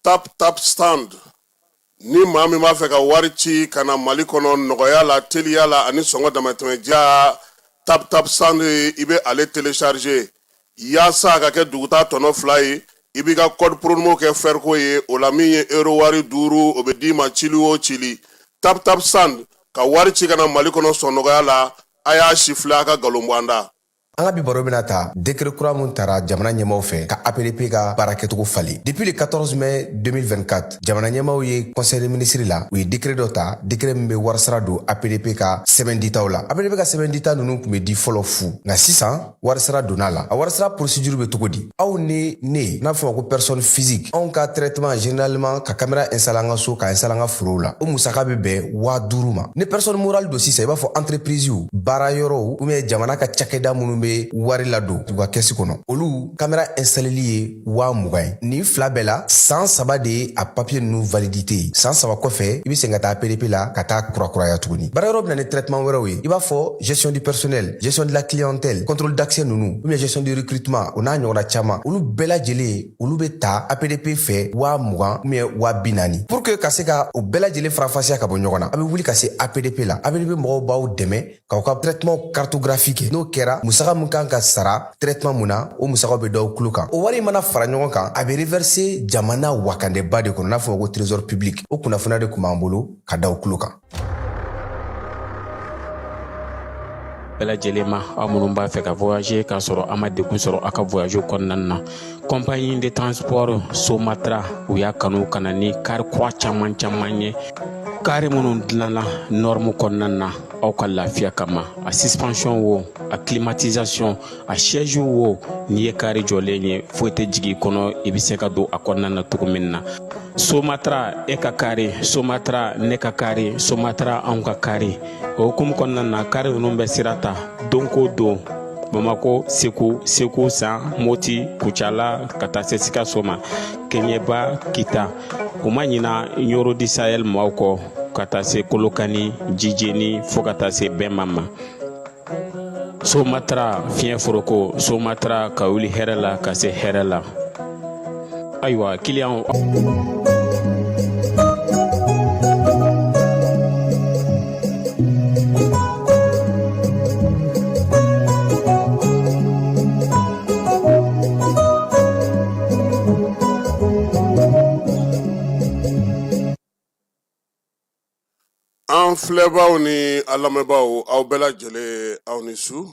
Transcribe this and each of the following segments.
Tap Tap Send. Ni maa min b'a fɛ ka wari ci ka na Mali kɔnɔ nɔgɔya la, teliya la ani sɔngɔ damatɛmɛdiya, Tap Tap Send i bɛ ale télécharger yaasa a ka kɛ dugutaa tɔnɔ fila ye. I b'i ka code promo kɛ fɛriko ye, o la min ye euro wari 5, o bɛ d'i ma cili o cili. Tap Tap Send ka wari ci ka na Mali kɔnɔ sɔn nɔgɔya la, a y'a sifilɛ a ka nkalon bɔ an da. An ka bi baro bɛna ta décret kura mun tara jamana ɲɛmaw fɛ ka APDP ka baarakɛcogo falen. Depuis le 14 mai 2024, jamana ɲɛmaw ye conseil des ministres la, u ye décret dɔ ta, décret min bɛ warisara don APDP ka sɛbɛn ditaw la. APDP ka sɛbɛn dita ninnu tun bɛ di fɔlɔ fu, nka sisan warisara donna la. A warisara procédure bɛ cogo di? Aw ni ne, n'a fɔ ma ko personne physique, anw ka traitement généralement ka caméra installer an ka so, ka installer an ka forow la, o musaka bɛ bɛn 5000 ma. Ni personne morale don sisan, i b'a fɔ entreprise, baara yɔrɔw ou bien jamana ka cakɛda minnu bɛ wari ladon u ka kɛsi kɔnɔ, olu caméra installeli ye 20 000 ye. Nin fila bɛɛ la, san 3 de ye a papier ninnu validité ye. San 3 kɔfɛ, i bɛ segin ka taa APDP la ka taa kurakuraya tuguni. Baara yɔrɔ bɛ na ni traitement wɛrɛw ye, i b'a fɔ gestion du personnel, gestion de la clientèle, contrôle d'accès ninnu, ou bien gestion du recrutement, o n'a ɲɔgɔnna caman. Olu bɛɛ lajɛlen, olu bɛ ta APDP fɛ 20 000 ou bien 40 000. Pour que ka se ka o bɛɛ lajɛlen faranfasiya ka bɔ ɲɔgɔn na, a bɛ wuli ka se APDP la. APDP mɔgɔw b'aw dɛmɛ k'aw ka traitement cartographie kɛ. N'o kɛra, musaka min kan ka sara traitement mun na, o musakaw bɛ d'aw tulo kan. O wari mana fara ɲɔgɔn kan, a bɛ reverser jamana wakandeba de kɔnɔ, n'a fɔ ko trésor public. O kunnafoniya de tun b'an bolo ka d'aw tulo kan. Bɛɛ lajɛlen ma, aw minnu b'a fɛ ka voyager k'a sɔrɔ a ma degun sɔrɔ a ka voyage kɔnɔna na, compagnie de transport Somatra, u y'a kanu ka na ni kari kura caman caman ye, kari minnu dilanna norme kɔnɔna na aw ka lafiya kama. A suspension wo, a climatisation, a siège wo, n'i ye kari jɔlen ye, foyi tɛ jigin i kɔnɔ, i bɛ se ka don a kɔnɔna na cogo min na. Somatra, e ka kari Somatra, ne ka kari Somatra, anw ka kari. O hukumu kɔnɔna na, kari ninnu bɛ sira ta don ko don Bamako, Segu, Segu San, Moti, Kucala, ka taa se Sikaso ma, Keɲeba, Kita. U ma ɲina Ɲoro du Sahel maaw kɔ, ka taa se Kolokani, Jijeni, fo ka taa se Bɛnma ma. Somatra fiɲɛ foroko, Somatra ka wuli hɛrɛ la ka se hɛrɛ la. Ayiwa, kiliyanw. An filɛbaaw ni an lamɛnbaaw, aw bɛɛ lajɛlen, aw ni su.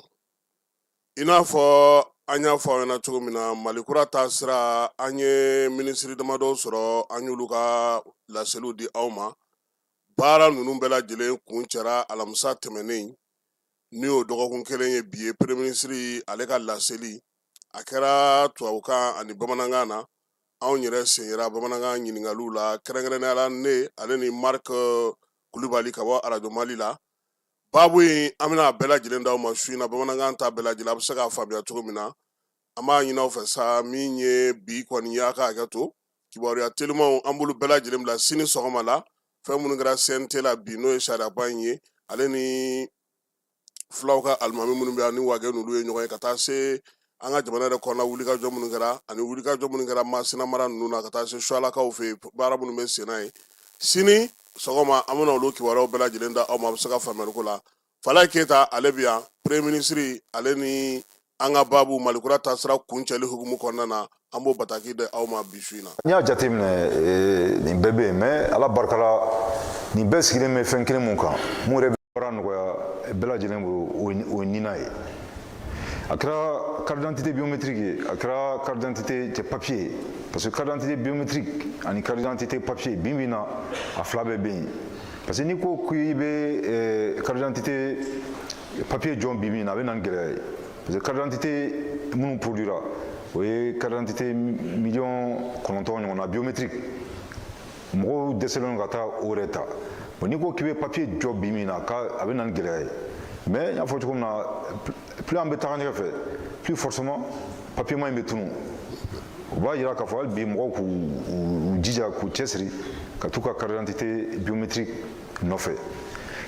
I n'a fɔ an y'a fɔ aw ɲɛna cogo min na, Mali kura taasira, an ye minisiri damadɔw sɔrɔ, an y'olu ka laseliw di aw ma. Baara ninnu bɛɛ lajɛlen kuncɛra alamisa tɛmɛnen, ni o dɔgɔkun kelen ye bi ye. Premier minisiri ale ka laseli, a kɛra tubabukan ani bamanankan na. Anw yɛrɛ sen yera bamanankan ɲininkaliw la, kɛrɛnkɛrɛnnenya la ne ale ni Marc Kulubali ka bɔ arajo Mali la. Baabu in, an bɛna a bɛɛ lajɛlen d'aw ma su in na, bamanankan ta bɛɛ lajɛlen, a bɛ se k'a faamuya cogo min na. An b'a ɲini aw fɛ sa, min ye bi kɔni ye, a ka hakɛ to, kibaruya telimanw, an b'olu bɛɛ lajɛlen bila sini sɔgɔma la. Fɛn minnu kɛra CNT la bi, n'o ye sariyaba in ye, ale ni fulaw ka alimami minnu bɛ yan ni wage n'olu ye ɲɔgɔn ye, ka taa se an ka jamana yɛrɛ kɔnɔna wulikajɔ minnu kɛra, ani wulikajɔ minnu kɛra Masina mara ninnu na, ka taa se Suwalakaw fɛ yen, baara minnu bɛ sen na yen. Sini sɔgɔma, an bɛna olu kibaruyaw bɛɛ lajɛlen da aw ma, a bɛ se ka faamuyali ko la. Falaye Keyita, ale bɛ yan. Premier ministre ale ni an ka baabu Mali kura taasira kuncɛli hukumu kɔnɔna na, an b'o bataki di aw ma bi su in na. N'i y'a jateminɛ, nin bɛɛ bɛ yen, mais Ala barika la, nin bɛɛ sigilen bɛ fɛn kelen mun kan, mun yɛrɛ bɛ baara nɔgɔya bɛɛ lajɛlen bolo, o ye NINA ye. A kɛra carte d'identité biométrique ye, a kɛra carte d'identité cɛ papier ye, parce que carte d'identité biométrique ani carte d'identité papier, bi bi in na, a fila bɛɛ bɛ yen. Parce que n'i ko k'i bɛ carte d'identité papier jɔ bi bi in na, a bɛ na ni gɛlɛya ye, parce que carte d'identité minnu produira, o ye carte d'identité 9 miliyɔn ɲɔgɔn na biométrique. Mɔgɔw dɛsɛlen ka taa o yɛrɛ ta. Bon, n'i ko k'i bɛ papier jɔ bi min na, k'a a bɛ na ni gɛlɛya ye. Mais n y'a fɔ cogo min na, plus an bɛ taga ɲɛfɛ, plus forcément papier ma in bɛ tunu. O b'a jira k'a fɔ hali bi mɔgɔw k'u jija, k'u cɛsiri ka t'u ka carte d'identité biométrique nɔfɛ.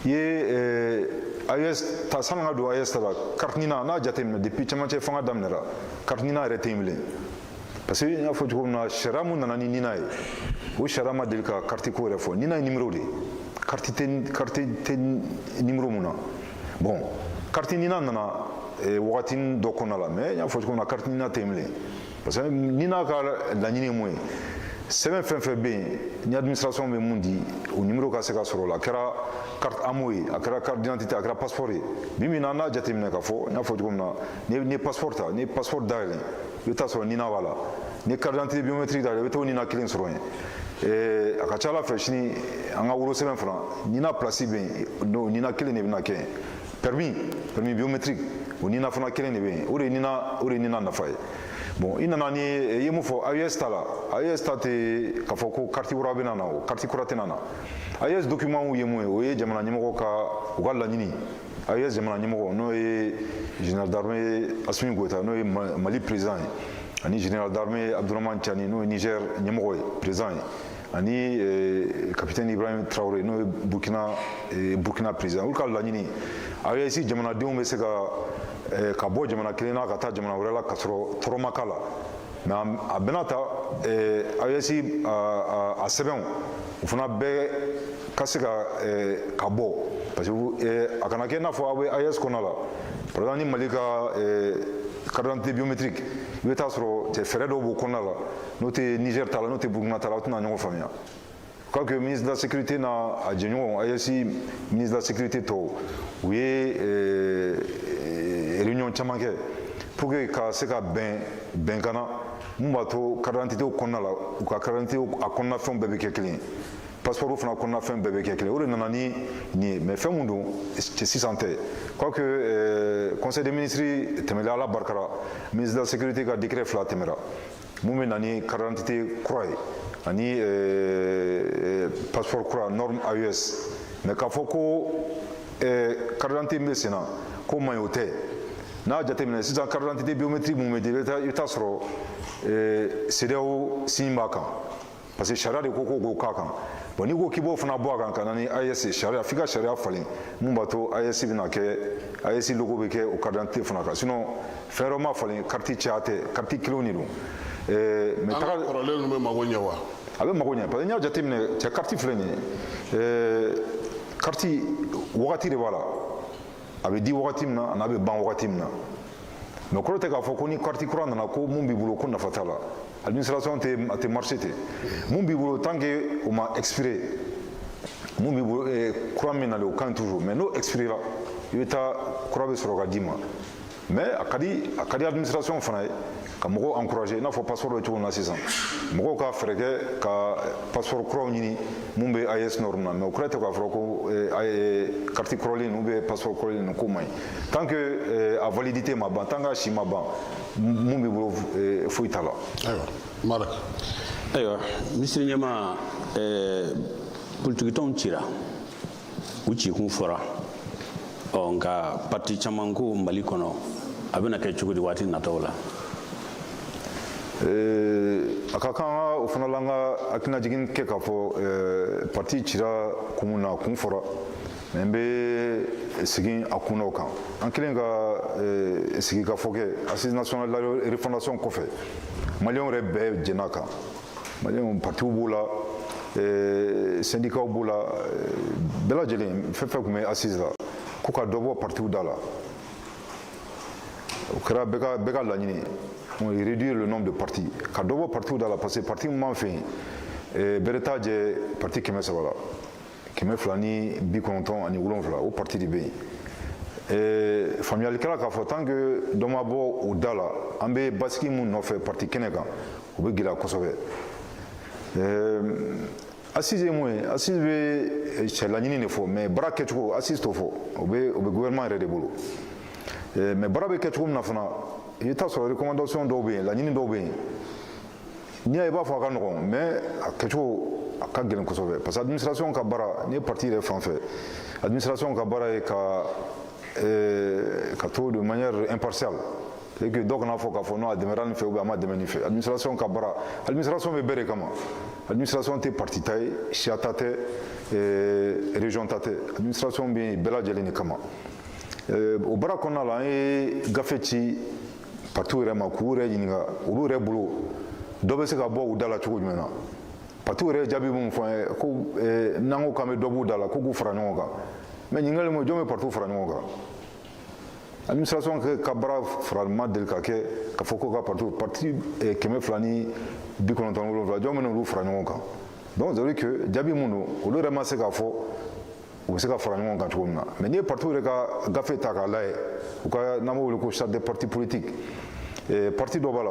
I ye AES ta, sani ka don AES ta la, carte NINA, n'a jateminɛ, depuis cɛmancɛ fanga daminɛra, carte NINA yɛrɛ tɛ yen bilen. Parce que n y'a fɔ cogo min na, sariya mun nana ni NINA ye, o sariya ma deli ka carte ko yɛrɛ fɔ. NINA ye numéro de ye, carte tɛ numéro mun na. Bon, carte NINA nana wagati dɔ kɔnɔna la, mais n y'a fɔ cogo min na, carte NINA tɛ yen bilen, parce que NINA ka laɲini ye mun ye? Sɛbɛn fɛn fɛn bɛ yen ni administration bɛ mun di, o numéro ka se ka sɔrɔ o la. A kɛra carte AMO ye, a kɛra carte d'identité, a kɛra passeport ye. Bi min na, an n'a jateminɛ k'a fɔ, n y'a fɔ cogo min na, n'i ye passeport ta, n'i ye passeport dayɛlɛ, i bɛ taa sɔrɔ NINA b'a la. Ni carte d'identité biométrique dayɛlɛ, i bɛ t'o NINA kelen sɔrɔ yen. A ka ca ala fɛ, sini an ka wolosɛbɛn fana, NINA place bɛ yen, o NINA kelen de bɛna kɛ yen. Permis biométrique, o NINA fana kelen de bɛ yen. O de ye NINA nafa ye. Bon, i nana ni i ye mun fɔ AES ta la? AES ta tɛ k'a fɔ ko carte kura bɛ na na, o carte kura tɛ na na. AES document ye mun ye? O ye jamana ɲɛmɔgɔ ka u ka laɲini. AES jamana ɲɛmɔgɔ, n'o ye général d'armée Assimi Goïta, n'o ye Mali président ye, ani général d'armée Abdourahamane Tiani, n'o ye Niger ɲɛmɔgɔ ye, président ye, ani capitaine Ibrahim Traoré, n'o ye Burkina président, olu ka laɲini, AES jamanadenw bɛ se ka bɔ jamana kelen na ka taa jamana wɛrɛ la ka sɔrɔ tɔɔrɔ ma k'a la. Mais a bɛna ta AES a sɛbɛnw, o fana bɛɛ ka se ka bɔ, parce que a kana kɛ i n'a fɔ aw bɛ AES kɔnɔ la. Par exemple, ni Mali ka carte d'identité biométrique, i bɛ taa sɔrɔ cɛ fɛɛrɛ dɔw b'o kɔnɔna la, n'o tɛ Niger ta la, n'o tɛ Burkina ta la, aw tɛna ɲɔgɔn faamuya. Quoi que ministre de la Sécurité n'a a jɛɲɔgɔn AES ministre de la Sécurité tɔw, u ye réunion caman kɛ pour que ka se ka bɛn bɛnkan na mun b'a to carte d'identité kɔnɔna la, u ka carte d'identité a kɔnɔna fɛnw bɛɛ bɛ kɛ kelen ye, passeport fana kɔnɔna fɛn bɛɛ bɛ kɛ kelen. O de nana ni nin ye. Mais fɛn mun don, sisan tɛ. Quoique conseil des ministres tɛmɛlen, ala barikara, ministre de la Sécurité ka décret fila tɛmɛra mun bɛ na ni carte d'identité kura ye ani passeport kura norme AES. Mais k'a fɔ ko carte d'identité min bɛ sen na k'o man ɲi, o tɛ. N'a jateminɛ sisan, carte d'identité biométrique mun bɛ di, i bɛ taa sɔrɔ CEDEAO signe b'a kan, parce que sariya de ko k'o k'a kan. Bon, n'i ko k'i b'o fana bɔ a kan ka na ni AES sariya, f'i ka sariya falen mun b'a to AES bɛna kɛ, AES logo bɛ kɛ o carte d'identité fana kan. Sinon fɛn wɛrɛ ma falen, carte caya tɛ, carte kelenw de don. Mais taga kɔrɔlen ninnu bɛ mago ɲɛ wa? A bɛ mago ɲɛ, parce que n'i y'a jateminɛ, cɛ, carte filɛ nin ye, carte wagati de b'a la, a bɛ di wagati min na, a n'a bɛ ban wagati min na. Mais kɔrɔ tɛ k'a fɔ ko ni carte kura nana ko mun b'i bolo ko nafa t'a la. Administration tɛ, a tɛ marché ten. Mun b'i bolo, tant que o ma expiré, mun b'i bolo, kura min nalen, o ka ɲi toujours. Mais n'o expiré la, i bɛ taa kura bɛ sɔrɔ ka d'i ma. Mais a ka di administration fana ye ka mɔgɔw encourager, i n'a fɔ passeport bɛ cogo min na sisan, mɔgɔw ka fɛɛrɛ kɛ ka passeport kuraw ɲini mun bɛ AES norme na. Mais o kɔrɔ tɛ k'a fɔ ko carte kɔrɔlen ninnu bɛ passeport kɔrɔlen ninnu k'o man ɲi. Tant que a validité ma ban, tant que a si ma ban, mun b'i bolo, foyi t'a la. Ayiwa, Marc. Ayiwa, minisiri ɲɛma, politikitɔnw cira, u cikun fɔra. Ɔ nka parti caman ko Mali kɔnɔ, a bɛna kɛ cogo di waati nataw la? A ka kan o fana la, an ka hakilinajigin kɛ k'a fɔ parti cira kun mun na, kun fɔra. Mais n bɛ segin a kun dɔw kan. An kɛlen ka sigikafɔ kɛ Assise nationale de la refondation kɔfɛ, maliyɛnw yɛrɛ bɛɛ jɛn'a kan. Maliyɛnw, partiw b'o la, syndicats b'o la, bɛɛ lajɛlen, fɛn fɛn tun bɛ assise la, ko ka dɔ bɔ partiw da la. O kɛra bɛɛ ka laɲini ye, réduire le nombre de partis, ka dɔ bɔ partiw da la, parce que parti min b'an fɛ yen, bɛrɛ t'a jɛ parti 300 la, 297, o parti de bɛ yen. Faamuyali kɛra k'a fɔ tant que dɔ ma bɔ o da la, an bɛ basigi mun nɔfɛ parti kɛnɛ kan, o bɛ gɛlɛya kosɛbɛ. Assise ye mun ye? Assise bɛ cɛ laɲini de fɔ, mais baara kɛcogo, assise t'o fɔ, o bɛ gouvernement yɛrɛ de bolo. Mais baara bɛ kɛ cogo min na fana, i bɛ taa sɔrɔ recommandation dɔw bɛ yen, laɲini dɔw bɛ yen, n'i y'a ye i b'a fɔ a ka nɔgɔn, mais a kɛcogo a ka gɛlɛn kosɛbɛ, parce que administration ka baara, n'i ye parti yɛrɛ fan fɛ, administration ka baara ye ka to de manière impartiale, c'est que dɔw kana fɔ k'a fɔ non, a dɛmɛra nin fɛ ou bien a ma dɛmɛ nin fɛ. Administration ka baara, administration bɛ bɛɛ de kama. Administration tɛ parti ta ye, siya ta tɛ, région ta tɛ. Administration bɛ yen bɛɛ lajɛlen de kama. O baara kɔnɔna la, an ye gafe ci partiw yɛrɛ ma k'u yɛrɛ ɲininka olu yɛrɛ bolo. Dɔ bɛ se ka bɔ u da la cogo jumɛn na? Partiw yɛrɛ ye jaabi mun fɔ an ye ko n'an ko k'an bɛ dɔ b'u da la, ko k'u fara ɲɔgɔn kan. Mais ɲininkali mun, jɔn bɛ partiw fara ɲɔgɔn kan? Administration ka baara fara ma deli ka kɛ k'a fɔ ko ka parti 297, jɔn bɛ n'olu fara ɲɔgɔn kan? Donc c'est à dire que jaabi mun don, olu yɛrɛ ma se k'a fɔ u bɛ se ka fara ɲɔgɔn kan cogo min na. Mais n'i ye partiw yɛrɛ ka gafe ta k'a lajɛ, u ka n'an b'o wele ko charte des partis politiques, parti dɔw b'a la,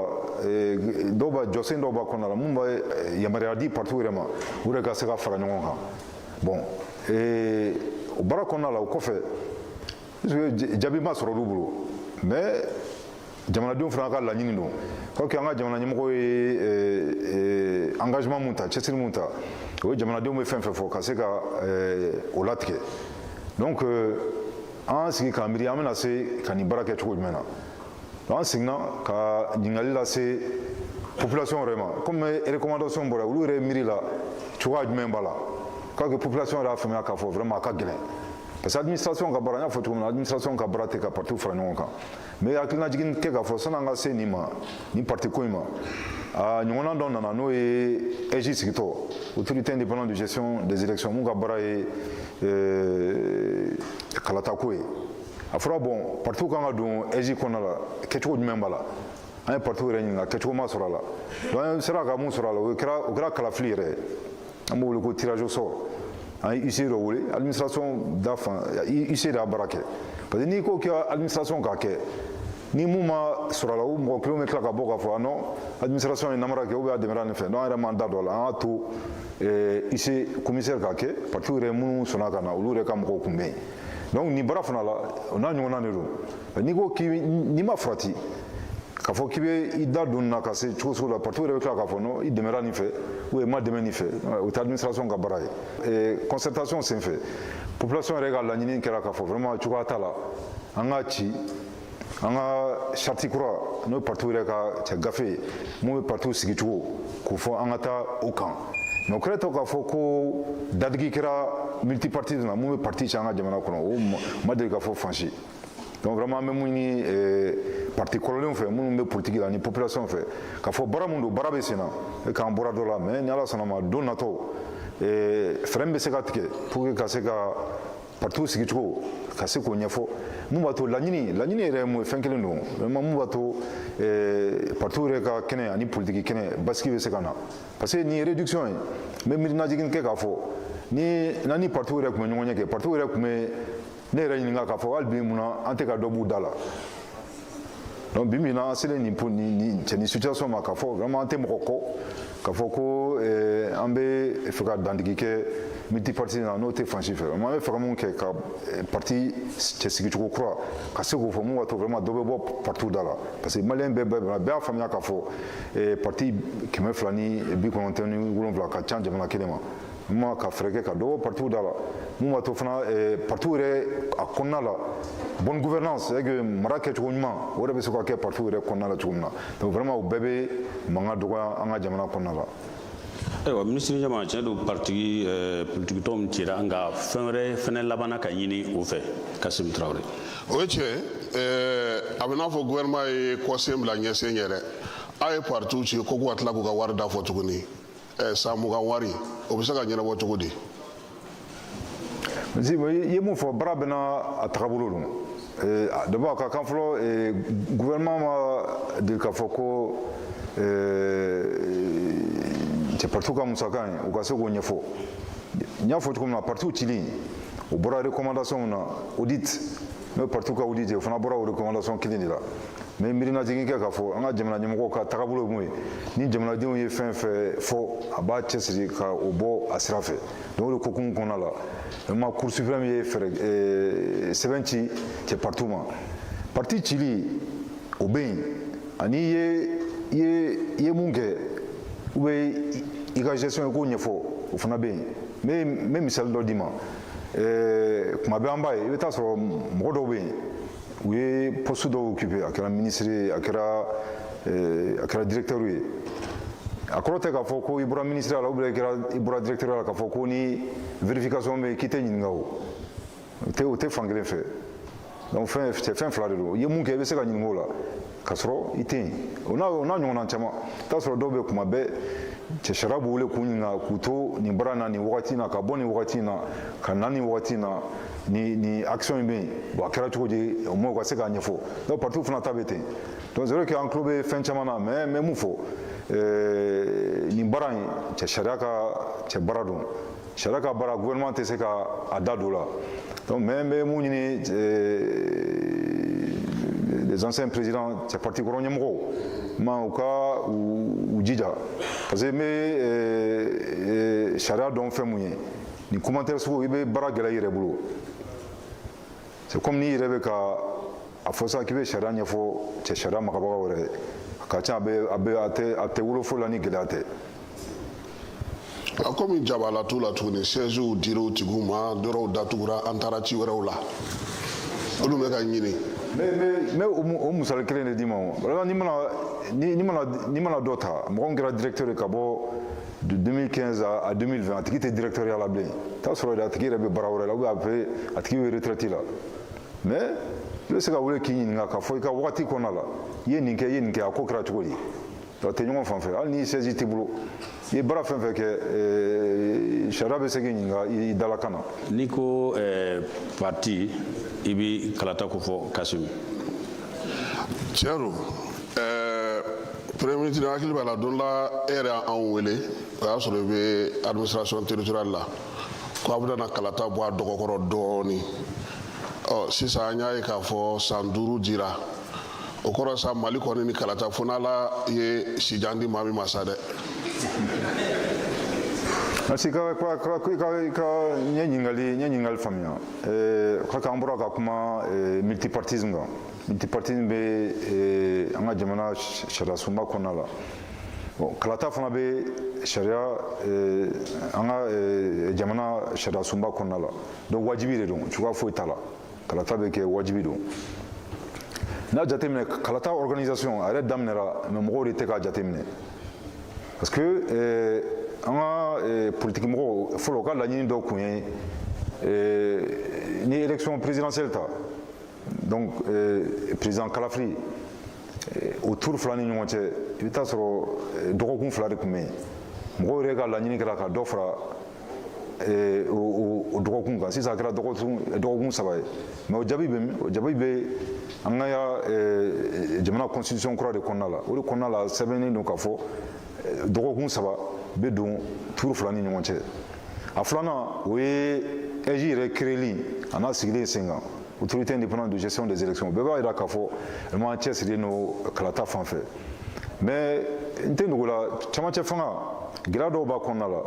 dɔw b'a jɔsen dɔw b'a kɔnɔna la mun bɛ yamaruya di partiw yɛrɛ ma, u yɛrɛ ka se ka fara ɲɔgɔn kan. Bon, o baara kɔnɔna la, o kɔfɛ, puisque jaabi ma sɔrɔ olu bolo, mais jamanadenw fana ka laɲini don ko an ka jamana ɲɛmɔgɔ ye engagement mun ta, cɛsiri mun ta, o ye jamanadenw bɛ fɛn fɛn fɔ ka se ka o latigɛ. Donc an sigi k'an miiri, an bɛna se ka nin baara kɛ cogo jumɛn na? Donc an seginna ka ɲininkali lase population yɛrɛ ma. Comme recommandation bɔra, olu yɛrɛ miiri la cogoya jumɛn b'a la k'a que population yɛrɛ y'a faamuya k'a fɔ vraiment a ka gɛlɛn, parce que administration ka baara, n y'a fɔ cogo min na, administration ka baara tɛ ka partiw fara ɲɔgɔn kan. Mais hakilinajigin kɛ k'a fɔ sanni an ka se nin ma, nin parti ko in ma, a ɲɔgɔnna dɔ nana, n'o ye AIGE sigitɔ, Autorité indépendante de gestion des élections, mun ka baara ye kalatako ye. A fɔra bon, partiw kan ka don AIGE kɔnɔna la, kɛcogo jumɛn b'a la? An ye partiw yɛrɛ ɲininka, kɛcogo ma sɔrɔ a la. Donc an sera ka mun sɔrɔ a la? O kɛra kalafili yɛrɛ ye, an b'o wele ko tirage au sort. An ye huissier dɔ wele, administration da fan, huissier de y'a baara kɛ, parce que n'i ko k'i administration k'a kɛ, ni mun ma sɔrɔ a la, o mɔgɔ kelen bɛ tila ka bɔ k'a fɔ: ah non, administration ye namara kɛ ou bien a dɛmɛra nin fɛ. Donc an yɛrɛ m'an da don a la, an y'a to huissier commissaire k'a kɛ. Partiw yɛrɛ minnu sɔnna ka na, olu yɛrɛ ka mɔgɔw kun bɛ yen. Donc nin baara fana la, o n'a ɲɔgɔnna de don. N'i ko k'i n'i ma farati k'a fɔ k'i bɛ i da don na ka se cogo sugu la, partiw yɛrɛ bɛ tila k'a fɔ non, i dɛmɛra nin fɛ ou i ma dɛmɛ nin fɛ. O tɛ administration ka baara ye. Concertation senfɛ, population yɛrɛ ka laɲini kɛra k'a fɔ vraiment cogoya t'a la, an ka ci, an ka charte kura, n'o ye partiw yɛrɛ ka cɛ gafe ye mun bɛ partiw sigicogo k'o fɔ, an ka taa o kan. Mais o kɛra tɔ k'a fɔ ko dadigi kɛra multipartisme na, mun bɛ parti ci an ka jamana kɔnɔ, o ma deli ka fɔ fan si. Donc vraiment an bɛ mun ɲini parti kɔrɔlenw fɛ, minnu bɛ politique la, ni population fɛ, k'a fɔ baara mun don, baara bɛ sen na k'an bɔra dɔ la. Mais ni Ala sɔnna ma, don natɔ, fɛɛrɛ min bɛ se ka tigɛ pour que ka se ka partiw sigicogo ka se k'o ɲɛfɔ, mun b'a to laɲini yɛrɛ ye mun ye, fɛn kelen don vraiment, mun b'a to partiw yɛrɛ ka kɛnɛ ani politique kɛnɛ basigi bɛ se ka na. Parce que nin réduction ye, n bɛ miirinajigin kɛ k'a fɔ ni n'an ni partiw yɛrɛ tun bɛ ɲɔgɔn ɲɛ kɛ, partiw yɛrɛ tun bɛ ne yɛrɛ ɲininka k'a fɔ hali bi mun na an tɛ ka dɔ b'u da la. Donc bi min na, an selen nin cɛ nin situation ma, k'a fɔ vraiment an tɛ mɔgɔ kɔ k'a fɔ ko an bɛ fɛ ka dandigi kɛ multipartisme na, n'o tɛ fan si fɛ. Vraiment an bɛ fɛ ka mun kɛ, ka parti cɛ sigicogo kura ka se k'o fɔ, mun b'a to vraiment dɔ bɛ bɔ partiw da la. Parce que maliyɛn bɛɛ y'a faamuya k'a fɔ parti 297 ka ca jamana kelen ma. Ma ka fɛɛrɛ kɛ ka dɔ bɔ partiw da la, mun b'a to fana partiw yɛrɛ a kɔnɔna la, bonne gouvernance, c'est que mara kɛcogo ɲuman, o de bɛ se ka kɛ partiw yɛrɛ kɔnɔna la cogo min na. Donc vraiment o bɛɛ bɛ mankan dɔgɔya an ka jamana kɔnɔna la. Ayiwa, minisiri ɲɛma, tiɲɛ don, parti politique tɔn min cira, nka fɛn wɛrɛ fɛnɛ labanna ka ɲini o fɛ, Kasim Tarawele. O ye tiɲɛ ye. A bɛ n'a fɔ gouvernement ye kɔsen bila ɲɛsen yɛrɛ. A ye partiw ci ko k'u ka tila k'u ka wari da fɔ tuguni, san 20 wari, o bɛ se ka ɲɛnabɔ cogo di? I ye mun fɔ, baara bɛɛ n'a a tagabolo don. D'abord, ka kan fɔlɔ, gouvernement ma deli k'a fɔ ko cɛ partiw ka musaka in, u ka se k'o ɲɛfɔ. N y'a fɔ cogo min na, partiw cili, o bɔra recommandation na, audit, n'o ye partiw ka audit ye, o fana bɔra o recommandation kelen de la. Mais miirinajigin kɛ k'a fɔ an ka jamana ɲɛmɔgɔw ka tagabolo ye mun ye, ni jamanadenw ye fɛn fɛn fɔ, a b'a cɛsiri ka o bɔ a sira fɛ. Donc o de hokumu kɔnɔna la, vraiment Cour suprême ye fɛɛrɛ sɛbɛn ci cɛ partiw ma. Parti cili, o bɛ yen, ani i ye mun kɛ ou bien i ka gestion, i k'o ɲɛfɔ, o fana bɛ yen. N bɛ misali dɔ d'i ma. Kuma bɛɛ an b'a ye, i bɛ taa sɔrɔ mɔgɔ dɔw bɛ yen, u ye poste dɔw occupé, a kɛra ministre ye, a kɛra directeur ye. A kɔrɔ tɛ k'a fɔ ko i bɔra ministre la ou bien i bɔra directeur la, k'a fɔ ko ni vérification bɛ yen k'i tɛ ɲininka. O tɛ fan kelen fɛ. Donc fɛn cɛ, fɛn fila de don. I ye mun kɛ, i bɛ se ka ɲininka o la ka sɔrɔ i tɛ yen. O n'a ɲɔgɔnna caman, i t'a sɔrɔ dɔw bɛ kuma bɛɛ, cɛ, sariya b'u wele k'u ɲininka k'u to nin baara in na nin wagati in na, ka bɔ nin wagati in na ka na nin wagati in na, ni action in bɛ yen. Bon, a kɛra cogo di? Au moins u ka se k'a ɲɛfɔ. Donc parti fana ta bɛ ten. Donc c'est vrai que an tulo bɛ fɛn caman na, mais n bɛ mun fɔ? Nin baara in, cɛ, sariya ka cɛ baara don. Sariya ka baara, gouvernement tɛ se ka a da don o la. Donc mais n bɛ mun ɲini les anciens présidents, cɛ, parti kɔrɔ ɲɛmɔgɔw ma, u ka u jija, parce que n bɛ sariya dɔn fɛn mun ye, nin commentaire sugu, i bɛ baara gɛlɛya i yɛrɛ bolo. C'est comme n'i yɛrɛ bɛ ka a fɔ sisan k'i bɛ sariya ɲɛfɔ, cɛ, sariya magabagaw yɛrɛ a ka ca, a bɛ a bɛ a tɛ a tɛ wolo foyi la ni gɛlɛya tɛ. A komi jabala t'u la tuguni, sièges dir'u tigiw ma, dɔrɔw datugura, an taara ci wɛrɛw la, olu bɛ ka ɲini. Mais o misali kelen de d'i ma. O par exemple, n'i mana dɔ ta, mɔgɔ min kɛra directeur ye ka bɔ de 2015 à 2020, a tigi tɛ directeur ya la bilen. I t'a sɔrɔ a tigi yɛrɛ bɛ baara wɛrɛ la, ou bien a tigi bɛ retraite la. Mais i bɛ se ka wele k'i ɲininka k'a fɔ i ka wagati kɔnɔna la, i ye nin kɛ, i ye nin kɛ, a ko kɛra cogo di? A tɛ ɲɔgɔn fan fɛ. Hali ni siège t'i bolo, i ye baara fɛn fɛn kɛ, sariya bɛ se k'i ɲininka i dalakan na. N'i ko parti, i bi kalata ko fɔ, Kassim. Tiɲɛ don, premier ministre, hakili b'a la, don la e yɛrɛ y'anw wele, o y'a sɔrɔ i bɛ administration territoriale la, ko a bɛna na kalata bɔ a dɔgɔkɔrɔ dɔɔni. Ɔ sisan an y'a ye k'a fɔ san 5 dira. O kɔrɔ sa, Mali kɔni ni kalata, fo n'Ala ye sijan di maa min ma sa dɛ. Merci ka n ye ɲininkali faamuya. Ka an bɔra ka kuma multipartisme kan. Multipartisme bɛ an ka jamana sariya sunba kɔnɔna la. Bon, kalata fana bɛ sariya, an ka jamana sariya sunba kɔnɔna la. Donc wajibi de don, cogoya foyi t'a la, kalata bɛ kɛ, wajibi don. N'a jateminɛ, kalata organisation a yɛrɛ daminɛra, mais mɔgɔw de tɛ k'a jateminɛ, parce que an ka politique mɔgɔw fɔlɔ, u ka laɲini dɔ kun ye ni élection présidentielle ta, donc président kalafili, o tour fila ni ɲɔgɔn cɛ, i bɛ taa sɔrɔ dɔgɔkun 2 de tun bɛ yen. Mɔgɔw yɛrɛ ka laɲini kɛra ka dɔ fara o dɔgɔkun kan. Sisan a kɛra dɔgɔkun 3 ye. Mais o jaabi bɛ min? O jaabi bɛ an ka jamana constitution kura de kɔnɔna la. O de kɔnɔna la, sɛbɛnnen don k'a fɔ dɔgɔkun 3 bɛ don tour fila ni ɲɔgɔn cɛ. A filanan, o ye AIGE yɛrɛ créeli a n'a sigilen sen kan, Autorité indépendante de gestion des élections. Bɛɛ b'a jira k'a fɔ vraiment an cɛsirilen don kalata fan fɛ. Mais n tɛ dogo la, camancɛ fanga, gɛlɛya dɔw b'a kɔnɔna la.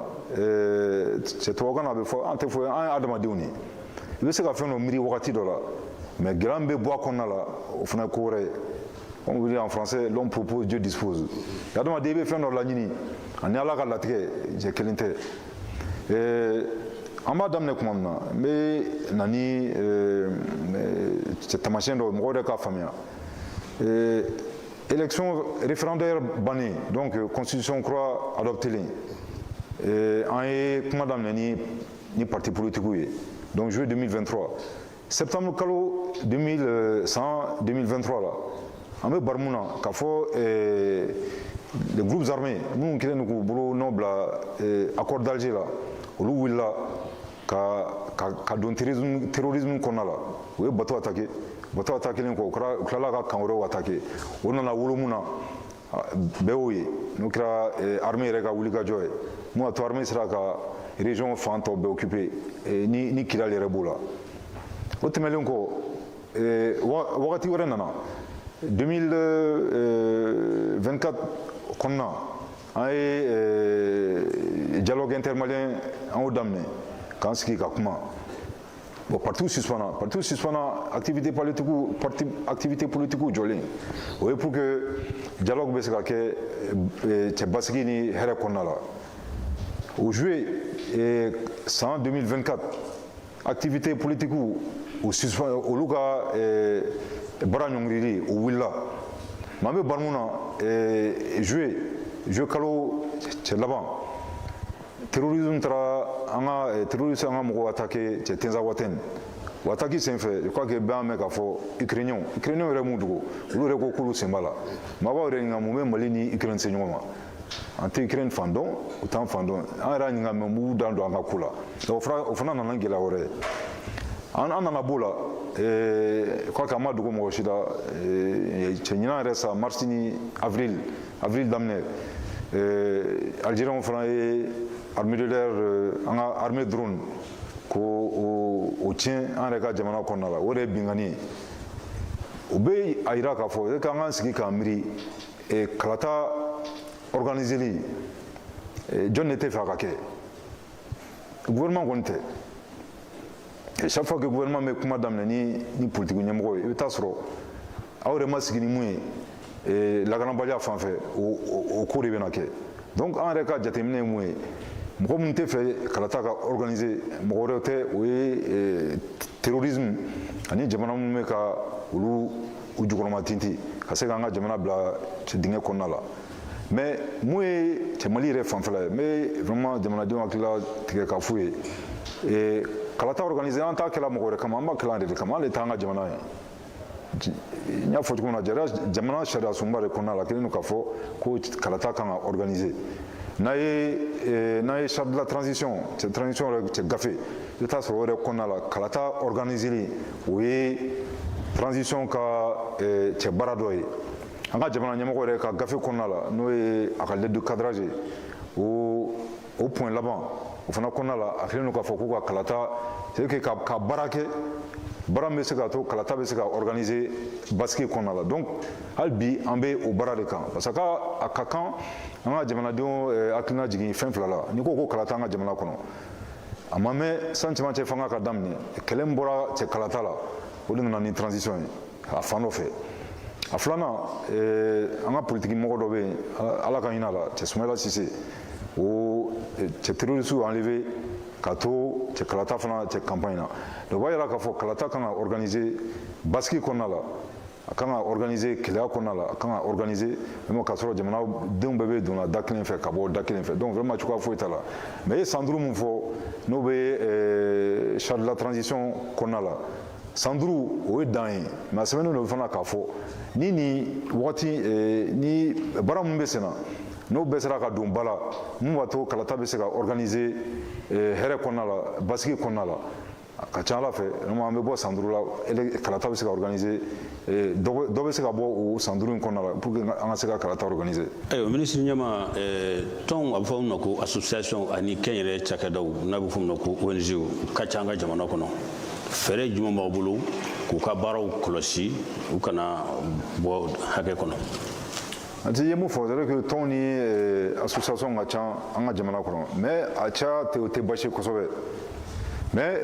Cɛ, tubabukan na a bɛ fɔ, an tɛ fɔ, an ye adamadenw de ye, i bɛ se ka fɛn dɔ miiri wagati dɔ la, mais gɛlɛya min bɛ bɔ a kɔnɔna la, o fana ye ko wɛrɛ ye. Comme on dit en français, l'homme propose, Dieu dispose. Adamaden, i bɛ fɛn dɔ laɲini, ani Ala ka latigɛ jɛ kelen tɛ. An b'a daminɛ tuma min na, n bɛ na ni taamasiyɛn dɔw ye, mɔgɔw yɛrɛ k'a faamuya. Élection référendaire bannen, donc constitution kura adoptelen, an ye kuma daminɛ ni parti politique ye. Donc juillet 2023, septembre kalo 2000, san 2023 la, an bɛ bari mun na k'a fɔ les groupes armés minnu kɛlen don k'u bolo nɔ bila accord d'Alger la, olu wulila ka don terrorisme kɔnɔna la. U ye bateau attaqué. Bateau attaqué kɔ, u tilala ka camp wɛrɛw attaqué. O nana wolo mun na, bɛɛ y'o ye, n'o kɛra armée yɛrɛ ka wulikajɔ ye mun y'a to armée sera ka région fan tɔ bɛɛ occupé, ni Kidal yɛrɛ b'o la. O tɛmɛnen kɔ, wagati wɛrɛ nana, 2024 kɔnɔna, an ye dialogue intermalien, an y'o daminɛ k'an sigi ka kuma. Bon, parti suspendra, parti suspendra, activité politique, parti activité politique jɔlen, o ye pour que dialogue bɛ se ka kɛ cɛ basigi ni hɛrɛ kɔnɔna la. O juillet san 2024, activité politique o suspend, olu ka baara ɲɔngirili, o wulila. Mais an bɛ bari mun na, juillet kalo cɛ laban, terrorisme taara an ka terroriste, an ka mɔgɔw attaqué, cɛ, Tinzaouatène. O attaque senfɛ, je crois que bɛɛ y'a mɛn k'a fɔ Ukrainiens yɛrɛ m'u dogo, olu yɛrɛ ko k'olu sen b'a la. Maa b'aw yɛrɛ ɲininka mun bɛ Mali ni Ukraine se ɲɔgɔn ma. An tɛ Ukraine fan dɔn, u t'an fan dɔn. An yɛrɛ y'a ɲininka, mais mun b'u dan don an ka ko la? Donc o fana nana ni gɛlɛya wɛrɛ ye. An nana b'o la, quoi que an ma dogo mɔgɔ si la, cɛ ɲinan yɛrɛ sa, mars ni avril daminɛ, Algériens fana ye armée de l'air, an ka armée drone ko o tiɲɛ an yɛrɛ ka jamana kɔnɔna la. O de ye binkanni ye. O bɛ a yira k'a fɔ k'an k'an sigi k'an miiri kalata organiseli, jɔn de tɛ fɛ a ka kɛ? Gouvernement kɔni tɛ. Et chaque fois que gouvernement bɛ kuma daminɛ ni politique ɲɛmɔgɔ ye, i bɛ taa sɔrɔ aw yɛrɛ ma sigi ni mun ye lakanabaliya fan fɛ, o ko de bɛna kɛ. Donc an yɛrɛ ka jateminɛ ye mun ye? Mɔgɔ minnu tɛ fɛ kalata ka organiser, mɔgɔ wɛrɛw tɛ, o ye terrorisme ani jamana minnu bɛ ka olu u jukɔrɔma tintin ka se k'an ka jamana bila dingɛ kɔnɔna la. Mais mun ye cɛ Mali yɛrɛ fanfɛla ye, n bɛ vraiment jamanadenw hakilila tigɛ k'a f'u ye: kalata organiser, an t'a kɛla mɔgɔ wɛrɛ kama, an b'a kɛla an yɛrɛ de kama, an de t'an ka jamana ye. N y'a fɔ cogo min na, jamana sariya sunba de kɔnɔna la, kelen don k'a fɔ ko kalata kan ka organiser. N'a ye charte de la transition, cɛ transition yɛrɛ cɛ gafe, i bɛ taa sɔrɔ o yɛrɛ kɔnɔna la, kalata organiser, o ye transition ka cɛ baara dɔ ye. An ka jamana ɲɛmɔgɔ yɛrɛ ka gafe kɔnɔna la, n'o ye a ka lettre de cadrage ye, o point laban o fana kɔnɔna la, a kɛlen don k'a fɔ k'u ka kalata, c'est que ka baara kɛ, baara min bɛ se k'a to kalata bɛ se ka organiser basigi kɔnɔna la. Donc hali bi an bɛ o baara de kan, parce que a ka kan an ka jamanadenw hakilina jigin fɛn fila la. N'i ko ko kalata an ka jamana kɔnɔ, a ma mɛn san cɛmancɛ fanga ka daminɛ, kɛlɛ min bɔra cɛ kalata la, o de nana ni transition ye a fan dɔ fɛ. A filanan, an ka politiki mɔgɔ dɔ bɛ yen, Ala ka hinɛ a la, cɛ Sumayila Sise, o cɛ terroriste enlevé ka to cɛ kalata fana cɛ campagne na. Donc o b'a yira k'a fɔ kalata kan ka organiser basigi kɔnɔna la, a kan ka organiser kɛlɛya kɔnɔna la, a kan ka organiser même k'a sɔrɔ jamanadenw bɛɛ bɛ donna da kelen fɛ ka bɔ da kelen fɛ. Donc vraiment cogoya foyi t'a la. Mais i ye san 5 mun fɔ, n'o bɛ charte de la transition kɔnɔna la, san 5 o ye dan ye. Mais a sɛbɛnnen don fana k'a fɔ ni nin wagati ni baara mun bɛ sen na, n'o bɛɛ sera ka don ba la, mun b'a to kalata bɛ se ka organiser hɛrɛ kɔnɔna la, basigi kɔnɔna la, a ka ca Ala fɛ, vraiment an bɛ bɔ san 5 la, kalata bɛ se ka organiser, dɔ bɛ se ka bɔ o san 5 in kɔnɔna la pour que an ka se ka kalata organiser. Ayiwa, minisiri ɲɛma, tɔn, a bɛ fɔ min ma ko association, ani kɛnyɛrɛye cakɛdaw, n'a bɛ fɔ min ma ko ONG, ka ca an ka jamana kɔnɔ. Fɛɛrɛ jumɛn b'aw bolo k'u ka baaraw kɔlɔsi, u kana bɔ hakɛ kɔnɔ? An ti ye mun fɔ, c'est que tɔnw ni association ka ca an ka jamana kɔnɔ, mais a ca tɛ, o tɛ basi kosɛbɛ. Mais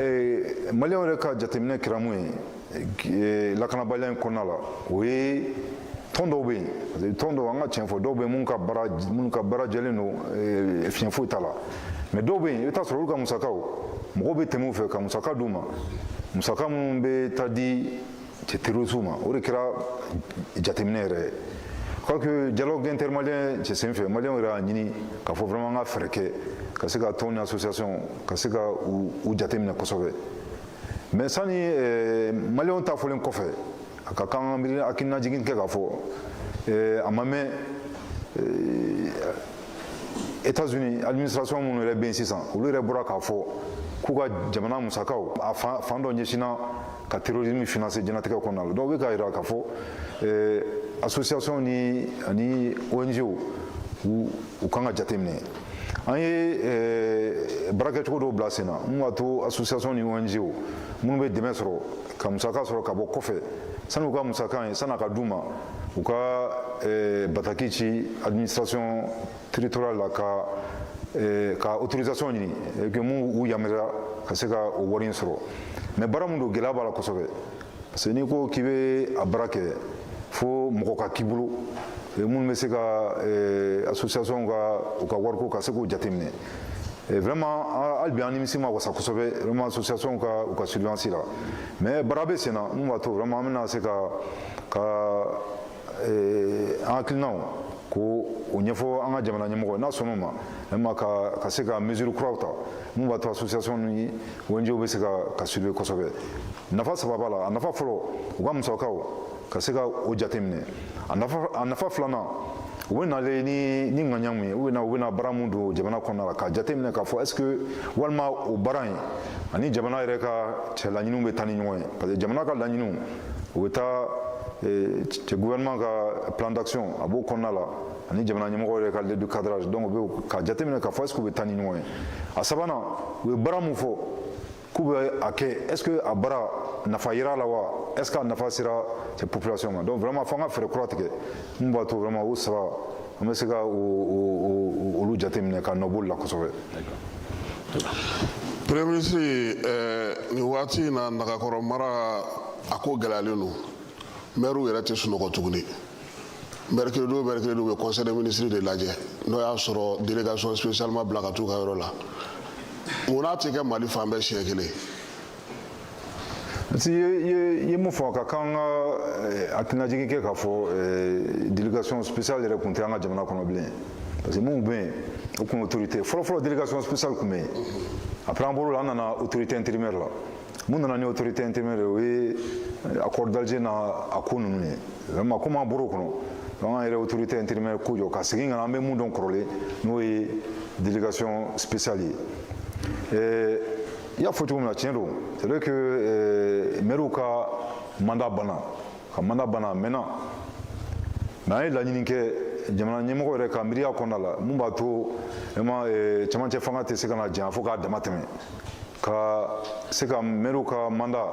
Maliyɛnw yɛrɛ ka jateminɛ kɛra mun ye lakanabaliya in kɔnɔna la? O ye tɔn dɔw bɛ yen, parce que tɔn dɔw, an ka tiɲɛ fɔ, dɔw bɛ yen minnu ka baara jɛlen don, fiɲɛ foyi t'a la. Mais dɔw bɛ yen, i bɛ taa sɔrɔ olu ka musakaw, mɔgɔw bɛ tɛmɛ u fɛ ka musaka d'u ma, musaka minnu bɛ taa di cɛ terroriste ma. O de kɛra jateminɛ yɛrɛ ye. Je crois que dialogue intermalien cɛ sen fɛ, Maliyɛnw yɛrɛ y'a ɲini k'a fɔ vraiment an ka fɛɛrɛ kɛ ka se ka tɔn ni association ka se ka u jateminɛ kosɛbɛ. Mais sani Maliyɛnw ta fɔlen kɔfɛ, a ka kan an miiri hakilinajigin kɛ k'a fɔ a ma mɛn, États-Unis administration minnu yɛrɛ bɛ yen sisan, olu yɛrɛ bɔra k'a fɔ k'u ka jamana musakaw a fan dɔ ɲɛsinna ka terrorisme financer diɲɛlatigɛ kɔnɔna la. Dɔw bɛ k'a jira k'a fɔ association ni ani ONG, u kan ka jateminɛ. An ye baarakɛcogo dɔw bila sen na mun b'a to association ni ONG minnu bɛ dɛmɛ sɔrɔ ka musaka sɔrɔ ka bɔ kɔfɛ, sani u ka musaka ye, sani a ka d'u ma, u ka bataki ci administration territoriale la ka autorisation ɲini et que mun u yamaruya ka se ka o wari in sɔrɔ. Mais baara mun don, gɛlɛya b'a la kosɛbɛ, parce que n'i ko k'i bɛ a baara kɛ, fo mɔgɔ ka k'i bolo minnu bɛ se ka association ka u ka wariko ka se k'o jateminɛ. Vraiment hali bi an nimisi ma wasa kosɛbɛ vraiment association ka u ka surveillance la. Mais baara bɛ sen na mun b'a to vraiment an bɛna se ka an hakilinaw Ko o ɲɛfɔ an ka jamana ɲɛmɔgɔ n'a sɔnn'o ma, vraiment ka se ka mesure kuraw ta mun b'a to association ni ONG bɛ se ka surveiller kosɛbɛ. Nafa saba b'a la. A nafa fɔlɔ, u ka musakaw ka se ka o jateminɛ. A nafa filanan, u bɛ nalen ni ŋaniya mun ye, u bɛna baara mun don jamana kɔnɔna la, k'a jateminɛ k'a fɔ est ce que walima o baara in ani jamana yɛrɛ ka cɛ laɲiniw bɛ taa ni ɲɔgɔn ye, parce que jamana ka laɲiniw, u bɛ taa cɛ gouvernement ka plan d'action, a b'o kɔnɔna la, ani jamana ɲɛmɔgɔ yɛrɛ ka lettre de cadrage. Donc u bɛ k'a jateminɛ k'a fɔ est ce que u bɛ taa ni ɲɔgɔn ye. A sabanan, u ye baara mun fɔ k'u bɛ a kɛ, est ce que a baara nafa yira la wa, est ce que a nafa sera ces population ma? Donc vraiment, fo an ka fɛɛrɛ kura tigɛ mun b'a to vraiment o saba, an bɛ se ka olu jateminɛ ka nɔ b'olu la kosɛbɛ. Premier ministre, nin waati in na, Nagakɔrɔ mara, a ko gɛlɛyalen don. Maires yɛrɛ tɛ sunɔgɔ tuguni. Mercredi o mercredi, u bɛ conseil des ministres de lajɛ, n'o y'a sɔrɔ délégation spéciale ma bila ka t'u ka yɔrɔ la. Mun n'a tɛ kɛ Mali fan bɛɛ siɲɛ kelen? Parce que i ye mun fɔ, ka kan ka hakilinajigin kɛ k'a fɔ délégation spéciale yɛrɛ tun tɛ an ka jamana kɔnɔ bilen, parce que mun bɛ yen, o kun autorité fɔlɔ-fɔlɔ, délégation spéciale tun bɛ yen. Après, an bɔr'o la, an nana autorité intérimaire la. Mun nana ni autorité intérimaire ye, o ye accord d'Alger n'a a ko ninnu ye. Vraiment, komi an bɔr'o kɔnɔ, donc an yɛrɛ autorité intérimaire ko jɔ ka segin ka na an bɛ mun dɔn kɔrɔlen, n'o ye délégation spéciale ye. I y'a fɔ cogo min na, tiɲɛ don, c'est vrai que maires ka mandat banna, ka mandat banna a mɛnna, mais an ye laɲini kɛ jamana ɲɛmɔgɔ yɛrɛ ka miiriya kɔnɔna la, mun b'a to vraiment cɛmancɛ fanga tɛ se ka na janya fo k'a dama tɛmɛ, ka se ka maires ka mandat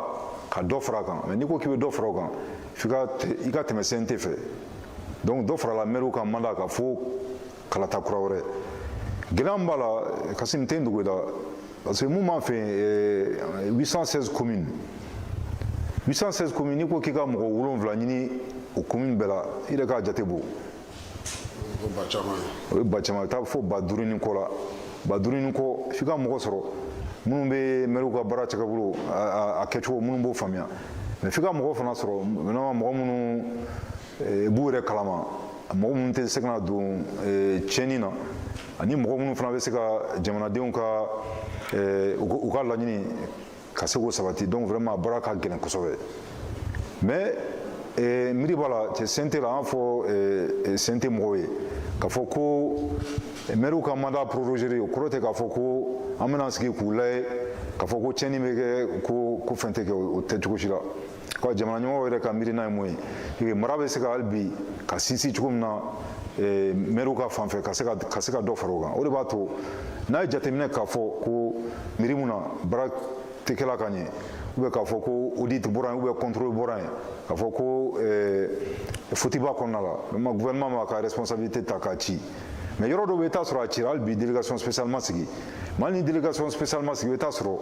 ka dɔ fara a kan. Mais n'i ko k'i bɛ dɔ fara o kan, f'i ka i ka tɛmɛ CNT fɛ. Donc dɔ farala maires ka mandat kan fo kalata kura wɛrɛ. Gɛlɛya min b'a la, Kassim, tɛ n dogo i la, parce que mun b'an fɛ yen, 816 communes, 816 communes, n'i ko k'i ka mɔgɔ 7 ɲini o commune bɛɛ la, i yɛrɛ k'a jate bɔ. O ba caman ye. O ye ba caman ye, taa fo 5000 ni kɔ la, 5000 ni kɔ. F'i ka mɔgɔ sɔrɔ minnu bɛ maires ka baara cɛkɛbolo a kɛcogo, minnu b'o faamuya. Mais f'i ka mɔgɔ fana sɔrɔ maintenant, mɔgɔ minnu b'u yɛrɛ kalama, mɔgɔ minnu tɛ se ka na don tiɲɛni na, ani mɔgɔ minnu fana bɛ se ka jamanadenw ka u ka laɲini ka se k'o sabati. Donc vraiment, a baara ka gɛlɛn kosɛbɛ, mais miiri b'a la cɛ CNT la, an fɔ CNT mɔgɔw ye k'a fɔ ko maires ka mandat prorogé, o kɔrɔ tɛ k'a fɔ ko an bɛna sigi k'u lajɛ k'a fɔ ko tiɲɛni bɛ kɛ, ko fɛn tɛ kɛ. O tɛ cogo si la. Ka jamana ɲɛmɔgɔw yɛrɛ ka miirina ye mun ye, mara bɛ se ka hali bi ka sinsin cogo min na maires ka fan fɛ, ka se ka dɔ fara o kan. O de b'a to n'a ye jateminɛ k'a fɔ ko miiri mun na baara tɛ kɛla ka ɲɛ, ou bien k'a fɔ ko audit bɔra yen, ou bien contrôle bɔra yen, k'a fɔ ko faute b'a kɔnɔna la, vraiment, gouvernement b'a ka responsabilité ta k'a ci. Mais yɔrɔ dɔw bɛ, i t'a sɔrɔ a cira, hali bi délégation spéciale ma sigi. Mais hali ni délégation spéciale ma sigi, i bɛ taa sɔrɔ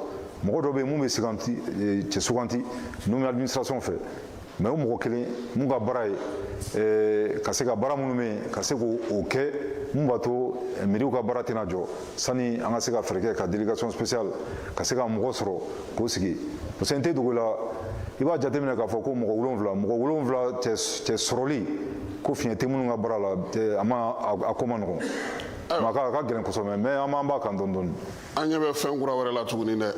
mɔgɔ dɔ bɛ yen mun bɛ suganti, cɛ suganti n'u bɛ administration fɛ. Mais o mɔgɔ kelen mun ka baara ye ka se ka baara minnu bɛ yen, ka se k'o kɛ, mun b'a to mairie ka baara tɛna jɔ sani an ka se ka fɛɛrɛ kɛ ka délégation spéciale ka se ka mɔgɔ sɔrɔ k'o sigi. Parce que n tɛ dogo i la, i b'a jateminɛ k'a fɔ ko mɔgɔ 7, mɔgɔ 7 cɛ sɔrɔli ko fiɲɛ tɛ minnu ka baara la, a ma a ko ma nɔgɔn, a ka gɛlɛn kosɛbɛ, mais an b'a kan dɔɔni dɔɔni. An ɲɛ bɛ fɛn kura wɛrɛ la tuguni dɛ.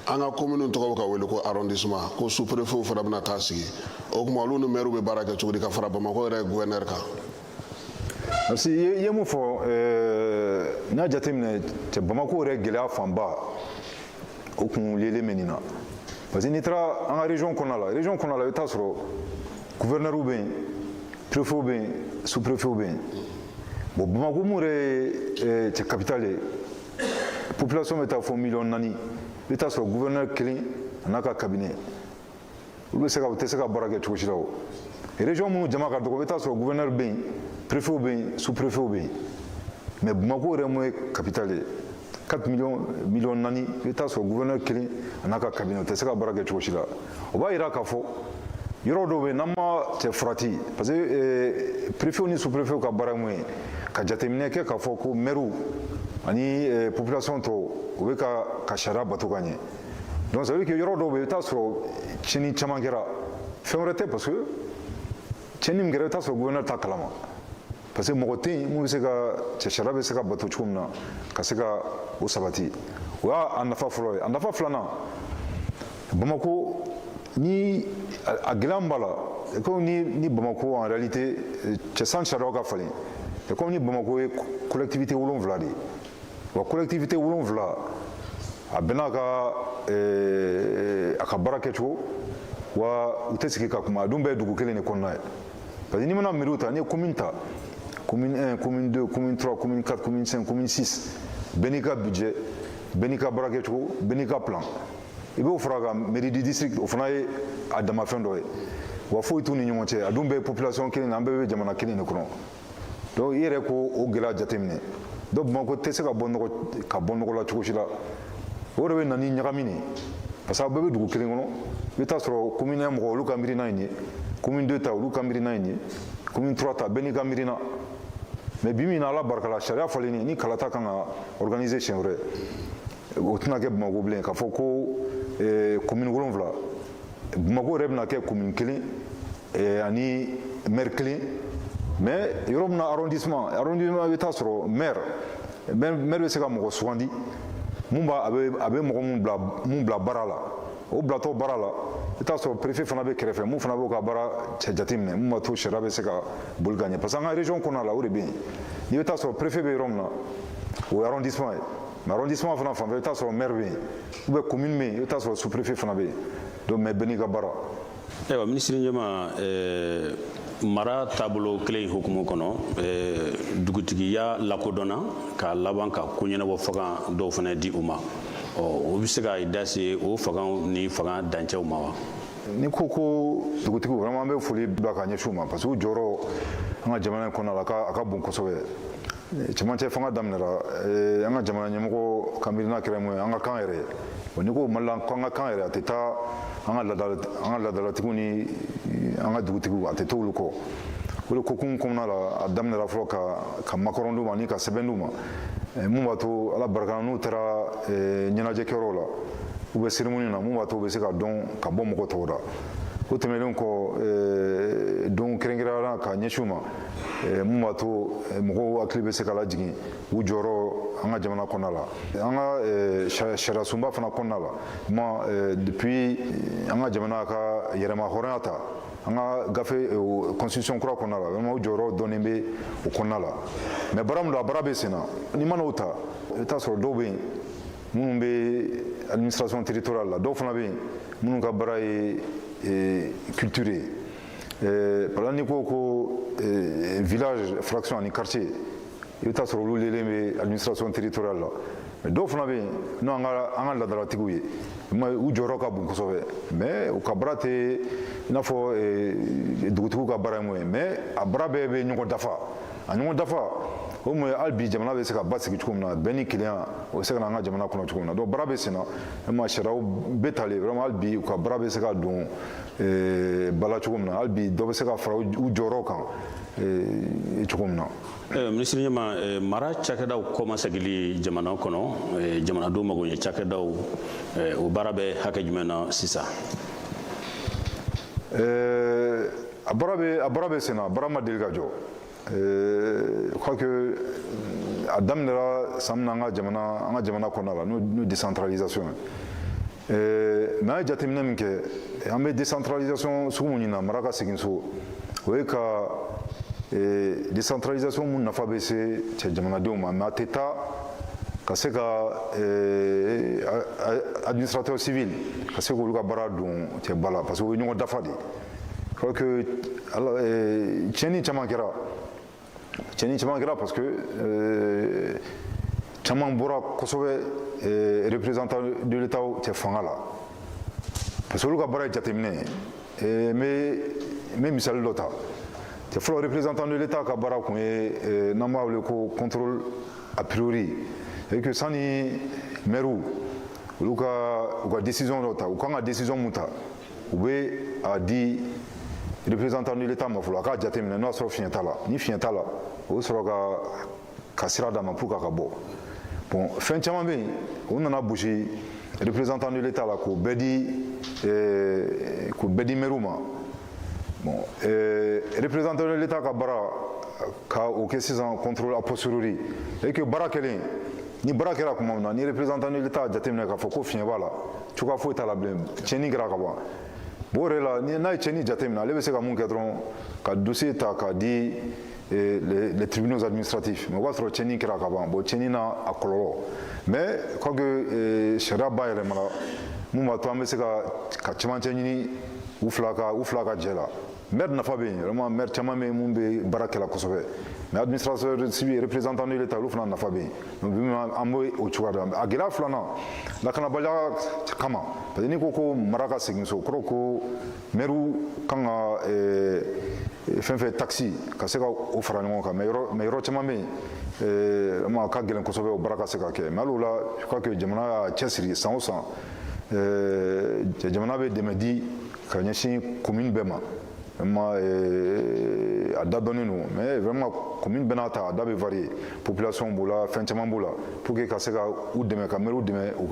An ka commune tɔgɔ bɛ ka wele ko arrondissement, ko sous préfet fana bɛna taa sigi. O tuma, olu ni maire bɛ baara kɛ cogo di ka fara Bamakɔ yɛrɛ gouverneur kan? Parce que i ye mun fɔ, n y'a jateminɛ cɛ, Bamakɔ yɛrɛ gɛlɛya fanba, o kun liélen bɛ nin na, parce que n'i taara an ka région kɔnɔna la, région kɔnɔna la, i bɛ taa sɔrɔ gouverneur bɛ yen, préfet bɛ yen, sous préfet bɛ yen. Bon, Bamakɔ mun yɛrɛ ye cɛ capitale ye, population bɛ taa fɔ miliyɔn 4, i bɛ taa sɔrɔ gouverneur kelen a n'a ka cabinet, olu bɛ se ka u tɛ se ka baara kɛ cogo si la. O région minnu jama ka dɔgɔ, i bɛ taa sɔrɔ gouverneur bɛ yen, préfet bɛ yen, sous préfet bɛ yen. Mais Bamakɔ yɛrɛ mun ye capitale ye, 4 millions, miliyɔn 4, i bɛ taa sɔrɔ gouverneur kelen a n'a ka cabinet, u tɛ se ka baara kɛ cogo si la. O b'a yira k'a fɔ yɔrɔ dɔw bɛ yen, n'an ma cɛ farati, parce que préfet ni sous préfet ka baara ye mun ye, ka jateminɛ kɛ k'a fɔ ko maire ani population tɔw, u bɛ ka sariya bato ka ɲɛ. Donc ça veut dire que yɔrɔ dɔw bɛ yen, i bɛ taa sɔrɔ tiɲɛni caman kɛra, fɛn wɛrɛ tɛ, parce que tiɲɛni min kɛra, i bɛ taa sɔrɔ gouverneur t'a kalama. Parce que mɔgɔ tɛ yen mun bɛ se ka cɛ sariya bɛ se ka bato cogo min na ka se ka o sabati. O y'a nafa fɔlɔ ye. A nafa filanan, Bamako ni a gɛlɛya min b'a la, comme ni Bamako en réalité cɛ san sariyaw ka falen, comme ni Bamako ye collectivité 7 de ye, wa collectivité 7, a bɛɛ n'a ka a ka baara kɛcogo, wa u tɛ sigi ka kuma. A dun bɛɛ ye dugu kelen de kɔnɔna ye, parce que n'i mana mairie ta, n'i ye commune ta, commune 1, commune 2, commune 3, commune 4, commune 5, commune 6, bɛɛ n'i ka budget, bɛɛ n'i ka baara kɛcogo, bɛɛ n'i ka plan. I b'o fara kan, mairie du district, o fana ye a damafɛn dɔ ye, wa foyi t'u ni ɲɔgɔn cɛ. A dun bɛɛ ye population kelen na, an bɛɛ bɛ jamana kelen de kɔnɔ. Donc i yɛrɛ ko o gɛlɛya jateminɛ. Donc Bamakɔ tɛ se ka bɔ nɔgɔ ka bɔ nɔgɔ la cogo si la. O de bɛ na ni ɲagami de, parce que aw bɛɛ bɛ dugu kelen kɔnɔ. I bɛ taa sɔrɔ commune 1 mɔgɔ, olu ka miirina ye nin ye, commune 2 ta, olu ka miirina ye nin ye, commune 3 ta, bɛɛ n'i ka miirina. Mais bi min na, Ala barika la, sariya falenni ni kalata kan ka organiser siɲɛ wɛrɛ, o tɛna kɛ Bamakɔ bilen k'a fɔ ko commune 7. Bamakɔ yɛrɛ bɛna kɛ commune kelen ani maire kelen. Mais yɔrɔ min na arrondissement, i bɛ taa sɔrɔ maire bɛ se ka mɔgɔ sugandi mun b'a a bɛ mɔgɔ mun bila baara la. O bilatɔ baara la, i bɛ taa sɔrɔ préfet fana bɛ kɛrɛfɛ, mun fana b'o ka baara cɛ jateminɛ, mun b'a to sariya bɛ se ka boli ka ɲɛ. Parce que an ka région kɔnɔna la, o de bɛ yen. N'i bɛ taa sɔrɔ préfet bɛ yɔrɔ min na, o ye arrondissement ye. Mais arrondissement fana fan fɛ, i bɛ taa sɔrɔ maire bɛ yen, ou bien commune bɛ yen, i bɛ taa sɔrɔ sous préfet fana bɛ yen. Donc mais bɛɛ n'i ka baara. Ayiwa, minisiri ɲɛma, mara taabolo kelen in hukumu kɔnɔ, dugutigiya lakodɔnna k'a laban ka koɲɛnabɔ fanga dɔw fana di u ma. Ɔ, o bɛ se ka da se o fangaw ni fanga dancɛw ma wa? Ni ko dugutigiw, vraiment an bɛ foli bila ka ɲɛsin u ma, parce que u jɔyɔrɔ an ka jamana in kɔnɔna la, a ka bon kosɛbɛ. Cɛmancɛ fanga daminɛra, an ka jamana ɲɛmɔgɔ ka miirina kɛra mun ye? An ka kan yɛrɛ. N'i ko Mali la ko an ka kan yɛrɛ, a tɛ taa an ka laadalatigiw ni an ka dugutigiw, a tɛ to olu kɔ. O de kokumu kɔnɔna la, a daminɛra fɔlɔ ka makɔrɔn d'u ma ani ka sɛbɛn d'u ma, mun b'a to, Ala barika, n'u taara ɲɛnajɛkɛyɔrɔw la u bɛ cérémonie na, mun b'a to u bɛ se ka dɔn ka bɔ mɔgɔ tɔw la. O tɛmɛnen kɔ, don kɛrɛnkɛrɛnnenya ka ɲɛsin u ma, mun b'a to mɔgɔw hakili bɛ se ka lajigin u jɔyɔrɔ an ka jamana kɔnɔna la, an ka sariya sunba fana kɔnɔna la. Ma depuis an ka jamana ka yɛrɛma hɔrɔnya ta, an ka gafe constitution kura kɔnɔna la, vraiment u jɔyɔrɔ dɔɔnin bɛ o kɔnɔna la. Mais baara min don, a baara bɛ sen na. N'i mana o ta, i bɛ taa sɔrɔ dɔw bɛ yen minnu bɛ administration territoriale la, dɔw fana bɛ yen minnu ka baara ye culture ye. Par exemple, n'i ko village, fraction ani quartier, i bɛ taa sɔrɔ olu lelen bɛ administration territoriale la. Mais dɔw fana bɛ yen n'o an ka laadalatigiw ye, u jɔyɔrɔ ka bon kosɛbɛ, mais u ka baara tɛ i n'a fɔ dugutigiw ka baara ye mun ye. Mais a baara bɛɛ bɛ ɲɔgɔn dafa, a ɲɔgɔn dafa. O mun ye? Hali bi jamana bɛ se ka basigi cogo min na, bɛn ni kelenya, o bɛ se ka na an ka jamana kɔnɔ cogo min na. Donc baara bɛ sen na, ma sariyaw bɛ talen. Vraiment, hali bi u ka baara bɛ se ka don ba la cogo min na, hali bi dɔ bɛ se ka fara u jɔyɔrɔ kan cogo min na. Minisiri ɲɛma, mara cakɛdaw kɔmasegili jamana kɔnɔ, jamanadenw magoɲɛ cakɛdaw, o baara bɛ hakɛ jumɛn na sisan? A baara bɛ sen na, a baara ma deli ka jɔ. Je crois que a daminɛra san min na an ka jamana kɔnɔna la, n'o décentralisation ye. Mais an ye jateminɛ min kɛ, an bɛ décentralisation sugu mun ɲini, mara ka segin so, o ye ka décentralisation mun nafa bɛ se cɛ jamanadenw ma, mais a tɛ taa ka se ka administrateur civil ka se k'olu ka baara don cɛ ba la, parce que o ye ɲɔgɔn dafa de ye. Je crois que tiɲɛni caman kɛra, tiɲɛni caman kɛra, parce que caman bɔra kosɛbɛ représentant de l'État cɛ fanga la, parce que olu ka baara ye jateminɛ ye. N bɛ misali dɔ ta. Cɛ fɔlɔ, représentant de l'État ka baara kun ye n'an b'a wele ko contrôle a priori, c'est que sani maire olu ka u ka décision dɔ ta, u kan ka décision mun ta, u bɛ a di représentant de l'État ma fɔlɔ, a k'a jateminɛ n'o y'a sɔrɔ fiɲɛ t'a la. Ni fiɲɛ t'a la, o bɛ sɔrɔ ka sira d'a ma pour que a ka bɔ. Bon, fɛn caman bɛ yen, o nana gosi représentant de l'État la k'o bɛɛ di maire ma. Bon, Représentant de l'État ka baara ka o kɛ sisan contrôle a posteriori, et que baara kɛlen, ni baara kɛra tuma min na, ni représentant de l'État jateminɛ k'a fɔ ko fiɲɛ b'a la, cogoya foyi t'a la bilen, tiɲɛni kɛra ka ban. Bon, o yɛrɛ la, ni n'a ye tiɲɛni jateminɛ, ale bɛ se ka mun kɛ dɔrɔn? Ka dossier ta k'a di les tribunaux administratifs. Mais o b'a sɔrɔ tiɲɛni kɛra ka ban. Bon, tiɲɛni n'a a kɔlɔlɔ, mais quoique sariya ba yɛlɛmana mun b'a to an bɛ se ka cɛmancɛ ɲini u fila ka jɛ la. Maire nafa bɛ yen vraiment, maire caman bɛ yen mun bɛ baara kɛ la kosɛbɛ, mais administrateur civil, représentant de l'État, olu fana nafa bɛ yen. Donc bi an bɛ o cogoya de la. A gɛlɛya filanan, lakanabaliya kama, parce que n'i ko ko mara ka segin so, o kɔrɔ ko maire kan ka fɛn fɛn taxe ka se ka o fara ɲɔgɔn kan. Mais yɔrɔ caman bɛ yen vraiment, a ka gɛlɛn kosɛbɛ o baara ka se ka kɛ. Mais hali o la, je crois que jamana y'a cɛsiri. San o san, jamana bɛ dɛmɛ di ka ɲɛsin commune bɛɛ ma. Vraiment, a da dɔnnen don, mais vraiment, commune bɛɛ n'a ta, a da bɛ varier, population b'o la, fɛn caman b'o la, pour que ka se ka u dɛmɛ, ka maire dɛmɛ u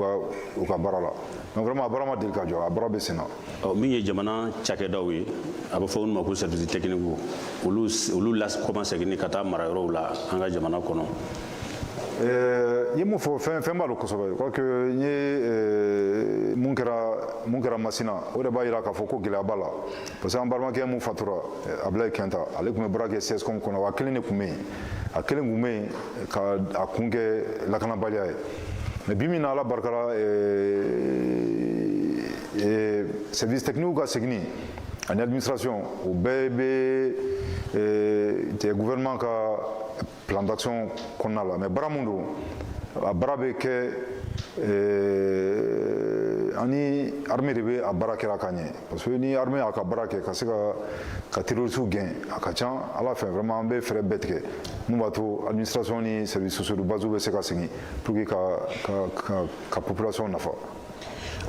ka baara la. Donc vraiment, a baara ma deli ka jɔ, a baara bɛ sen na. Ɔ, min ye jamana cakɛdaw ye, a bɛ fɔ minnu ma ko service technique, olu la kɔma seginni ka taa marayɔrɔw la an ka jamana kɔnɔ. I ye mun fɔ, fɛn b'a don kosɛbɛ. Je crois que n ye mun kɛra Masina, o de b'a jira k'a fɔ ko gɛlɛya b'a la, parce que an balimakɛ mun fatura, Abulayi Kɛnta, ale tun bɛ baara kɛ CSCOM kɔnɔ wa, a kelen de tun bɛ yen, a kelen tun bɛ yen ka a kun kɛ lakanabaliya ye. Mais bi min na, Ala barika la, service technique ka seginni ani administration, o bɛɛ bɛ gouvernement ka plan d'action kɔnɔna la. Mais baara mun don, a baara bɛ kɛ ani armée de bɛ a baara kɛra ka ɲɛ, parce que ni armée y'a ka baara kɛ ka se ka terroristes gɛn, a ka ca Ala fɛ vraiment, an bɛ fɛɛrɛ bɛɛ tigɛ mun b'a to administration ni services sociaux de base bɛ se ka segin pour que ka population nafa.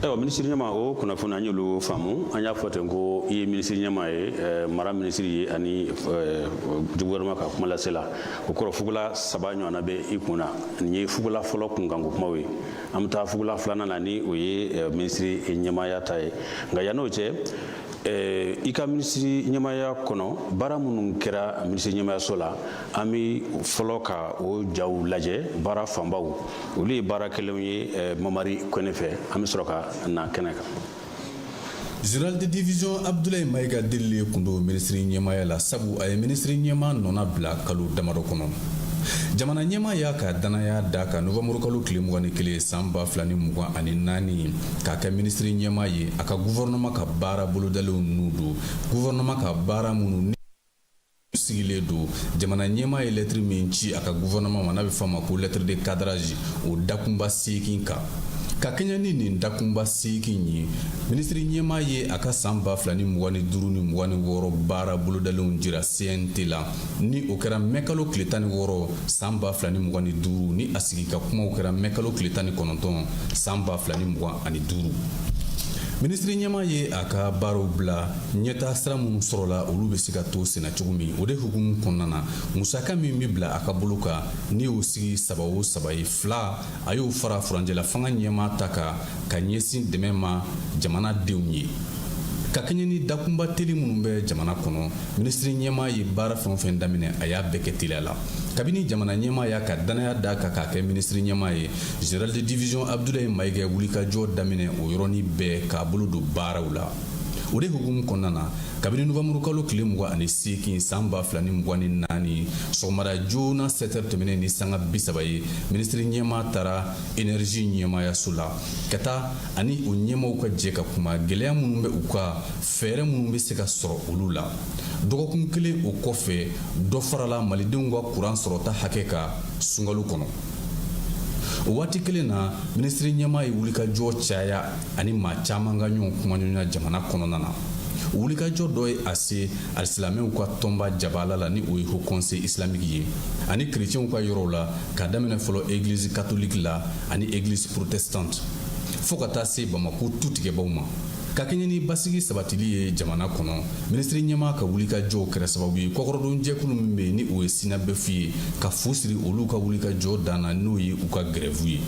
Ayiwa, minisiri ɲɛma, o kunnafoni an y'olu faamu. An y'a fɔ ten ko i ye minisiri ɲɛma ye, mara minisiri ye ani gouvernement ka kuma lase la. O kɔrɔ, fugula saba ɲɔgɔnna bɛ i kun na. Nin ye fugula fɔlɔ kunkanko kumaw ye. An bɛ taa fugula filanan na, ni o ye minisiri ɲɛmaya ta ye. Nka yann'o cɛ, i ka minisiri ɲɛmaya kɔnɔ, baara minnu kɛra minisiri ɲɛmayaso la, an bɛ fɔlɔ ka o jaw lajɛ. Baara fanbaw, olu ye baara kɛlenw ye Mamari Kɔnɛ fɛ. An bɛ sɔrɔ ka na kɛnɛ kan. Général de division Abdoulaye Maïga delilen kun don minisiri ɲɛmaya la, sabu a ye minisiri ɲɛma nɔna bila kalo damadɔ kɔnɔ. Jamana ɲɛma y'a ka danaya da kan novanburu kalo tile 21 san 2024 k'a kɛ minisiri ɲɛma ye. A ka gouvernement ka baara bolodalenw n'u don, gouvernement ka baara minnu sigilen don, jamana ɲɛma ye lɛtiri min ci a ka gouvernement ma, n'a bɛ fɔ a ma ko lettre de cadrage, o dakunba 8 kan. Ka kɛɲɛ ni nin dakunba 8 ye, minisiri ɲɛma ye a ka san 2025 ni 26 baara bolodalenw jira CNT la, ni o kɛra mɛkalo tile 16 san 2025, ni a sigi ka kumaw kɛra mɛkalo tile 19 san 2025. Minisiri ɲɛma ye a ka baaraw bila ɲɛta sira minnu sɔrɔla, olu bɛ se ka to senna cogo min. O de hukumu kɔnɔna na, musaka min bɛ bila a ka bolo kan, ni y'o sigi saba o saba ye, fila a y'o fara furancɛla fanga ɲɛmaa ta kan ka ɲɛsin dɛmɛ ma jamanadenw ye. Ka kɛɲɛ ni dakunba teli minnu bɛ jamana kɔnɔ, minisiri ɲɛmaa ye baara fɛn o fɛn daminɛ, a y'a bɛɛ kɛ teliya la. Kabini jamana ɲɛmaa y'a ka danaya da kan k'a kɛ minisiri ɲɛmaa ye, général de division Abdoulaye Maïga wulikajɔ daminɛ o yɔrɔnin bɛɛ k'a bolo don baaraw la. O de hukumu kɔnɔna na, kabini novanburu tile 28 san 2024, sɔgɔmada joona 7 heures tɛmɛnen ni sanga 30 ye, minisiri ɲɛmaa taara énergie ɲɛmayaso la ka taa ani o ɲɛmaw ka jɛ ka kuma gɛlɛya minnu bɛ u ka fɛɛrɛ minnu bɛ se ka sɔrɔ olu la. Dɔgɔkun kelen o kɔfɛ, dɔ farala malidenw ka kuran sɔrɔta hakɛ kan sunkalo kɔnɔ. O waati kelen na, minisiri ɲɛmaa ye wulikajɔ caya ani maa caman ka ɲɔgɔn kumaɲɔgɔnya jamana kɔnɔna na. Wulikajɔ dɔ ye a se alisilamɛw ka tɔnba jabala la, ni o ye Haut Conseil islamique ye, ani kerecɛnw ka yɔrɔw la, ka daminɛ fɔlɔ église catholique la ani église protestante, fɔɔ ka taa se Bamako tutigɛbaw ma. Ka kɛɲɛ ni basigi sabatili ye jamana kɔnɔ, minisiri ɲɛmaa ka wulikajɔw kɛra sababu ye kɔkɔrɔdon jɛkulu min bɛ yen, ni o ye SYNABEF ye, ka fu siri olu ka wulikajɔ dan na, n'o ye u ka grève ye.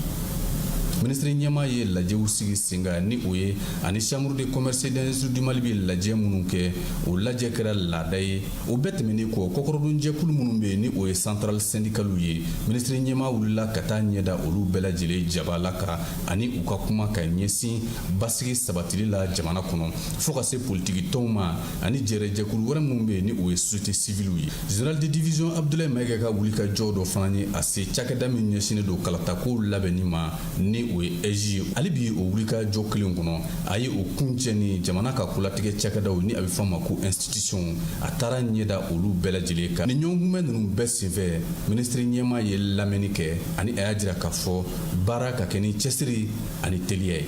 Minisiri ɲɛmaa ye lajɛw sigi sen kan, ni o ye ani Chambre de commerce et d'industrie du Mali bɛ lajɛ minnu kɛ, o lajɛ kɛra laada ye. O bɛɛ tɛmɛnen kɔ, kɔkɔrɔdonjɛkulu minnu bɛ yen, ni o ye centrale syndicale ye, minisiri ɲɛmaa wulila ka taa ɲɛda olu bɛɛ lajɛlen jaba la ka ani u ka kuma ka ɲɛsin basigi sabatili la jamana kɔnɔ, fo ka se politiki tɔnw ma ani jɛrɛjɛkulu wɛrɛ minnu bɛ yen, ni o ye société civile ye. Général de division Abdoulaye Maïga ka wulikajɔ dɔ fana ye a se cakɛda min ɲɛsinnen don kalatakow labɛnni ma, ni o ye AIGE ye. Hali bi o wulikajɔ kelen kɔnɔ, a ye o kuncɛ ni jamana ka kolatigɛ cakɛdaw, ni a bɛ fɔ a ma ko institution, a taara ɲɛda olu bɛɛ lajɛlen kan. Ni ɲɔgɔnkunbɛn ninnu bɛɛ senfɛ, minisiri ɲɛmaa ye lamɛnni kɛ ani a y'a jira k'a fɔ baara ka kɛ ni cɛsiri ani teliya ye.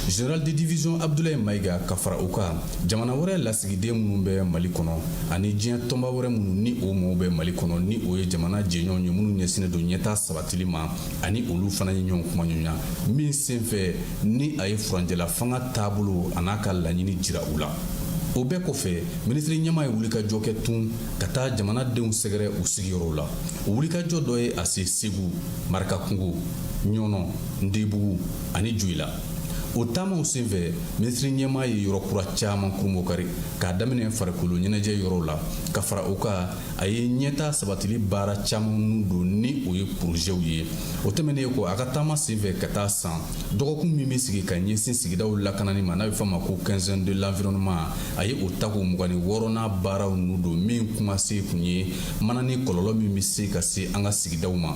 Général de division Abdoulaye Maïga ka fara o kan, jamana wɛrɛ lasigiden minnu bɛ Mali kɔnɔ ani diɲɛ tɔnba wɛrɛ minnu ni o mɔgɔw bɛ Mali kɔnɔ, ni o ye jamana jɛɲɔgɔn ye minnu ɲɛsinnen don ɲɛtaa sabatili ma, ani olu fana ye ɲɔgɔn kumaɲɔgɔnya min senfɛ ni a ye furancɛla fanga taabolo a n'a ka laɲini jira u la. O bɛɛ kɔfɛ, minisiri ɲɛmaa ye wulikajɔ kɛ tun ka taa jamanadenw sɛgɛrɛ u sigiyɔrɔw la. O wulikajɔ dɔ ye a se Segu, Marakakungo, Ɲɔnɔ, Ndebugu ani Joyila. O taamaw senfɛ, minisiri ɲɛmaa ye yɔrɔ kura caman kurunbonkari, k'a daminɛ farikolo ɲɛnajɛ yɔrɔw la. Ka fara o kan, a ye ɲɛtaa sabatili baara caman don, ni o ye porozɛw ye. O tɛmɛnen kɔ, a ka taama senfɛ ka taa San, dɔgɔkun min bɛ sigi ka ɲɛsin sigidaw lakanani ma, n'a bɛ fɔ a ma ko quinzaine de l'environnement, a ye o tako 26nan baaraw nu don, min kumase kun ye manani kɔlɔlɔ min bɛ se ka se an ka sigidaw ma.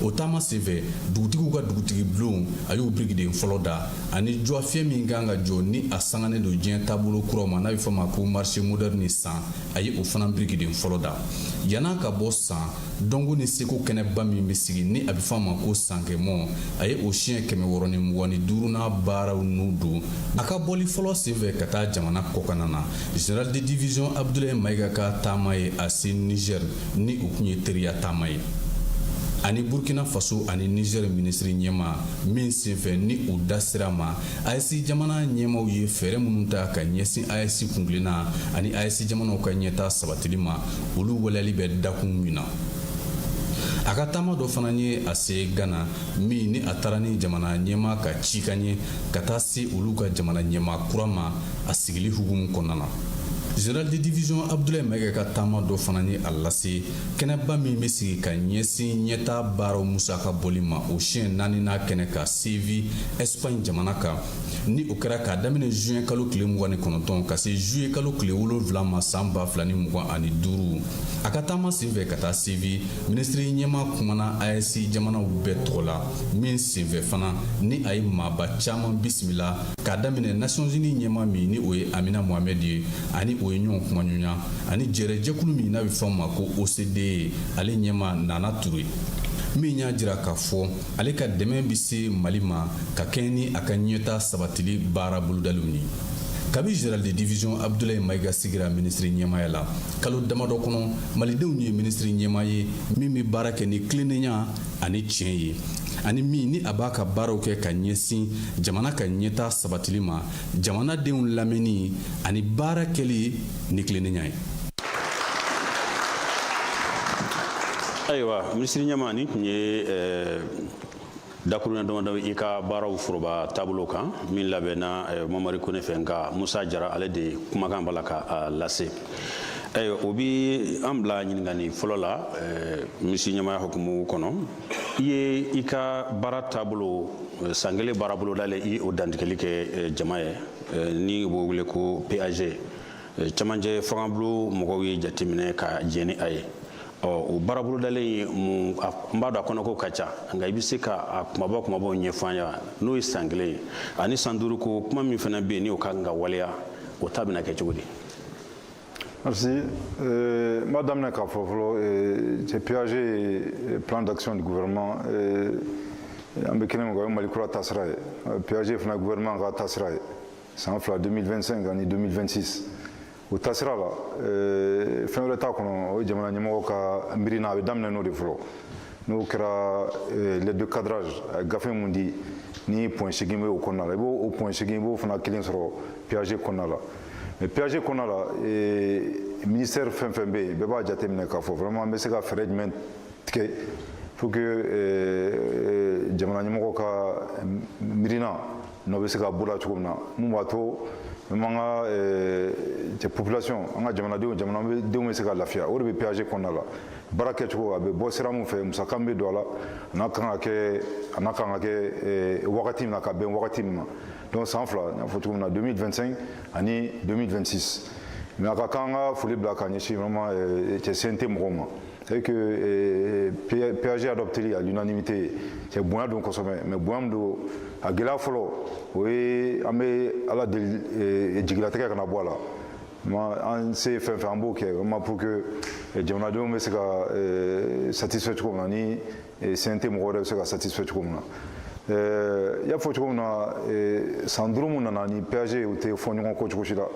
O taama senfɛ, dugutigiw ka dugutigi bulon, a y'o birikiden fɔlɔ da, ani jɔfiyɛ min kan ka jɔ ni a sanganen don diɲɛ taabolo kuraw ma, n'a bɛ fɔ a ma ko marché moderne San, a ye o fana birikiden fɔlɔ da. Yann'a ka bɔ San, dɔnko ni seko kɛnɛba min bɛ sigi, ni a bɛ fɔ a ma ko Sankɛmɔ, a ye o siɲɛ 625nan baaraw nu don. A ka bɔli fɔlɔ senfɛ ka taa jamana kɔkanna na, général de division Abdoulaye Maïga ka taama ye a se Niger, ni o kun ye teriya taama ye ani Burkina Faso ani Niger minisiri ɲɛmaa, min senfɛ ni u da sera ma AES jamana ɲɛmaw ye fɛɛrɛ minnu ta ka ɲɛsin AES kuntilenna ani AES jamanaw ka ɲɛtaa sabatili ma, olu waleyali bɛ dakun min na. A ka taama dɔ fana ye a se Gana, min ni a taara ni jamana ɲɛmaa ka cikan ye ka taa se olu ka jamana ɲɛmaa kura ma a sigili hukumu kɔnɔna na. Général de division Abdoulaye Maïga ka taama dɔ fana ye a lase kɛnɛba min bɛ sigi ka ɲɛsin ɲɛtaa baaraw musaka bɔli ma, o siɲɛ naaninan kɛnɛ ka Séville, Espagne jamana kan, ni o kɛra k'a daminɛ juin kalo tile 29 ka se juillet kalo tile 7 ma san 2025. A ka taama senfɛ ka taa Séville, minisiri ɲɛmaa kumana AES jamanaw bɛɛ tɔgɔ la, min senfɛ fana ni a ye maaba caman bisimila, k'a daminɛ Nations Unies ɲɛmaa min ni o ye Amina Mohamed ye, ani o ye ɲɔgɔn kumaɲɔgɔnya ani jɛrɛjɛkulu min n'a bɛ fɔ a ma ko OCDE, ale ɲɛmaa Nana Ture, min y'a jira k'a fɔ ale ka dɛmɛ bɛ se Mali ma ka kɛɲɛ ni a ka ɲɛtaa sabatili baara bolodalenw ye. Kabi général de division Abdoulaye Maïga sigira minisiri ɲɛmaaya la, kalo damadɔ kɔnɔ, malidenw ye minisiri ɲɛmaa ye min bɛ baara kɛ ni tilennenya ani tiɲɛ ye, ani min ni a b'a ka baaraw kɛ ka ɲɛsin jamana ka ɲɛtaa sabatili ma, jamanadenw lamɛnni ani baara kɛli ni tilennenya ye. Ayiwa, minisiri ɲɛmaa, nin tun ye dakuruɲɛ damadɔ i ka baaraw foroba taabolo kan min labɛnna Mamari Kone fɛ, nka Musa Jara ale de kumakan b'a la ka lase. Ayiwa, o bi an bila ɲininkali fɔlɔ la. Minisiri ɲɛmaaya hukumu kɔnɔ, i ye i ka baara taabolo san kelen baara bolodalen, i ye o dantigɛli kɛ jama ye, ni u b'o wele ko PAG. Camancɛ fangabulon mɔgɔw ye jateminɛ ka jɛn ni a ye. Ɔ, o baara bolodalen ye mun? N b'a dɔn a kɔnɔko ka ca, nka i bɛ se ka a kumaba kumabaw ɲɛfɔ an ye, n'o ye san kelen ye ani san 5 ko kuma min fana bɛ yen, ni o ka kan ka waleya, o ta bɛna kɛ cogo di? Merci. N b'a daminɛ k'a fɔ fɔlɔ, c'est PAG, plan d'action du gouvernement. An bɛ kɛnɛ min kan, o ye Mali kura taasira ye. PAG fana, gouvernement ka taasira ye san 2, 2025 ani 2026. O taasira la, fɛn wɛrɛ t'a kɔnɔ, o ye jamana ɲɛmɔgɔ ka miirina, a bɛ daminɛ n'o de fɔlɔ. N'o kɛra lettre de cadrage, a ye gafe mun di, ni point 8 bɛ o kɔnɔna la, i b'o o point 8, i b'o fana kelen sɔrɔ PAG kɔnɔna la. Mais PAG kɔnɔna la, ministère fɛn fɛn bɛ yen, bɛɛ b'a jateminɛ k'a fɔ vraiment an bɛ se ka fɛɛrɛ jumɛn tigɛ. Pour que jamana ɲɛmɔgɔ ka miirina nɔ bɛ se ka bɔ la cogo min na, mun b'a to même an ka population, an ka jamanadenw bɛ se ka lafiya. O de bɛ PAG kɔnɔna la. Baara kɛcogo, a bɛ bɔ sira mun fɛ, musaka min bɛ don a la, a n'a kan ka kɛ, a n'a kan ka kɛ wagati min na, ka bɛn wagati min ma. Donc san 2, n y'a fɔ cogo min na, 2025 ani 2026. Mais a ka kan an ka foli bila ka ɲɛsin vraiment cɛ CNT mɔgɔw ma, c'est que PAG adopté à l'unanimité, c'est bonya don kosɛbɛ. Mais bonya min don, a gɛlɛya fɔlɔ, o ye an bɛ Ala deli jigilatigɛ kana bɔ a la. An se ye fɛn fɛn, an b'o kɛ vraiment pour que jamanadenw bɛ se ka satisfait cogo min na, ni CNT mɔgɔw yɛrɛ bɛ se ka satisfait cogo min na. I y'a fɔ cogo min na, san 5 mun nana ni PAG, u tɛ fɔ ɲɔgɔn kɔ cogo si la.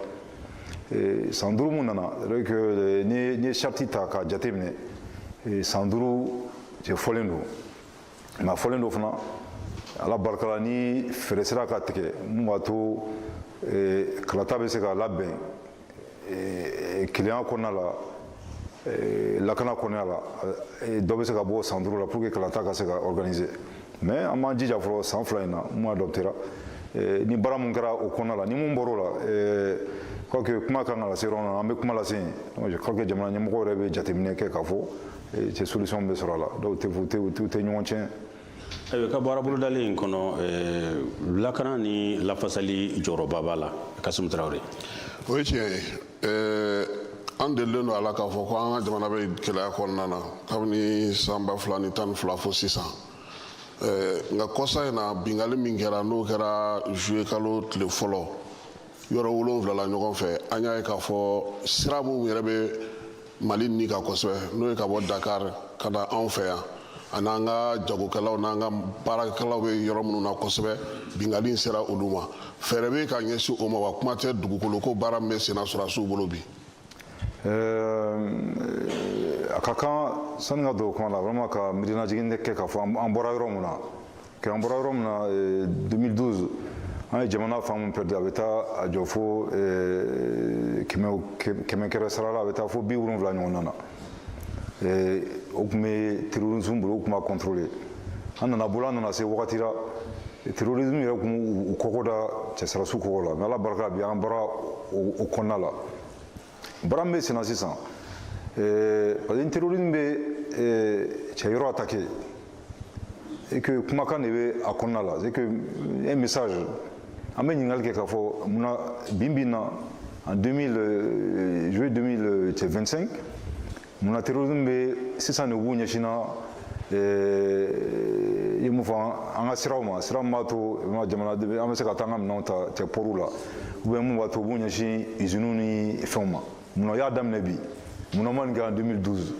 San 5 mun nana, c'est que n'i ye charte ta k'a jateminɛ, san 5 cɛ fɔlen don. Mais a fɔlen don fana, Ala barika la, ni fɛɛrɛ sera ka tigɛ mun b'a to kalata bɛ se ka labɛn kelenya kɔnɔna la, lakana kɔnɔna la, dɔ bɛ se ka bɔ san 5 la pour que kalata ka se ka organiser. Mais an b'an jija fɔlɔ san 2 in na mun adoptera, ni baara mun kɛra o kɔnɔna la, ni mun bɔr'o la, crois que kuma kan ka lase yɔrɔ min na, an bɛ kuma lase yen. Donc je crois que jamana ɲɛmɔgɔ yɛrɛ bɛ jateminɛ kɛ k'a fɔ cɛ solution bɛ sɔrɔ a la. Donc u tɛ ɲɔgɔn tiɲɛ. Ayiwa, ka baara bolodalen in kɔnɔ, lakana ni lafasali jɔyɔrɔba b'a la, Kasimu Tarawele. O ye tiɲɛ ye. An delilen don a la k'a fɔ ko an ka jamana bɛ gɛlɛya kɔnɔna na kabini san 2012 fo sisan. Nka kɔsa in na, bingali min kɛra, n'o kɛra juillet kalo tile fɔlɔ, yɔrɔ wolonwula la ɲɔgɔn fɛ, an y'a ye k'a fɔ sira minnu yɛrɛ bɛ Mali ni kan kosɛbɛ, n'o ye ka bɔ Dakar ka na anw fɛ yan, ani an ka jagokɛlaw n'an ka baarakɛlaw bɛ yɔrɔ minnu na kosɛbɛ, bingali in sera olu ma. Fɛɛrɛ bɛ ka ɲɛsin o ma wa? Kuma tɛ dugukolo ko baara min bɛ senna sɔrɔdasiw bolo bi. A ka kan, sani ka don o kuma la, vraiment ka miirinajigin kɛ k'a fɔ an bɔra yɔrɔ mun na, kɛ an bɔra yɔrɔ min na. 2012, an ye jamana fan mun perdu, a bɛ taa a jɔ fo kɛmɛ kɛrɛ sara la, a bɛ taa fo 70 ɲɔgɔnna na. O tun bɛ terrorisme bolo, o tun b'a contrôler. An nana bolo, an nana se wagati la, terrorisme yɛrɛ kun u kɔkɔ da cɛ sɔrɔdasiw kɔkɔ la. Mais Ala barika la, bi an bɔra o kɔnɔna la. Baara min bɛ sen na sisan, parce que ni terrorisme bɛ cɛ yɔrɔ attaquer et que kumakan de bɛ a kɔnɔna la, c'est que un message. An bɛ ɲininkali kɛ k'a fɔ munna bi bi in na, en 2000, juillet 2025, munna terrorisme bɛ sisan de b'u ɲɛsinna, i ye mun fɔ, an ka siraw ma, sira min b'a to jamana an bɛ se ka taa an ka minɛnw ta cɛ pɔriw la, ou bien mun b'a to u b'u ɲɛsin usines ni fɛnw ma? Munna u y'a daminɛ bi? Munna ma nin kɛ en 2012?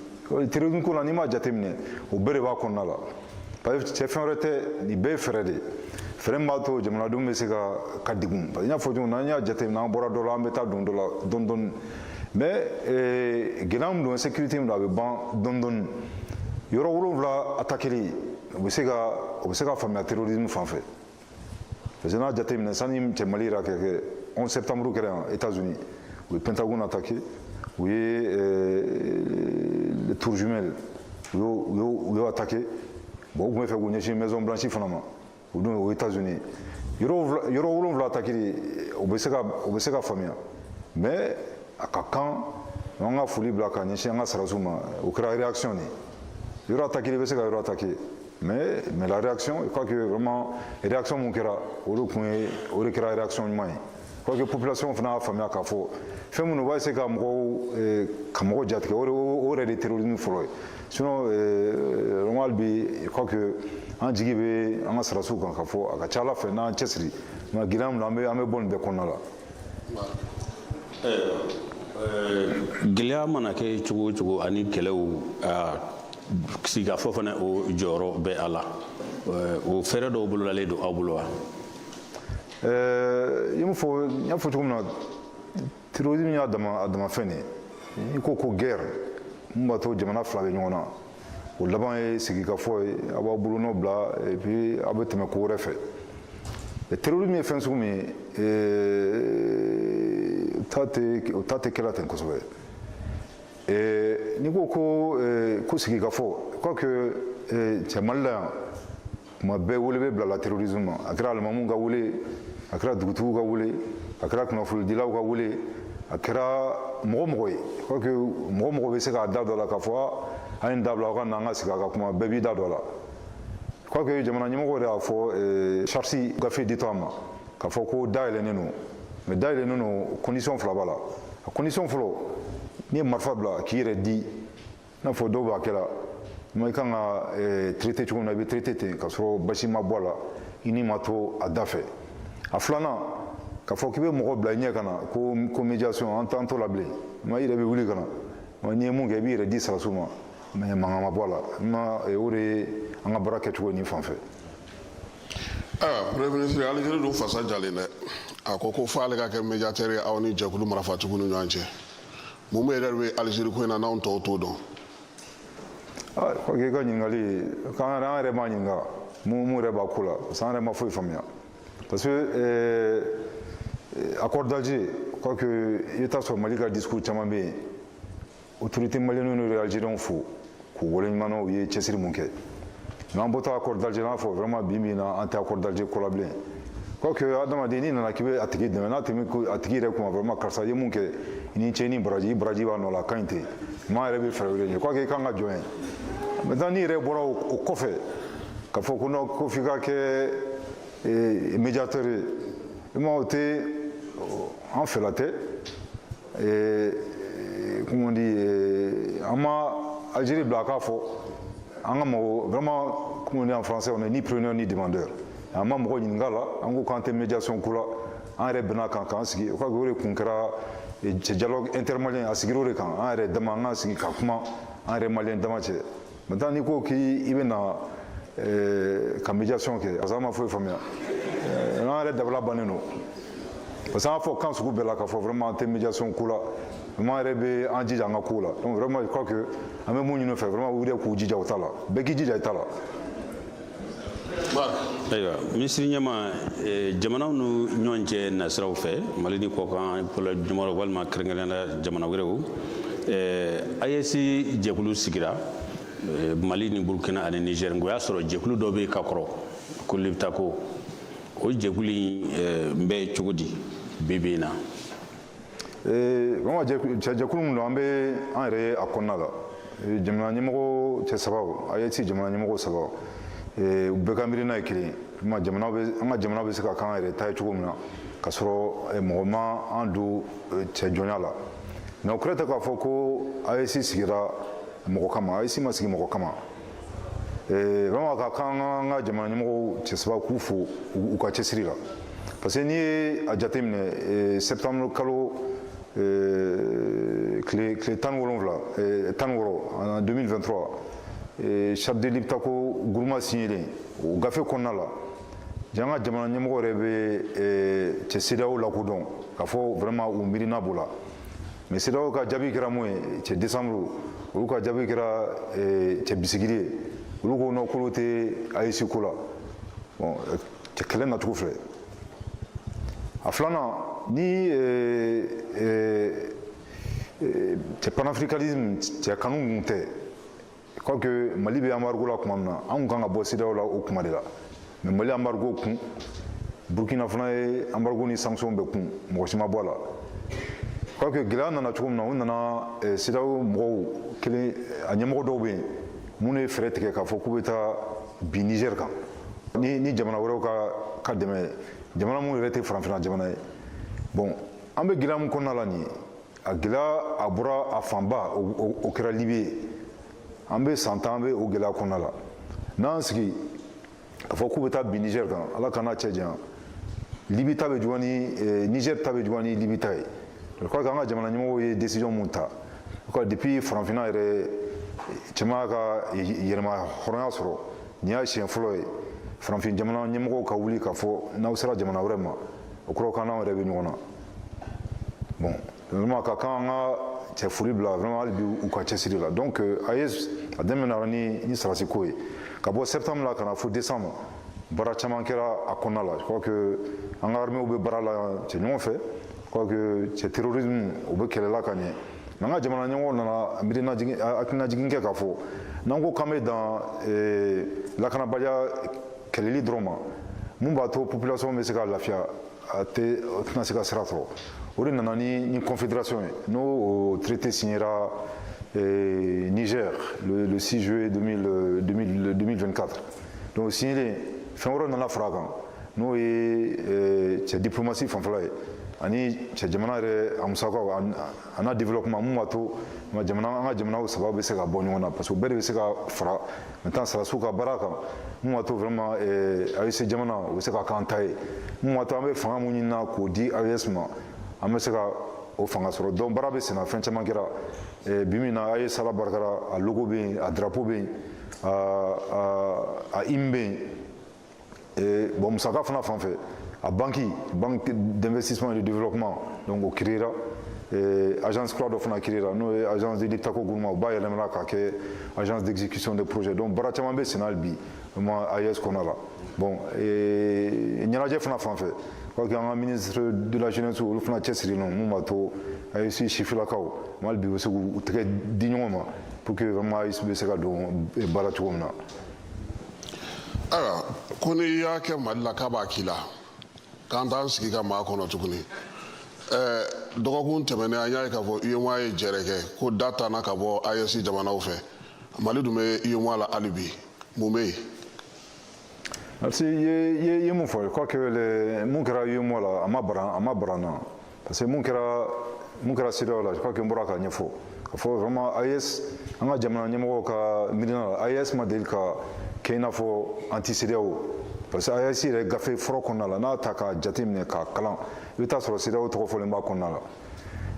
Terrorisme ko la, n'i m'a jateminɛ, o bɛɛ de b'a kɔnɔna la, parce que cɛ fɛn wɛrɛ tɛ, nin bɛɛ ye fɛɛrɛ de ye, fɛɛrɛ min b'a to jamanadenw bɛ se ka degun. Parce que n y'a fɔ cogo min na, an y'a jateminɛ, an bɔra dɔ la, an bɛ taa don dɔ la dɔɔni dɔɔni. Mais gɛlɛya min don, insécurité min don, a bɛ ban dɔɔni dɔɔni. Yɔrɔ wolonwula attaquer, o bɛ se ka faamuya terrorisme fan fɛ, parce que n'a jateminɛ, sani cɛ Mali yɛrɛ ka kɛ, 11 septembre kɛra yan États-Unis, u ye Pentagone attaqué, u ye les tours jumelles, u y'o attaqué. Bon, u tun bɛ fɛ k'u ɲɛsin Maison Blanche fana ma, o dun o États-Unis. Yɔrɔ wolonwula attaqué, o bɛ se ka faamuya. Mais a ka kan an ka foli bila ka ɲɛsin an ka sɔrɔdasiw ma. O kɛra réaction de ye. Yɔrɔ attaqué, i bɛ se ka yɔrɔ attaqué, mais la réaction, je crois que vraiment réaction mun kɛra, o de kun ye, o de kɛra réaction ɲuman ye. Je crois que population fana y'a faamuya k'a fɔ fɛn minnu b'a essayer ka mɔgɔw jatigɛ, o yɛrɛ de ye terrorisme fɔlɔ ye. Sinon vraiment, hali bi, je crois que an jigi bɛ an ka sɔrɔdasiw kan k'a fɔ a ka ca Ala fɛ, n'an cɛsiri nka gɛlɛya min na, an bɛ bɔ nin bɛɛ kɔnɔna la. Gɛlɛya mana kɛ cogo o cogo, ani kɛlɛw, sigikafɔ fana, o jɔyɔrɔ bɛ a la. O fɛɛrɛ dɔw bololalen don aw bolo wa? I ye mun fɔ, n y'a fɔ cogo min na, terrorisme y'a dama a dama fɛn de ye. N'i ko ko guerre mun b'a to jamana fila bɛ ɲɔgɔn na, o laban ye sigikafɔ ye, a b'aw bolonɔ bila et puis aw bɛ tɛmɛ ko wɛrɛ fɛ. Terrorisme ye fɛn sugu min ye, o ta tɛ kɛla ten kosɛbɛ. N'i ko ko sigikafɔ, quoi que cɛ Mali la yan, tuma bɛɛ wele bɛ bila la terrorisme ma. A kɛra alimamuw ka wele, a kɛra dugutigiw ka wele, a kɛra kunnafonidilaw ka wele, a kɛra mɔgɔ mɔgɔ ye, quoi que mɔgɔ mɔgɔ bɛ se k'a da dɔ la k'a fɔ an ye nin dabila, aw ka na an ka sigi a ka kuma, bɛɛ b'i da dɔ la. Quoi que jamana ɲɛmɔgɔ yɛrɛ y'a fɔ charte gafe ditɔ a ma k'a fɔ ko dayɛlɛnnen don, mais dayɛlɛnnen don, condition fila b'a la. A condition fɔlɔ, n'i ye marifa bila k'i yɛrɛ di, i n'a fɔ dɔw b'a kɛ la, ma i kan ka traité cogo min na, i bɛ traité ten k'a sɔrɔ basi ma bɔ a la, i ni ma to a da fɛ. A filanan, k'a fɔ k'i bɛ mɔgɔ bila i ɲɛ ka na ko médiation, an t'an t'o la bilen. Ma i yɛrɛ bɛ wuli ka na, n'i ye mun kɛ, i b'i yɛrɛ di sɔrɔdasiw ma, mais mankan ma bɔ a la. Ma o de ye an ka baara kɛcogo ye nin fan fɛ. Ayiwa, premier ministre, Algérie dun fasa jalen dɛ. A ko ko f'ale ka kɛ médiateur ye aw ni jɛkulu marafatigiw ni ɲɔgɔn cɛ. Mun bɛ yɛrɛ bɛ Algérie ko in na n'anw tɔw t'o dɔn? Ah, quoi que i ka ɲininkali k'an yɛrɛ, an yɛrɛ b'a ɲininka mun yɛrɛ b'a ko la, parce que an yɛrɛ ma foyi faamuya, parce que accord d'Alger, quoi que i bɛ taa sɔrɔ Mali ka discours caman bɛ yen, autorité malienne n'u ye Algériens fo k'u waleɲuman dɔn, u ye cɛsiri mun kɛ. Mais an bɔtɔ accord d'Alger, n'a fɔ vraiment bi bi in na, an tɛ accord d'Alger ko la bilen. Quoi que adamaden, n'i nana k'i bɛ a tigi dɛmɛ, n'a tɛmɛ a tigi yɛrɛ kuma, vraiment karisa, i ye mun kɛ, i ni ce, i ni baraji, i baraji b'a nɔ la, a ka ɲi ten. Maa yɛrɛ bɛ fɛɛrɛ wɛrɛ ɲini, quoi que i kan ka jɔn ye. Maintenant, n'i yɛrɛ bɔra o kɔfɛ k'a fɔ ko non, ko f'i ka kɛ médiateur ye, i ma, o tɛ an fɛla tɛ. Comment on dit, an ma Algérie bila a k'a fɔ an ka mɔgɔ, vraiment, comme on dit en français, on est ni preneur ni demandeur. An ma mɔgɔ ɲininka la, an ko k'an tɛ médiation ko la. An yɛrɛ bɛnna kan k'an sigi. O ka o de kun kɛra cɛ dialogue intermalien, a sigira o de kan, an yɛrɛ dama an k'an sigi ka kuma an yɛrɛ malien dama cɛ. Maintenant, n'i ko k'i bɛ na ka médiation kɛ, parce que an ma foyi faamuya, an yɛrɛ dabala bannen don, parce que an y'a fɔ kan sugu bɛɛ la k'a fɔ vraiment an tɛ médiation ko la, vraiment an yɛrɛ bɛ an jija an ka ko la. Donc vraiment, je crois que an bɛ mun ɲini u fɛ, vraiment, u yɛrɛ k'u jija u ta la, bɛɛ k'i jija i ta la. Ayiwa, minisiri ɲɛma, jamanaw ni ɲɔgɔn cɛ nasiraw fɛ, Mali ni kɔkan jamanaw walima kɛrɛnkɛrɛnnenya jamana wɛrɛw, AES jɛkulu sigira Mali ni Burukina ani Niger. O y'a sɔrɔ jɛkulu dɔ bɛ ka kɔrɔ ko Liptako. O jɛkulu in bɛ cogo di bi bi in na? Vraiment, jɛkulu min don, an bɛ an yɛrɛ ye a kɔnɔna la. Jamana ɲɛmɔgɔ cɛ sabaw, AES jamana ɲɛmɔgɔ saba, u bɛɛ ka miirina ye kelen ye. Jamana bɛ, an ka jamana bɛ se ka k'an yɛrɛ ta ye cogo min na, k'a sɔrɔ mɔgɔ ma an don cɛ jɔnya la. Mais o kɔrɔ tɛ k'a fɔ ko AES sigira mɔgɔ kama. AES ma sigi mɔgɔ kama. Vraiment, ka kan an ka jamana ɲɛmɔgɔw cɛ saba k'u fo u ka cɛsiri la, parce que n'i ye a jateminɛ, septembre kalo tile 17, 16 en 2023, charte de Liptako Gourma signélen, o gafe kɔnɔna la, an ka jamana ɲɛmɔgɔ yɛrɛ bɛ cɛ CEDEAO lakodɔn k'a fɔ vraiment u miirina b'o la. Mais CEDEAO ka jaabi kɛra mun ye? Cɛ décembre, olu ka jaabi kɛra cɛ bisigili ye. Olu ko non, k'olu tɛ AES ko la. Bon, cɛ kɛlɛ nacogo filɛ. A filanan ni cɛ panafricanisme, cɛ kanu kun tɛ. Je crois que Mali bɛ embargo la tuma min na, an kun kan ka bɔ CEDEAO la o kuma de la. Mais Mali embargo kun, Burkina fana ye embargo ni sanction bɛɛ kun, mɔgɔ si ma bɔ a la. Je crois que gɛlɛya nana cogo min na, u nana CEDEAO mɔgɔw kelen, a ɲɛmɔgɔ dɔw bɛ yen minnu ye fɛɛrɛ tigɛ k'a fɔ k'u bɛ taa bin Niger kan ni jamana wɛrɛw ka dɛmɛ ye, jamana minnu yɛrɛ tɛ farafinna jamana ye. Bon, an bɛ gɛlɛya min kɔnɔna la nin ye, a gɛlɛya a bɔra a fanba, o kɛra Libi ye. An bɛ san 10 an bɛ o gɛlɛya kɔnɔna la. N'an sigi k'a fɔ k'u bɛ taa bin Niger kan, Ala kana cɛ janya, Libi ta bɛ juguya ni Niger ta bɛ juguya ni Libi ta ye. Je crois que an ka jamana ɲɛmɔgɔw ye décision mun ta, je crois depuis farafinna yɛrɛ cɛman ka yɛrɛma hɔrɔnya sɔrɔ, nin y'a siɲɛ fɔlɔ ye farafin jamana ɲɛmɔgɔw ka wuli k'a fɔ n'aw sera jamana wɛrɛ ma, o kɔrɔ k'an n'anw yɛrɛ bɛ ɲɔgɔn na. Bon, vraiment, ka kan an ka cɛ foli bila vraiment hali bi u ka cɛsiri la. Donc AES a daminɛna ni sarasi ko ye ka bɔ septembre la ka na fo décembre, baara caman kɛra a kɔnɔna la. Je crois que an ka armée bɛ baara la cɛ ɲɔgɔn fɛ. Je crois que cɛ terrorisme, o bɛ kɛlɛla ka ɲɛ. Mais an ka jamana ɲɛmɔgɔw nana miirinajigin, hakilinajigin kɛ k'a fɔ n'an ko k'an bɛ dan lakanabaliya kɛlɛli dɔrɔn ma, mun b'a to population bɛ se ka lafiya, a tɛ tɛna se ka sira sɔrɔ. O de nana ni confédération ye, n'o o traité signéra Niger le 6 juillet 2000, 2000, 2024. Donc signélen, fɛn wɛrɛ nana fara a kan, n'o ye cɛ diplomatie fanfɛla ye ani cɛ jamana yɛrɛ a musakaw a n'a développement, mun b'a to jamana, an ka jamanaw saba bɛ se ka bɔ ɲɔgɔn na, parce que bɛɛ de bɛ se ka fara maintenant sɔrɔdasiw ka baara kan, mun b'a to vraiment AES jamana u bɛ se ka k'an ta ye, mun b'a to an bɛ fanga mun ɲini k'o di AES ma, an bɛ se ka o fanga sɔrɔ. Donc baara bɛ senna, fɛn caman kɛra. Bi min na, AES, Ala barika la, a logo bɛ yen, a drapeau bɛ yen, a hymne bɛ yen. Bon, musaka fana fan fɛ, a banque, Banque d'investissement et de développement, donc o créera. Agence kura dɔ fana créera, n'o ye agence de Liptako Gourma, o bayɛlɛmana k'a kɛ agence d'exécution des projets. Donc baara caman bɛ senna hali bi vraiment AES kɔnɔna la. Bon, ɲɛnajɛ fana fan fɛ, quoi que an ka ministre de la Jeunesse, olu fana cɛsirilen don, mun b'a to AES sifilakaw hali bi u bɛ se k'u tɛgɛ di ɲɔgɔn ma pour que vraiment AES bɛ se ka don baara cogo min na. Ayiwa, ko n'i y'a kɛ Mali la k'a b'a k'i la, k'an t'an sigi ka maa kɔnɔ tuguni. Dɔgɔkun tɛmɛnen, an y'a ye k'a fɔ UEMOA ye jɛrɛ kɛ ko da tanna ka bɔ AES jamanaw fɛ. Mali dun bɛ UEMOA la hali bi, mun bɛ yen? Merci. I ye mun fɔ, je crois que mun kɛra UEMOA la, a ma bara n na, parce que mun kɛra CEDEAO la, je crois que n bɔra k'a ɲɛfɔ k'a fɔ vraiment AES, an ka jamana ɲɛmɔgɔw ka miirina la, AES ma deli ka kɛ i n'a fɔ anti CEDEAO, parce que AES yɛrɛ gafe fɔlɔ kɔnɔna la, n'a ta k'a jateminɛ k'a kalan, i bɛ taa sɔrɔ CEDEAO tɔgɔ fɔlen b'a kɔnɔna la.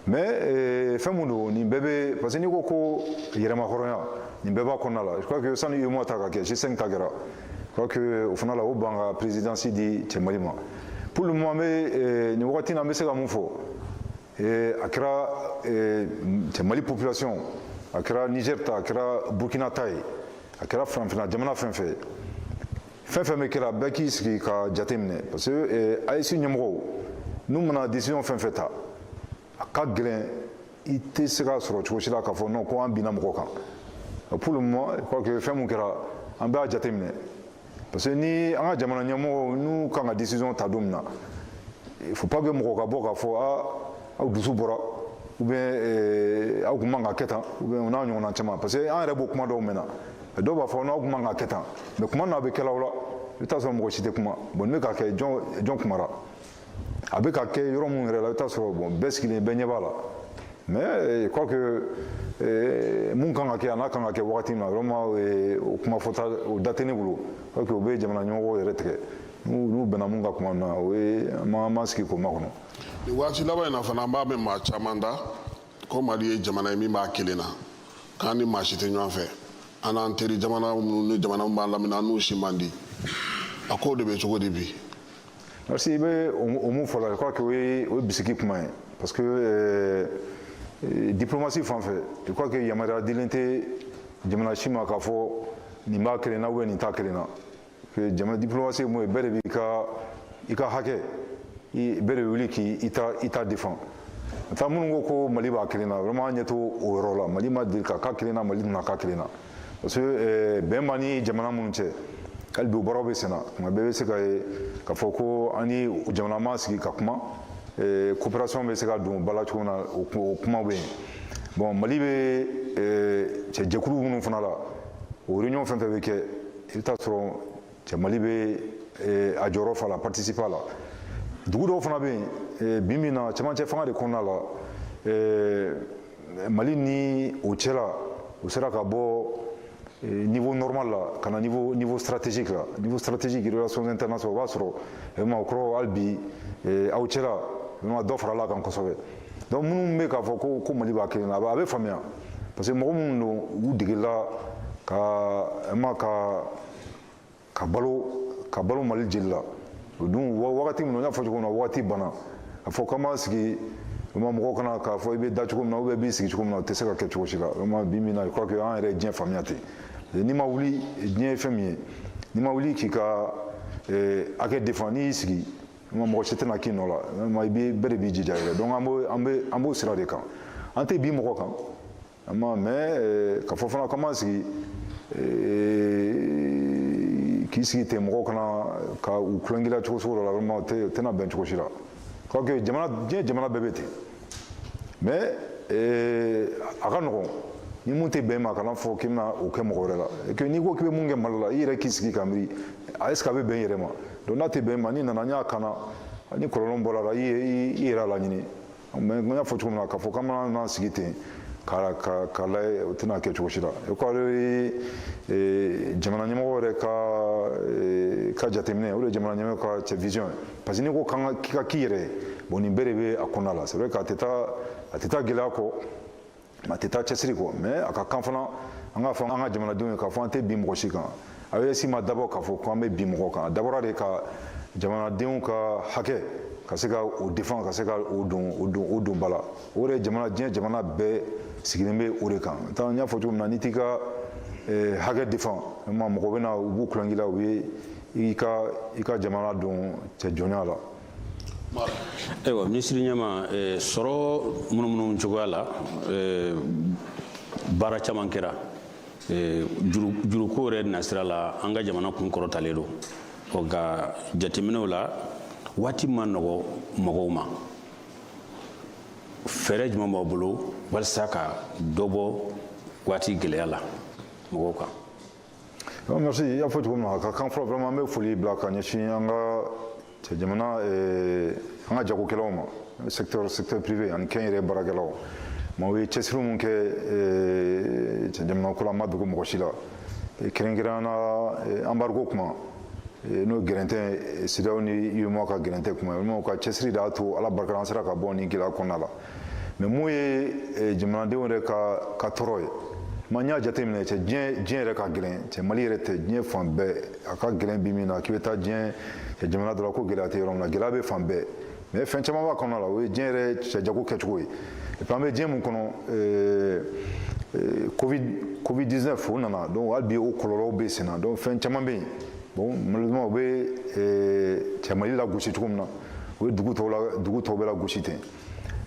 Mais fɛn mun don, nin bɛɛ bɛ, parce que n'i ko ko yɛrɛmahɔrɔnya, nin bɛɛ b'a kɔnɔna la. Je crois que sani UEMOA ta ka kɛ, G5 ta kɛra, je crois que o fana la, o ban ka présidence di cɛ Mali ma. Pour le moment, an bɛ nin wagati in na, an bɛ se ka mun fɔ? A kɛra cɛ Mali population, a kɛra Niger ta, a kɛra Burkina ta ye, a kɛra farafinna jamana fɛn fɛn, fɛn fɛn bɛ kɛra, bɛɛ k'i sigi ka jate minɛ, parce que AES ɲɛmɔgɔw n'u mana décision fɛn fɛn ta, a ka gɛlɛn, i tɛ se k'a sɔrɔ cogo si la k'a fɔ non, ko an binna mɔgɔ kan. Pour le moment, je crois que fɛn mun kɛra, an bɛɛ y'a jate minɛ, parce que ni an ka jamana ɲɛmɔgɔw n'u kan ka décision ta don min na, il faut pas que mɔgɔ ka bɔ k'a fɔ ah, aw dusu bɔra, ou bien aw kun man ka kɛ tan, ou bien o n'a ɲɔgɔnna caman, parce que an yɛrɛ b'o kuma dɔw mɛn na, dɔw b'a fɔ n'aw kun man ka kɛ tan. Mais kuma n'a bɛ kɛla o la, i bɛ taa sɔrɔ mɔgɔ si tɛ kuma. Bon, nin bɛ ka kɛ, jɔn kumara? A bɛ ka kɛ yɔrɔ mun yɛrɛ la, i bɛ taa sɔrɔ bon, bɛɛ sigilen bɛɛ ɲɛ b'a la. Mais je crois que mun kan ka kɛ, a n'a kan ka kɛ wagati min na, vraiment o kuma fɔta, o da tɛ ne bolo. Je crois que o bɛ jamana ɲɛmɔgɔw yɛrɛ tigɛ, n'u bɛnna mun ka kuma min na, o ye an m'an sigi k'o makɔnɔ. Nin waati laban in na fana, an b'a mɛn maa caman da ko Mali ye jamana ye min b'a kelen na, k'an ni maa si tɛ ɲɔgɔn fɛ, an n'an teri jamana minnu ni jamana min b'an lamini, an n'u si man di. A k'o de bɛ cogo di bi? Merci. I bɛ o mun fɔ la, je crois que o ye bisigi kuma ye, parce que diplomatie fan fɛ, je crois que yamaruya dilen tɛ jamana si ma k'a fɔ nin b'a kelen na ou bien nin t'a kelen na. Que jamana diplomatie ye mun ye? Bɛɛ de b'i ka i ka hakɛ, bɛɛ de bɛ wuli k'i i ta défend. Taa minnu ko ko Mali b'a kelen na, vraiment an ɲɛ t'o o yɔrɔ la. Mali ma deli ka k'a kelen na, Mali tɛna k'a kelen na, parce que bɛn b'an ni jamana minnu cɛ, hali bi o baaraw bɛ senna. Tuma bɛɛ bɛ se ka ye k'a fɔ ko an ni jamana ma sigi ka kuma, coopération bɛ se ka don ba la cogo min na, o kumaw bɛ yen. Bon, Mali bɛ cɛ jɛkulu minnu fana la, o réunion fɛn fɛn bɛ kɛ, i bɛ taa sɔrɔ cɛ Mali bɛ a jɔyɔrɔ fa la, participer a la. Dugu dɔw fana bɛ yen bi min na, cɛmancɛ fanga de kɔnɔna la, Mali ni o cɛla, o sera ka bɔ niveau normal la ka na niveau stratégique la. Niveau stratégique, relations internationales, o b'a sɔrɔ vraiment o kɔrɔ hali bi aw cɛla, vraiment dɔ farala kan kosɛbɛ. Donc minnu bɛ k'a fɔ ko Mali b'a kelen na, a bɛ faamuya, parce que mɔgɔ minnu don, u degela ka vraiment ka balo Mali jeli la. O dun wagati min na, n y'a fɔ cogo min na, wagati banna a fɔ k'an b'an sigi vraiment, mɔgɔw kana k'a fɔ i bɛ da cogo min na ou bien i b'i sigi cogo min na, o tɛ se ka kɛ cogo si la. Vraiment, bi min na, je crois que an yɛrɛ ye diɲɛ faamuya ten. N'i ma wuli, diɲɛ ye fɛn min ye, n'i ma wuli k'i ka hakɛ défend, n'i y'i sigi, mɔgɔ si tɛna k'i nɔ la. Vraiment, i bɛ bɛɛ de b'i jija yɛrɛ. Donc an b'o sira de kan. An tɛ bin mɔgɔ kan ama, mais ka fɔ fana k'an b'an sigi k'i sigi ten, mɔgɔw kana ka u tulonkɛ la cogo sugu dɔ la, vraiment o tɛna bɛn cogo si la. Crois que jamana, diɲɛ jamana bɛɛ bɛ ten, mais a ka nɔgɔn ni mun tɛ bɛn ma, kana fɔ k'i bɛna o kɛ mɔgɔ wɛrɛ la. Et que n'i ko k'i bɛ mun kɛ Mali la, i yɛrɛ k'i sigi ka miiri, est ce que a bɛ bɛn i yɛrɛ ma? Donc n'a tɛ bɛn ma, n'i nana, n y'a kana ni kɔlɔlɔ bɔra la, i yɛrɛ laɲini. Mais n y'a fɔ cogo min na, k'a fɔ k'an bɛna sigi ten ka lajɛ, o tɛna kɛ cogo si la. O kɔrɔ ye jamana ɲɛmɔgɔ yɛrɛ ka jateminɛ, o de ye jamana ɲɛmɔgɔ ka cɛ vision ye, parce que n'i ko k'i ka k'i yɛrɛ ye, bon, nin bɛɛ de bɛ a kɔnɔna la. C'est vrai que a tɛ taa gɛlɛya kɔ, a tɛ taa cɛsiri kɔ, mais a ka kan fana an k'a fɔ an ka jamanadenw ye k'a fɔ an tɛ bin mɔgɔ si kan. AES ma dabɔ k'a fɔ k'an bɛ bin mɔgɔ kan, a dabɔra de ka jamanadenw ka hakɛ ka se ka o défend, ka se ka o don ba la. O de ye jamana, diɲɛ jamana bɛɛ sigilen bɛ o de kan. N y'a fɔ cogo min na, n'i t'i ka hakɛ défend, vraiment mɔgɔ bɛ na, u b'u tulonkɛ la, u bɛ i ka jamana don cɛ jɔnya la. Ayiwa, minisiri ɲɛma, sɔrɔ munumunu cogoya la, baara caman kɛra juruko yɛrɛ nasira la. An ka jamana kun kɔrɔtalen don. Ɔ, nka jateminɛw la, waati ma nɔgɔ mɔgɔw ma. Fɛɛrɛ jumɛn b'aw bolo walasa ka dɔ bɔ waati gɛlɛya la mɔgɔw kan? Merci. I y'a fɔ cogo min na, a ka kan fɔlɔ, vraiment an bɛ foli bila ka ɲɛsin an ka cɛ jamana, an ka jagokɛlaw ma, secteur privé ani kɛnyɛrɛye baarakɛlaw ma. U ye cɛsiri mun kɛ cɛ jamana ko la, an ma dogo mɔgɔ si la. Kɛrɛnkɛrɛnnenya la, embargo kuma, n'o gɛrɛntɛ, CEDEAO ni UEMOA ka gɛrɛntɛ kuma, vraiment u ka cɛsiri de y'a to, Ala barika la, an sera ka bɔ nin gɛlɛya kɔnɔna la. Mais mun ye jamanadenw yɛrɛ ka tɔɔrɔ ye ma, n y'a jateminɛ, cɛ, diɲɛ yɛrɛ ka gɛlɛn. Cɛ, Mali yɛrɛ tɛ, diɲɛ fan bɛɛ a ka gɛlɛn. Bi min na k'i bɛ taa diɲɛ jamana dɔ la ko gɛlɛya tɛ yɔrɔ min na, gɛlɛya bɛ fan bɛɛ. Mais fɛn caman b'a kɔnɔna la, o ye diɲɛ yɛrɛ cɛ jago kɛcogo ye. Et puis an bɛ diɲɛ mun kɔnɔ, Covid 19 o nana, donc hali bi o kɔlɔlɔw bɛ sen na. Donc fɛn caman bɛ yen. Bon, malheureusement, u bɛ cɛ Mali lagosi cogo min na, u bɛ dugu tɔw la, dugu tɔw bɛ lagosi ten.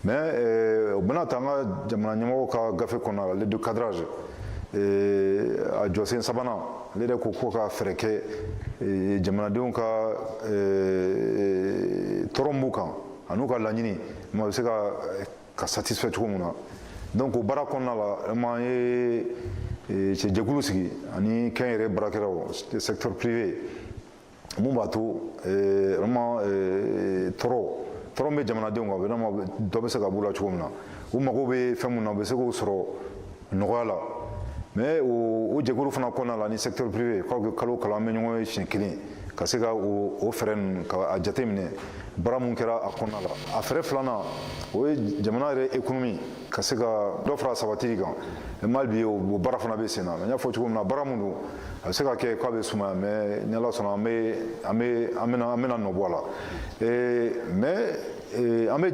Mais o bɛna ta an ka jamana ɲɛmɔgɔw ka gafe kɔnɔna la, lettre de cadrage, a jɔsen sabanan, ale yɛrɛ ko ko ka fɛɛrɛ kɛ jamanadenw ka tɔɔrɔ min b'u kan an'u ka laɲini ma bɛ se ka satisfait cogo min na. Donc o baara kɔnɔna la, vraiment an ye cɛ jɛkulu sigi ani kɛnyɛrɛye baarakɛlaw, secteur privé, mun b'a to vraiment tɔɔrɔ min bɛ jamanadenw kan, vraiment dɔ bɛ se ka b'u la cogo min na, u mago bɛ fɛn mun na, u bɛ se k'o sɔrɔ nɔgɔya la. Mais o jɛkulu fana kɔnɔna la ni secteur privé, je crois que kalo o kalo an bɛ ɲɔgɔn ye siɲɛ kelen ka se ka o fɛɛrɛ ninnu ka a jateminɛ, baara mun kɛra a kɔnɔna la. A fɛɛrɛ filanan, o ye jamana yɛrɛ économie ka se ka dɔ fara sabatili kan. Hali bi o baara fana bɛ sen na. N y'a fɔ cogo min na, baara mun don, a bɛ se ka kɛ k'a bɛ sumaya, mais ni Ala sɔnna, an bɛ an bɛ an bɛna an bɛna nɔ bɔ a la. Mais an bɛ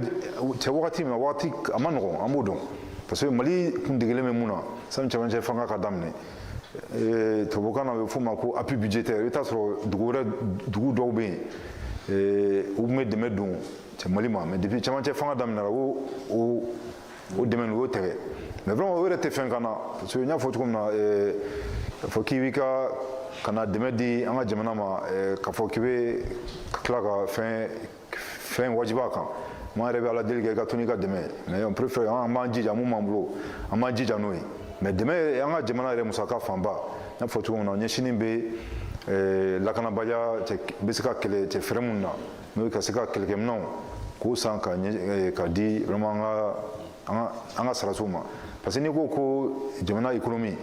cɛ wagati min na, wagati a ma nɔgɔn, an b'o dɔn, parce que Mali kun degelen bɛ mun na sani cɛmancɛ fanga ka daminɛ, tubabukan na a bɛ f'o ma ko appui budgétaire. I bɛ taa sɔrɔ dugu wɛrɛ, dugu dɔw bɛ yen, u tun bɛ dɛmɛ don cɛ Mali ma, mais depuis cɛmancɛ fanga daminɛra, o dɛmɛ u y'o tigɛ. Mais vraiment o yɛrɛ tɛ fɛn kan na, parce que n y'a fɔ cogo min na, k'a fɔ k'i b'i ka na dɛmɛ di an ka jamana ma, k'a fɔ k'i bɛ ka tila ka fɛn wajiba kan, moi yɛrɛ bɛ Ala deli kɛ i ka to n'i ka dɛmɛ. Mais on préfère, an b'an jija mun b'an bolo, an b'an jija n'o ye. Mais dɛmɛ, an ka jamana yɛrɛ musaka fanba, n y'a fɔ cogo min na, ɲɛsinin bɛ lakanabaliya cɛ bɛ se ka kɛlɛ cɛ fɛɛrɛ mun na, n'o ye ka se ka kɛlɛkɛminɛnw k'o san ka di vraiment an ka sarasiw ma. Parce que n'i ko ko jamana économie,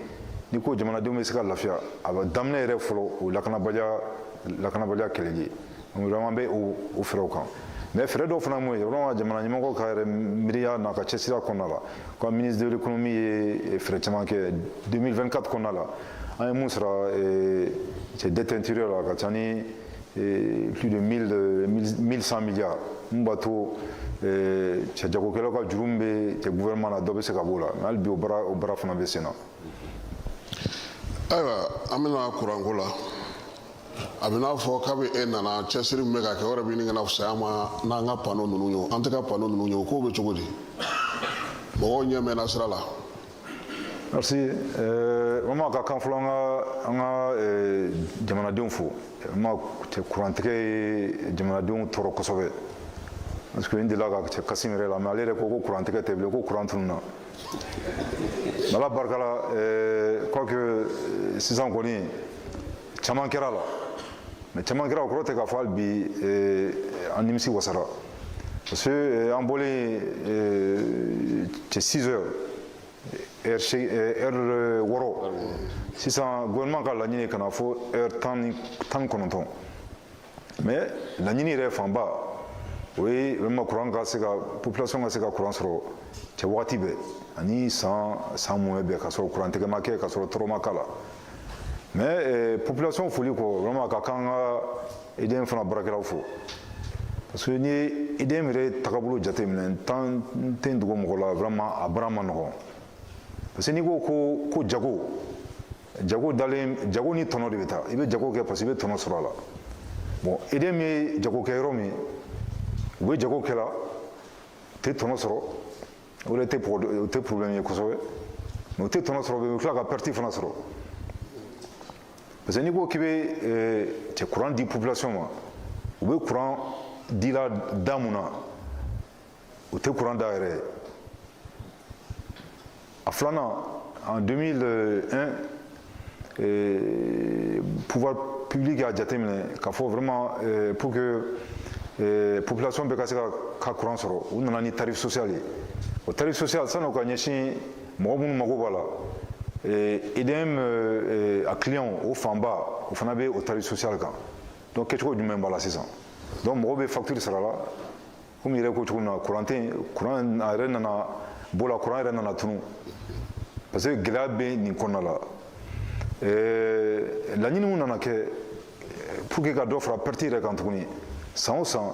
n'i ko jamanadenw bɛ se ka lafiya, a bɛ daminɛ yɛrɛ fɔlɔ o lakanabaliya kɛlɛli ye. Donc vraiment an bɛ o fɛɛrɛw kan. Mais fɛɛrɛ dɔw fana mun ye, vraiment jamana ɲɛmɔgɔ ka yɛrɛ miiriya n'a ka cɛsiri kɔnɔna la, ka ministre de l'économie ye fɛɛrɛ caman kɛ 2024 kɔnɔna la. An ye mun sara cɛ dette intérieure la, ka ca ni plus de 1000 1100 milliards, mun b'a to cɛ jagokɛlaw ka juru min bɛ cɛ gouvernement na, dɔ bɛ se ka b'o la. Mais hali bi o baara fana bɛ sen na. Ayiwa, an bɛna kuranko la. A bɛ n'a fɔ kabi e nana, cɛsiri min bɛ ka kɛ, o yɛrɛ bɛ ɲini ka na fisaya ma n'an ka panneau ninnu ye. An tɛ ka panneau ninnu ye, o kow bɛ cogo di? Mɔgɔw ɲɛ mɛnna sira la. Merci. Vraiment, ka kan fɔlɔ, an ka jamanadenw fo. Vraiment, cɛ, kurantigɛ ye jamanadenw tɔɔrɔ kosɛbɛ, parce que n delila ka cɛ Kasim yɛrɛ la, mais ale yɛrɛ ko ko kurantigɛ tɛ bilen, ko kuran tununna. Ala barika la, quoique sisan kɔni caman kɛra la, mais caman kɛra, o kɔrɔ tɛ k'a fɔ hali bi an nimisi wasara, parce que an bɔlen cɛ 6 heures, heure 6, sisan gouvernement ka laɲini ka na fo heure 19, mais laɲini yɛrɛ fanba, o ye vraiment courant ka se ka, population ka se ka courant sɔrɔ cɛ wagati bɛɛ ani san san mumɛ bɛɛ, ka sɔrɔ courant tigɛ ma kɛ, ka sɔrɔ tɔɔrɔ ma k'a la. Mais population foli kɔ, vraiment ka kan ka EDM fana baarakɛlaw fo, parce que n'i ye EDM yɛrɛ tagabolo jateminɛ, tan tɛ n dogo mɔgɔ la, vraiment a baara ma nɔgɔn, parce que n'i ko ko jago, jago dalen, jago ni tɔnɔ de bɛ taa. I bɛ jago kɛ parce que i bɛ tɔnɔ sɔrɔ a la. Bon, EDM ye jago kɛ yɔrɔ min, u bɛ jago kɛ la, u tɛ tɔnɔ sɔrɔ, o de tɛ, o tɛ problème ye kosɛbɛ, mais u tɛ tɔnɔ sɔrɔ, u bɛ tila ka perte fana sɔrɔ, parce que n'i ko k'i bɛ cɛ courant di population ma, u bɛ courant di la da mun na? O tɛ courant da yɛrɛ ye. A filanan, en 2001, pouvoir public y'a jateminɛ k'a fɔ vraiment pour que population bɛɛ ka se ka courant sɔrɔ, u nana ni tarif social ye. O tarif social, san'o ka ɲɛsin mɔgɔ minnu mago b'a la, EDM a client o fanba, o fana bɛ o tarif social kan. Donc kɛcogo jumɛn b'a la sisan? Donc mɔgɔw bɛ facture sara la, komi yɛrɛ ko cogo min na, courant tɛ yen, courant a yɛrɛ nana bɔ la, courant yɛrɛ nana tunu, parce que gɛlɛya bɛ nin kɔnɔna la. Laɲini mun nana kɛ pour que ka dɔ fara perte yɛrɛ kan tuguni, san o san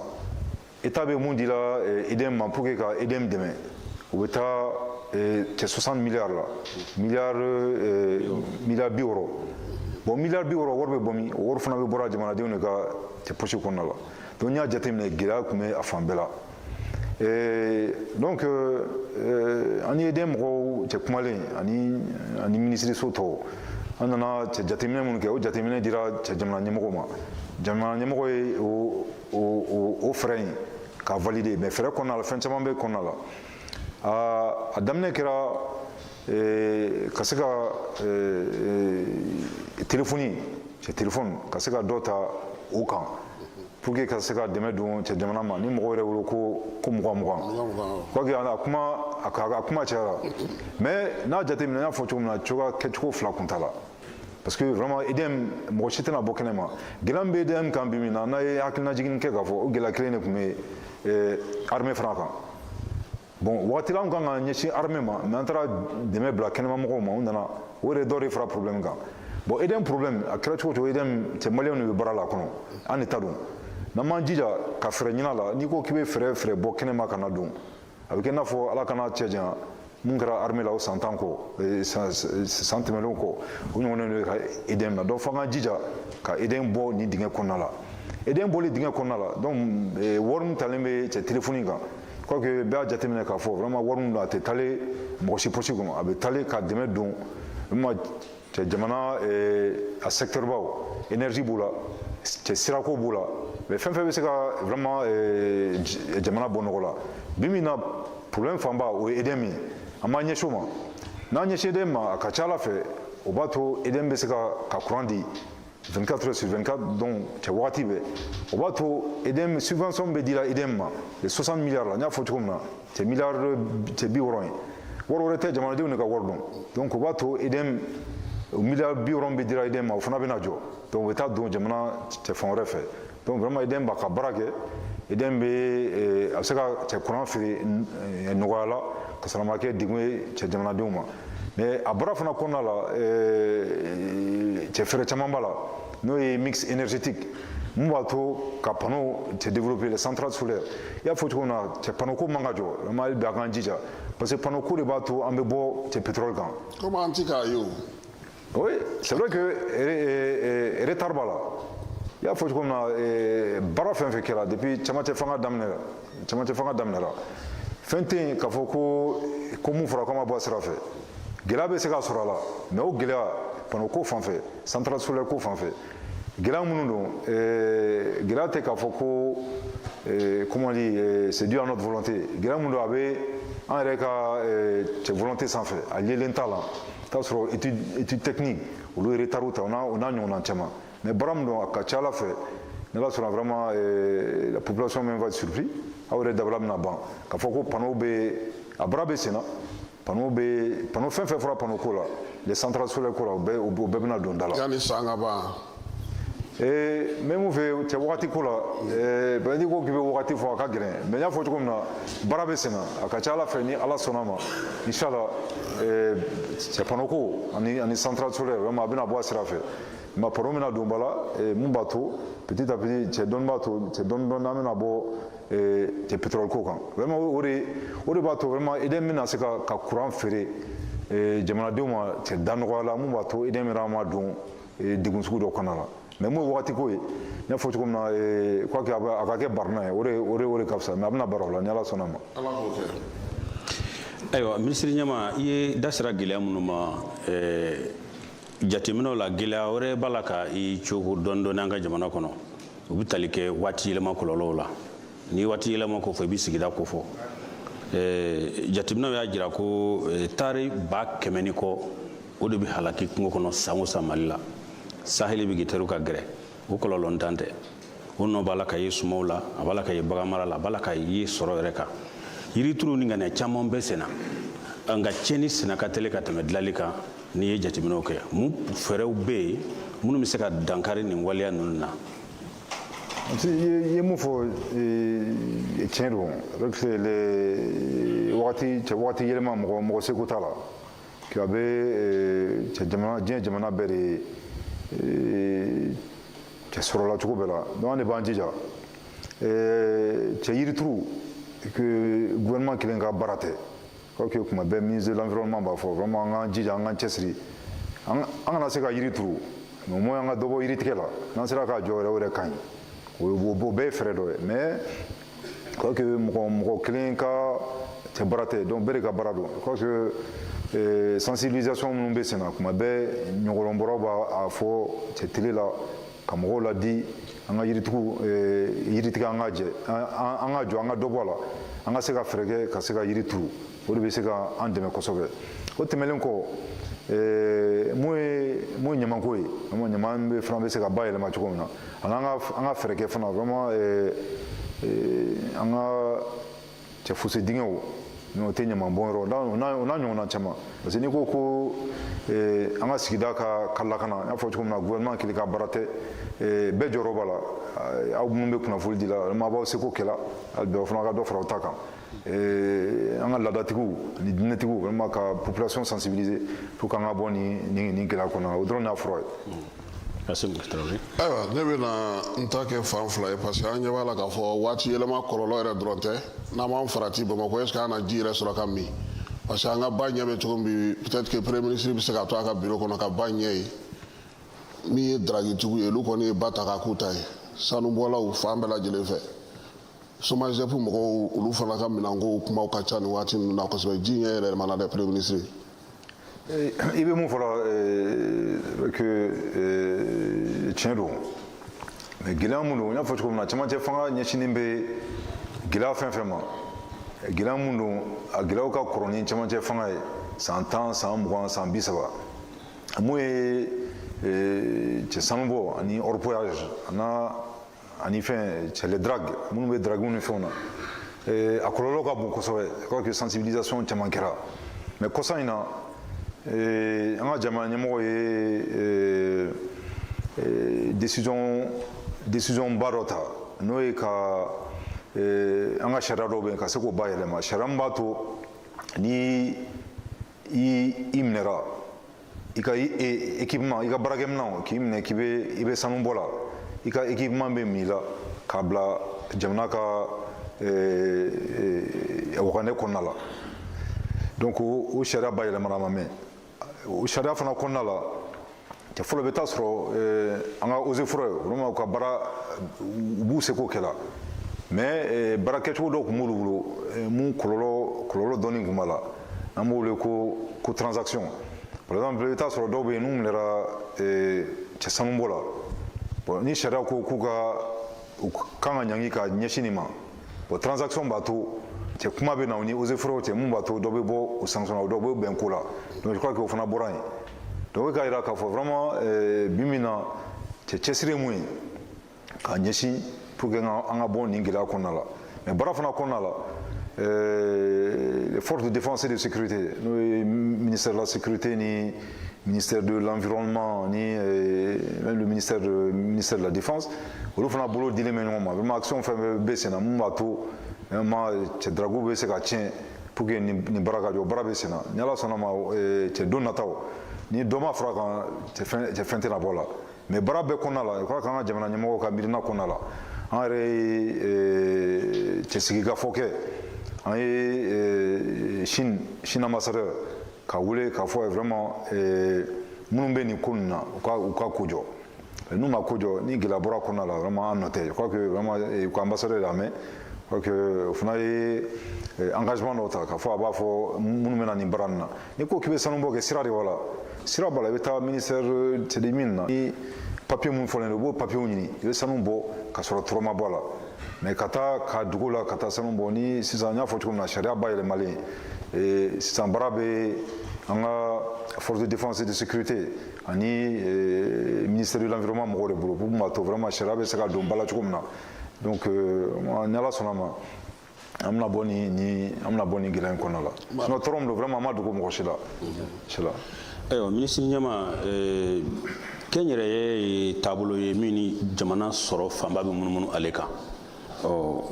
État bɛ mun di la EDM ma pour que ka EDM dɛmɛ, o bɛ taa cɛ 60 milliards la, miliyari 60. Bon, miliyari 60, wari bɛ bɔ min? O wari fana bɛ bɔra jamanadenw de ka cɛ poche kɔnɔna la. Donc n'i y'a jateminɛ, gɛlɛya tun bɛ a fan bɛɛ la. Donc an ni EDM mɔgɔw cɛ kumalen ani minisiriso tɔw, an nana cɛ jateminɛ minnu kɛ, o jateminɛ dira cɛ jamana ɲɛmɔgɔ ma. Jamana ɲɛmɔgɔ ye o fɛɛrɛ in k'a valider, mais fɛɛrɛ kɔnɔna la, fɛn caman bɛ kɔnɔna la. A daminɛ kɛra ka se ka téléphone, cɛ téléphone ka se ka dɔ ta o kan pour que ka se ka dɛmɛ don cɛ jamana ma, ni mɔgɔw yɛrɛ bolo ko 20 20, quoi que a kuma cayara. Mais n'a jateminɛ, n y'a fɔ cogo min na, cogoya kɛcogo fila kun t'a la, parce que vraiment EDM, mɔgɔ si tɛna bɔ kɛnɛ ma. Gɛlɛya min bɛ EDM kan bi min na, n'a ye hakilina kɛ k'a fɔ o gɛlɛya kelen de tun bɛ armée fana kan. Bon, waati la, an kan ka ɲɛsin armée ma, mais an taara dɛmɛ bila kɛnɛma mɔgɔw ma, u nana o yɛrɛ dɔ de fara problème kan. Bon, EDM problème a kɛra cogo o cogo, EDM cɛ maliyɛnw de bɛ baara la a kɔnɔ, an de ta don. N'an m'an jija ka fɛɛrɛ ɲini a la, n'i ko k'i bɛ fɛɛrɛ bɔ kɛnɛma ka na don, a bɛ kɛ i n'a fɔ Ala kana cɛ janya, mun kɛra armée la o san 10 kɔ, san tɛmɛnlenw kɔ, o ɲɔgɔnna de ka EDM na. Donc f'an k'an jija ka EDM bɔ nin dingɛ kɔnɔna la. EDM bɔli dingɛ kɔnɔna la, donc wari min talen bɛ cɛ téléphone kan, quoique bɛɛ y'a jateminɛ k'a fɔ vraiment wari min don, a tɛ talen mɔgɔ si poche kɔnɔ, a bɛ talen ka dɛmɛ don vraiment cɛ jamana a secteur baw, énergie b'o la, cɛ sirako b'o la, mais fɛn fɛn bɛ se ka vraiment jamana bɔ nɔgɔ la. Bi min na, problème fanba o ye EDM ye. An b'an ɲɛsin o ma. N'an ɲɛsin EDM ma, a ka ca Ala fɛ, o b'a to EDM bɛ se ka courant di 24 heures sur 24, donc cɛ wagati bɛɛ. O b'a to EDM subvention bɛ dila EDM ma, les 60 milliards la, n y'a fɔ cogo min na, cɛ miliyari cɛ 60 ye, wari wɛrɛ tɛ, jamanadenw de ka wari don. Donc o b'a to EDM miliyari 60 bɛ dira EDM ma, o fana bɛna jɔ. Donc o bɛ taa don jamana cɛ fan wɛrɛ fɛ. Donc vraiment EDM b'a ka baara kɛ. EDM bɛ a bɛ se ka cɛ courant feere nɔgɔya la, ka sɔrɔ a ma kɛ degun ye cɛ jamanadenw ma. Mais a baara fana kɔnɔna la, cɛ fɛɛrɛ caman b'a la, n'o ye mix énergétique mun b'a to ka panneau cɛ développer, les centrales solaires. I y'a fɔ cogo min na, cɛ panneau ko man ka jɔ. Vraiment, hali bi a k'an jija, parce que panneau ko de b'a to an bɛ bɔ cɛ pétrole kan. Komi an ti k'a ye o. Oui, c'est vrai que retard b'a la. I y'a fɔ cogo min na, baara fɛn fɛn kɛra depuis cɛmancɛ fanga daminɛ, cɛmancɛ fanga daminɛra, Fɛn tɛ yen k'a fɔ ko mun fɔra k'a ma bɔ a sira fɛ. Gɛlɛya bɛ se ka sɔrɔ a la, mais o gɛlɛya, panneau ko fan fɛ, centrale solaire ko fan fɛ, gɛlɛya minnu don, gɛlɛya tɛ k'a fɔ ko, comment on dit, c'est dû à notre volonté. Gɛlɛya mun don, a bɛ an yɛrɛ ka cɛ volonté sanfɛ, a yelen t'a la. I t'a sɔrɔ étude technique, olu ye retard ta, o n'a ɲɔgɔnna caman. Mais baara min don, a ka ca ala fɛ, ni Ala sɔnna, vraiment, la population même va être surpris. Aw yɛrɛ dabila bɛna ban k'a fɔ ko panneau bɛ, a baara bɛ sen na. Panneau bɛ, panneau fɛn fɛn fɔra panneau ko la, les centrales solaires ko la, o bɛɛ bɛna don da la. Yanni san ka ban? N bɛ mun fɛ cɛ wagati ko la, bɛn n'i ko k'i bɛ wagati fɔ, a ka gɛlɛn. Mais n y'a fɔ cogo min na, baara bɛ sen na. A ka ca ala fɛ, ni Ala sɔnna ma, inshallah, cɛ panneau ko ani centrale solaire, vraiment, a bɛna bɔ a sira fɛ. Mais panneau bɛna don ba la, mun b'a to petit à petit, cɛ dɔɔni b'a to, cɛ dɔɔni dɔɔni, an bɛna bɔ cɛ pétrole ko kan. Vraiment, o de b'a to, vraiment, EDM bɛna se ka courant feere jamanadenw ma cɛ da nɔgɔya la, mun b'a to EDM yɛrɛ ma don degun sugu dɔ kɔnɔna la. Mais mun ye wagati ko ye, n y'a fɔ cogo min na, quoi que a ka kɛ barina ye, o de ka fisa. Mais a bɛna baara o la, ni Ala sɔnna ma. Ala k'o kɛ. Ayiwa, minisiri ɲɛma, i ye da sera gɛlɛya minnu ma, jateminɛw la, gɛlɛya wɛrɛ b'a la ka i cogo dɔɔni dɔɔni an ka jamana kɔnɔ. O bɛ tali kɛ waati yɛlɛma kɔlɔlɔw la. Ni waati yɛlɛma ko fɔ, i bɛ sigida ko fɔ. Jateminɛw y'a jira ko taari 100 000 ni kɔ, o de bɛ halaki kungo kɔnɔ san o san Mali la. Saheli bɛ gitɛriw ka gɛrɛ, o kɔlɔlɔ ntan tɛ. O nɔ b'a la ka ye sumaw la, a b'a la ka ye baganmara la, a b'a la ka ye sɔrɔ yɛrɛ kan. Yirituru ni ŋaniya caman bɛ senna, nka tiɲɛni senna ka teli ka tɛmɛ dilanli kan. N'i ye jateminɛw kɛ, mun fɛɛrɛw bɛ yen minnu bɛ se ka dankari nin waleya ninnu na? I ye mun fɔ, tiɲɛ don. Avec les wagati cɛ, wagati yɛlɛma, mɔgɔ seko t'a la. A bɛ cɛ jamana, diɲɛ jamana bɛɛ de cɛ sɔrɔla cogo bɛɛ la. Donc an de b'an jija cɛ yirituru que gouvernement kelen ka baara tɛ. Quoi que kuma bɛɛ, ministre de l'Environnement b'a fɔ, vraiment, an k'an jija, an k'an cɛsiri, an kana se ka yiri turu, mais au moins an ka dɔ bɔ yiritigɛ la. N'an sera k'a jɔ yɛrɛ, o yɛrɛ ka ɲi. O bɛɛ ye fɛɛrɛ dɔ ye. Mais quoi que mɔgɔ kelen ka cɛ baara tɛ, donc bɛɛ de ka baara don. Quoi que sensibilisation minnu bɛ sen na, kuma bɛɛ ɲɔgɔlɔnbɔlaw b'a fɔ cɛ télé la ka mɔgɔw ladi an ka yiritigiw, yiritigɛ, an ka jɛ, an ka jɔ, an ka dɔ bɔ a la, an ka se ka fɛɛrɛ kɛ ka se ka yiri turu. O de bɛ se ka an dɛmɛ kosɛbɛ. O tɛmɛnen kɔ, mun ye ɲamanko ye, ɲaman bɛ fana bɛ se ka bayɛlɛma cogo min na, ani an ka fɛɛrɛ kɛ fana, vraiment, an ka cɛ fosse dingɛw, o tɛ ɲaman bɔn yɔrɔ, o n'a ɲɔgɔnna caman. Parce que n'i ko an ka sigida ka lakana, n y'a fɔ cogo min na, gouvernement kelen ka baara tɛ, bɛɛ jɔyɔrɔ b'a la. Aw minnu bɛ kunnafoni di la, vraiment, a b'aw seko kɛ la. Hali bi, aw fana ka dɔ fara aw ta kan. An ka laadatigiw ani diinɛtigiw, vraiment, ka population sensibiliser pour qu'an ka bɔ nin gɛlɛya kɔnɔ. O dɔrɔn de y'a fura ye. Ayiwa, ne bɛna n ta kɛ fan fila ye, parce que an ɲɛ b'a la k'a fɔ waati yɛlɛma kɔlɔlɔ yɛrɛ dɔrɔn tɛ. N'an m'an farati, Bamakɔ, est ce que an na ji yɛrɛ sɔrɔ ka min? Parce que an ka ba ɲɛ bɛ cogo min bi, peut-être que Premier ministre bɛ se ka to a ka bureau kɔnɔ ka ba ɲɛ ye. Min ye dragitigiw ye, olu kɔni ye ba ta k'a k'u ta ye. Sanubɔlaw fan bɛɛ lajɛlen fɛ, SOMAGEP mɔgɔw, olu fana ka minɛnkow kumaw ka ca nin waati ninnu na kosɛbɛ. Ji ɲɛ yɛlɛmana dɛ, Premier ministre. I bɛ mun fɔla que tiɲɛ don, mais gɛlɛya mun don, n y'a fɔ cogo min na, cɛmancɛ fanga ɲɛsinnen bɛ gɛlɛya fɛn fɛn ma, gɛlɛya mun don, a gɛlɛyaw ka kɔrɔ ni cɛmancɛ fanga ye san 10, san 20, san 30. Mun ye cɛ sanubɔ ani orpaillage ani fɛn cɛ les dragues, minnu bɛ dragues ni fɛnw na, a kɔlɔlɔ ka bon kosɛbɛ. Je crois que sensibilisation caman kɛra. Mais kɔsa in na, an ka jamana ɲɛmɔgɔ ye décision ba dɔ ta, n'o ye ka an ka sariya dɔw bɛ yen, ka se k'o bayɛlɛma. Sariya min b'a to ni i minɛra, i ka équipement, i ka baarakɛminɛnw, k'i minɛ k'i bɛ i bɛ sanu bɔ la, i ka équipement bɛ min i la k'a bila jamana ka wagane kɔnɔna la. Donc o sariya bayɛlɛmana, ma mɛn. O sariya fana kɔnɔna la, cɛ fɔlɔ bɛ taa sɔrɔ an ka eaux et forêts, vraiment, u ka baara, u b'u seko kɛ la. Mais baara kɛcogo dɔw tun b'olu bolo mun kɔlɔlɔ dɔɔni tun b'a la, n'an b'o wele ko transaction. Par exemple, i bɛ taa sɔrɔ dɔw bɛ yen n'u minɛra cɛ sanubɔ la. Bon, ni sariya ko k'u ka u kan ka ɲangi ka ɲɛsin nin ma, bon, transaction b'a to cɛ kuma bɛ na u ni eaux et forêts cɛ, mun b'a to dɔ bɛ bɔ o sanction na, dɔ bɛ bɛn ko la. Donc je crois que o fana bɔra yen. Donc o k'a jira k'a fɔ vraiment bi min na, cɛ cɛsiri ye mun ye k'a ɲɛsin pour que an ka bɔ nin gɛlɛya kɔnɔna la. Mais baara fana kɔnɔna la, les forces de défense et de sécurité, n'o ye ministère de la Sécurité ni ministère de l'Environnement ni même le ministère de la Défense, olu fana bolo dilen bɛ ɲɔgɔn ma. Vraiment, action fɛn fɛn bɛ sen na mun b'a to vraiment cɛ drague bɛ se ka tiɲɛ pour que nin baara ka jɔ, baara bɛ sen na. Ni Ala sɔnna ma, cɛ don nataw ni dɔ ma fara kan, cɛ fɛn tɛna bɔ a la. Mais baara bɛɛ kɔnɔna la, je crois qu'an ka jamana ɲɛmɔgɔw ka miirina kɔnɔna la, an yɛrɛ ye cɛsigikafɔ kɛ, an ye Chine ambassadeur ka wele k'a fɔ vraiment minnu bɛ nin ko ninnu na, u ka ko jɔ. N'u ma ko jɔ, ni gɛlɛya bɔra kɔnɔna la, vraiment an nɔ tɛ. Je crois que vraiment u ka ambassadeur y'a mɛn. Je crois que o fana ye engagement dɔw ta k'a fɔ a b'a fɔ minnu bɛ na nin baara nin na. N'i ko k'i bɛ sanubɔ kɛ, sira de b'a la, sira b'a la. I bɛ taa ministère des Mines na, ni papier mun fɔlen don, i b'o papier ɲini, i bɛ sanu bɔ ka sɔrɔ tɔɔrɔ ma bɔ a la. Mais ka taa ka dugu la ka taa sanu bɔ ni sisan, n y'a fɔ cogo min na, sariya bayɛlɛmalen, sisan baara bɛ an ka force de défense et de sécurité ani ministère de l'Environnement mɔgɔw de bolo pour b'a to vraiment sariya bɛ se ka don ba la cogo min na. Donc ni Ala sɔnna ma, an bɛna bɔ nin gɛlɛya in kɔnɔna la. Sinon tɔɔrɔ min don, vraiment, a ma dogo mɔgɔ si la si la. Ayiwa, minisiri ɲɛma, kɛnyɛrɛye ye taabolo ye min ni jamana sɔrɔ fanba bɛ munumunu ale kan. Ɔ,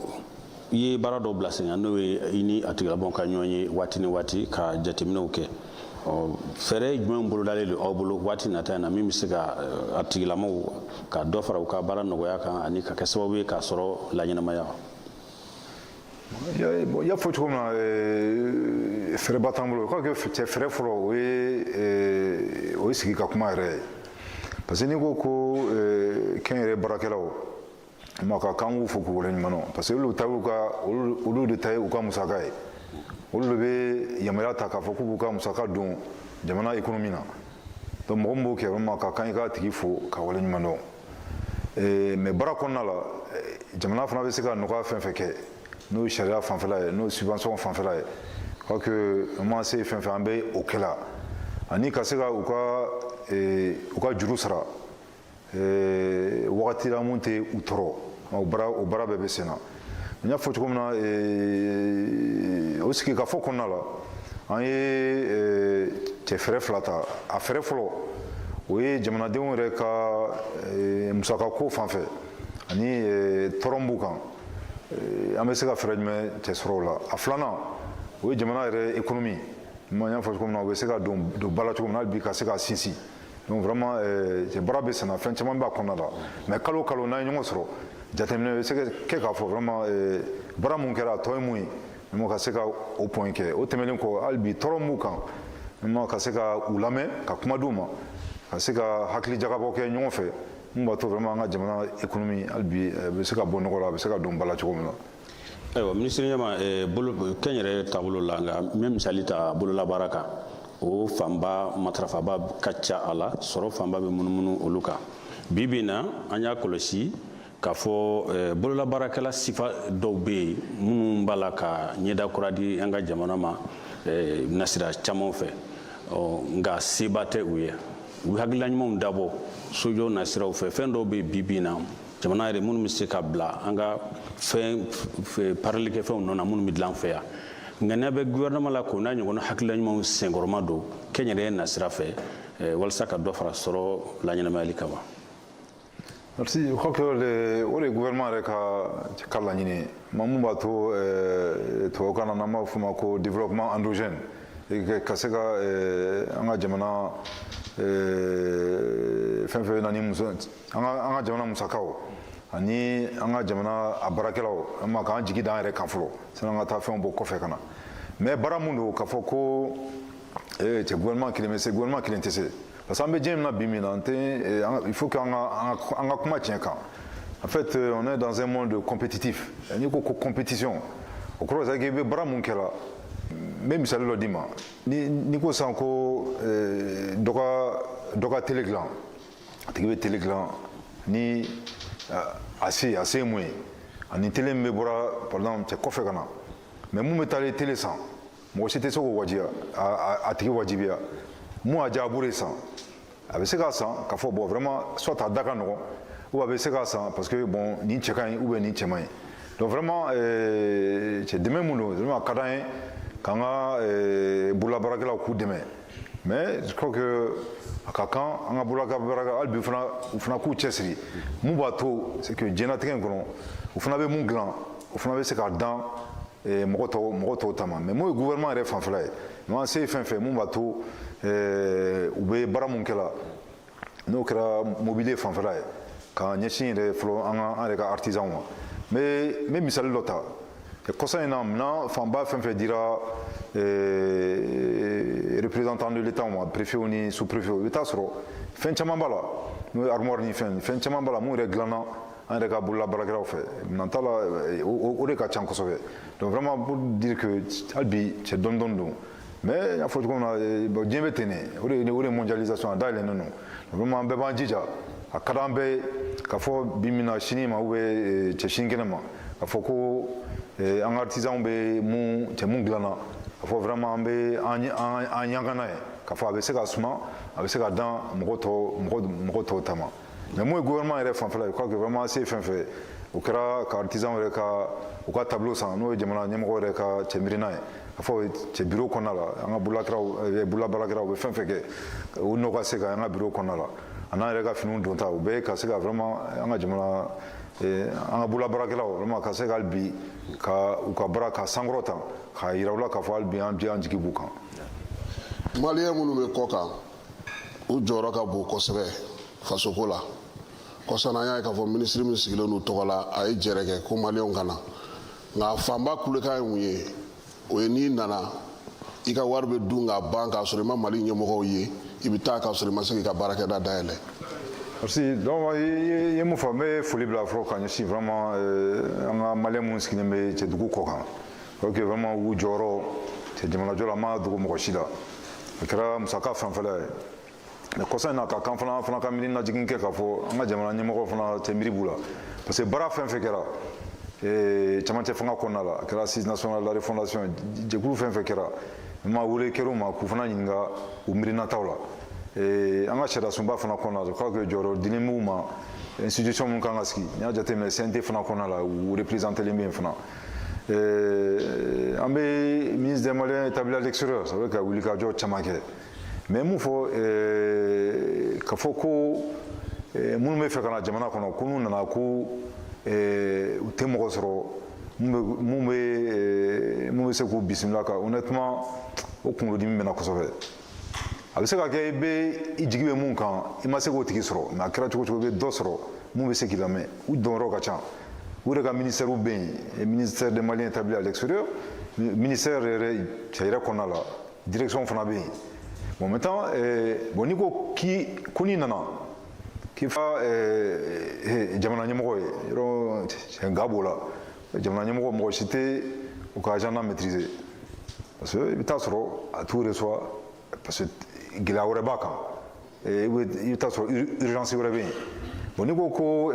i ye baara dɔw bila sen kan, n'o ye i ni a tigilamɔgɔw ka ɲɔgɔn ye waati ni waati ka jateminɛw kɛ. Ɔ, fɛɛrɛ jumɛn bolodalen don aw bolo waati nata in na min bɛ se ka a tigilamɔgɔw ka dɔ fara u ka baara nɔgɔya kan ani ka kɛ sababu ye k'a sɔrɔ laɲɛnamaya? I y'a fɔ cogo min na, fɛɛrɛba t'an bolo. Je crois que cɛ fɛɛrɛ fɔlɔ, o ye sigi ka kuma yɛrɛ ye, parce que n'i ko ko kɛnyɛrɛye baarakɛlaw ma ka kan k'u fo k'u waleɲuman dɔn, parce que olu ta y'u ka olu de ta ye u ka musaka ye, olu de bɛ yamaruya ta k'a fɔ k'u b'u ka musaka don jamana économie na. Donc mɔgɔ min b'o kɛ, vraiment, ka kan i k'a tigi fo ka waleɲuman dɔn. Mais baara kɔnɔna la, jamana fana bɛ se ka nɔgɔya fɛn fɛn kɛ, n'o ye sariya fanfɛla ye, n'o ye subvention fanfɛla ye, je crois que an ma se fɛn fɛn, an bɛ o kɛ la, ani ka se ka u ka juru sara wagati la mun tɛ u tɔɔrɔ. O baara bɛɛ bɛ sen na. N y'a fɔ cogo min na, o sigikafɔ kɔnɔna la, an ye cɛ fɛɛrɛ fila ta. A fɛɛrɛ fɔlɔ, o ye jamanadenw yɛrɛ ka musakako fan fɛ ani tɔɔrɔ min b'u kan, an bɛ se ka fɛɛrɛ jumɛn cɛ sɔrɔ o la. A filanan, o ye jamana yɛrɛ économie, n y'a fɔ cogo min na, o bɛ se ka don ba la cogo min na hali bi ka se ka sinsin. Donc vraiment, baara bɛ senna, fɛn caman b'a kɔnɔna la. Mais kalo o kalo, n'an ye ɲɔgɔn sɔrɔ, jateminɛ bɛ se ka kɛ k'a fɔ vraiment baara mun kɛra, a tɔ ye mun ye, vraiment, ka se ka o point kɛ. O tɛmɛnen kɔ, hali bi tɔɔrɔ min b'u kan, vraiment, ka se ka u lamɛn, ka kuma d'u ma, ka se ka hakili jagabɔ kɛ ɲɔgɔn fɛ mun b'a to vraiment an ka jamana économie hali bi bɛ se ka bɔ nɔgɔ la, a bɛ se ka don ba la cogo min na. Ayiwa, minisiri ɲɛma, bolo kɛnyɛrɛye taabolo la, nka n bɛ misali ta bololabaara kan, o fanba matarafaba ka ca a la, sɔrɔ fanba bɛ munumunu olu kan. Bi bi in na, an y'a kɔlɔsi k'a fɔ bololabaarakɛla sifa dɔw bɛ yen minnu b'a la ka ɲɛda kura di an ka jamana ma nasira caman fɛ. Nka seba tɛ u ye, u bɛ hakilila ɲumanw dabɔ sojɔ nasiraw fɛ. Fɛn dɔw bɛ bi bi in na jamana yɛrɛ minnu bɛ se ka bila an ka fɛn paralikɛfɛnw nɔ na, minnu bɛ dilan an fɛ yan. Nka n'a bɛ gouvernement la k'o n'a ɲɔgɔnna hakilila ɲumanw senkɔrɔma don kɛnyɛrɛye nasira fɛ walasa ka dɔ fara sɔrɔ laɲɛnamayali kama. Merci. Je crois que o de ye gouvernement yɛrɛ ka laɲini ye. Ma mun b'a to, tubabukan na, n'an b'a fɔ o ma ko développement endogène, ka se ka an ka jamana fɛn fɛn bɛ na ni muso, an ka jamana musakaw ani an ka jamana a baarakɛlaw, an ma k'an jigi da an yɛrɛ kan fɔlɔ sani an ka taa fɛnw bɔ kɔfɛ ka na. Mais baara mun don k'a fɔ ko cɛ gouvernement kelen bɛ se, gouvernement kelen tɛ se, parce que an bɛ diɲɛ min na bi min na, an tɛ, il faut que an ka kuma tiɲɛ kan. En fait, on est dans un monde compétitif. N'i ko ko compétition, o kɔrɔ c'est que i bɛ baara mun kɛ la. N bɛ misali dɔ d'i ma. Ni ko sisan ko dɔ ka télé dilan, a tigi bɛ télé dilan ni a se ye mun ye, ani télé min bɛ bɔra, par exemple, cɛ kɔfɛ ka na, mais mun bɛ taa télé san, mɔgɔ si tɛ se k'o wajibiya, a tigi wajibiya. Mun y'a diya, a b'o de san. A bɛ se k'a san k'a fɔ bon, vraiment, soit a da ka nɔgɔn, ou a bɛ se k'a san parce que bon, nin cɛ ka ɲi ou bien nin cɛ man ɲi. Donc vraiment, cɛ dɛmɛ mun don, vraiment, a ka d'an ye k'an ka bololabaarakɛlaw k'u dɛmɛ. Mais je crois que a ka kan an ka bololabaarakɛlaw hali bi fana, u fana k'u cɛsiri. Mun b'a to, c'est que diɲɛlatigɛ in kɔnɔ, u fana bɛ mun dilan, o fana bɛ se k'a dan mɔgɔ tɔw ta ma. Mais mun ye gouvernement yɛrɛ fanfɛla ye, an se ye fɛn fɛn mun b'a to u bɛ baara mun kɛ la, n'o kɛra mobilier fanfɛla ye, ka ɲɛsin yɛrɛ fɔlɔ an ka an yɛrɛ ka artisan ma. N bɛ misali dɔ ta. Kɔsa in na, minɛn fanba fɛn fɛn dira représentant de l'État ma, préfet ni sous préfet, i bɛ taa sɔrɔ fɛn caman b'a la, n'o ye armoire ni fɛn caman b'a la mun yɛrɛ dilanna an yɛrɛ ka bololabaarakɛlaw fɛ. Minɛn t'a la, o de ka ca kosɛbɛ. Donc vraiment, pour dire que hali bi, cɛ dɔɔni dɔɔni don, mais n y'a fɔ cogo min na, bon, diɲɛ bɛ ten de, o de ye mondialisation, a dayɛlɛnnen don. Vraiment, an bɛɛ b'an jija. A ka d'an bɛɛ ye k'a fɔ bi min na, sini ma, ou bien cɛ sinikɛnɛ ma, k'a fɔ ko an ka artisanw bɛ mun cɛ mun dilanna, k'a fɔ vraiment an bɛ an ɲanga n'a ye, k'a fɔ a bɛ se ka suma, a bɛ se ka dan mɔgɔ tɔw ta ma. Mais mun ye gouvernement yɛrɛ fanfɛla ye, je crois que vraiment se fɛn fɛn o kɛra ka artisanw yɛrɛ ka u ka tableau san, n'o ye jamana ɲɛmɔgɔ yɛrɛ ka cɛ miirina ye, k'a fɔ cɛ bureau kɔnɔna la, an ka bololabaarakɛlaw u bɛ fɛn fɛn kɛ, o n'o ka se ka an ka bureau kɔnɔna la, a n'an yɛrɛ ka finiw donta, u bɛɛ ka se ka vraiment an ka jamana, an ka bololabaarakɛlaw, vraiment ka se ka hali bi ka u ka baara ka sankɔrɔta, k'a yira u la k'a fɔ hali bi an jigi b'u kan. Maliyɛn minnu bɛ kɔ kan, u jɔyɔrɔ ka bon kosɛbɛ fasoko la. Kɔsa an y'a ye k'a fɔ minisiri min sigilen n'u tɔgɔ la, a ye jɛrɛ kɛ ko maliyɛnw ka na, nka fanba kulekan ye mun ye? O ye n'i nana, i ka wari bɛ dun k'a ban k'a sɔrɔ i ma Mali ɲɛmɔgɔw ye, i bɛ taa k'a sɔrɔ i ma se k'i ka baarakɛda dayɛlɛ. Merci. Donc, i ye mun fɔ, n bɛ foli bila fɔlɔ ka ɲɛsin vraiment an ka maliyɛn minnu sigilen bɛ cɛdugu kɔ kan. Ok, vraiment, u jɔyɔrɔ cɛ jamanajɔ la, a ma dogo mɔgɔ si la. A kɛra musaka fanfɛla ye. Mais kɔsa in na, ka kan fana ka miiri lajigin kɛ k'a fɔ an ka jamana ɲɛmɔgɔ fana cɛ miiri b'u la. Parce que baara fɛn fɛn kɛra camancɛ fanga kɔnɔna la, a kɛra Assise nationale de la refondation, jɛkulu fɛn fɛn kɛra, n ma wele kɛr'u ma k'u fana ɲininka u miirinataw la. An ka sariya sunba fana kɔnɔna la, je crois que jɔyɔrɔ dilen b'u ma, institution mun kan ka sigi. N'i y'a jateminɛ, CNT fana kɔnɔna la, u représentélen bɛ yen fana. An bɛ ministre des Maliens établis à l'extérieur, ça veut ka wulikajɔ caman kɛ. Mais mun fɔ, k'a fɔ ko minnu bɛ fɛ ka na jamana kɔnɔ, ko n'u nana ko u tɛ mɔgɔ sɔrɔ mun bɛ se k'u bisimila ka, honnêtement, o kunkolodimi bɛ na kosɛbɛ. A bɛ se ka kɛ i bɛ i jigi bɛ mun kan, i ma se k'o tigi sɔrɔ, mais a kɛra cogo cogo, i bɛ dɔ sɔrɔ mun bɛ se k'i lamɛn. U dɔnyɔrɔ ka ca, u yɛrɛ ka ministère bɛ yen, ministère des Maliens établis à l'extérieur, ministère yɛrɛ cɛ yɛrɛ kɔnɔna la, direction fana bɛ yen. Bon, maintenant, bon, n'i ko k'i ko n'i nana k'i fa jamana ɲɛmɔgɔ ye, yɔrɔ nga b'o la. Jamana ɲɛmɔgɔ, mɔgɔ si tɛ u ka agenda maîtriser, parce que i bɛ taa sɔrɔ a t'u reçoit parce que gɛlɛya wɛrɛ b'a kan, i bɛ taa sɔrɔ urgence wɛrɛ bɛ yen. Bon, n'i ko ko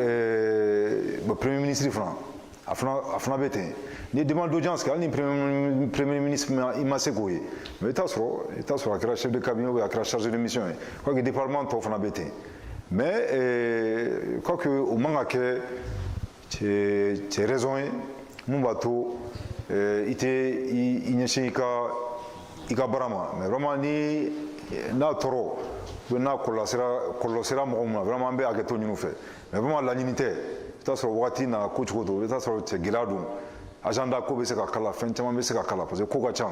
bon, premier ministre fana, a fana bɛ ten. Ni demande d'audience kɛ, hali ni premier ministre i ma se k'o ye, mais i bɛ taa sɔrɔ a kɛra chef de cabinet ou bien a kɛra chargé de mission ye. Quoi que département tɔw fana bɛ ten, mais quoi que o man ka kɛ cɛ raison ye mun b'a to i tɛ i ɲɛsin i ka baara ma. Mais vraiment, ni n'a tɔɔrɔ ou n'a kɔlɔlɔ sera mɔgɔ min ma, vraiment, an bɛ hakɛto ɲini u fɛ. Mais vraiment, laɲini tɛ. I bɛ taa sɔrɔ wagati nana ko cogo cogo, i bɛ taa sɔrɔ cɛ gɛlɛya don, agenda ko bɛ se ka kala, fɛn caman bɛ se ka kala, parce que ko ka ca.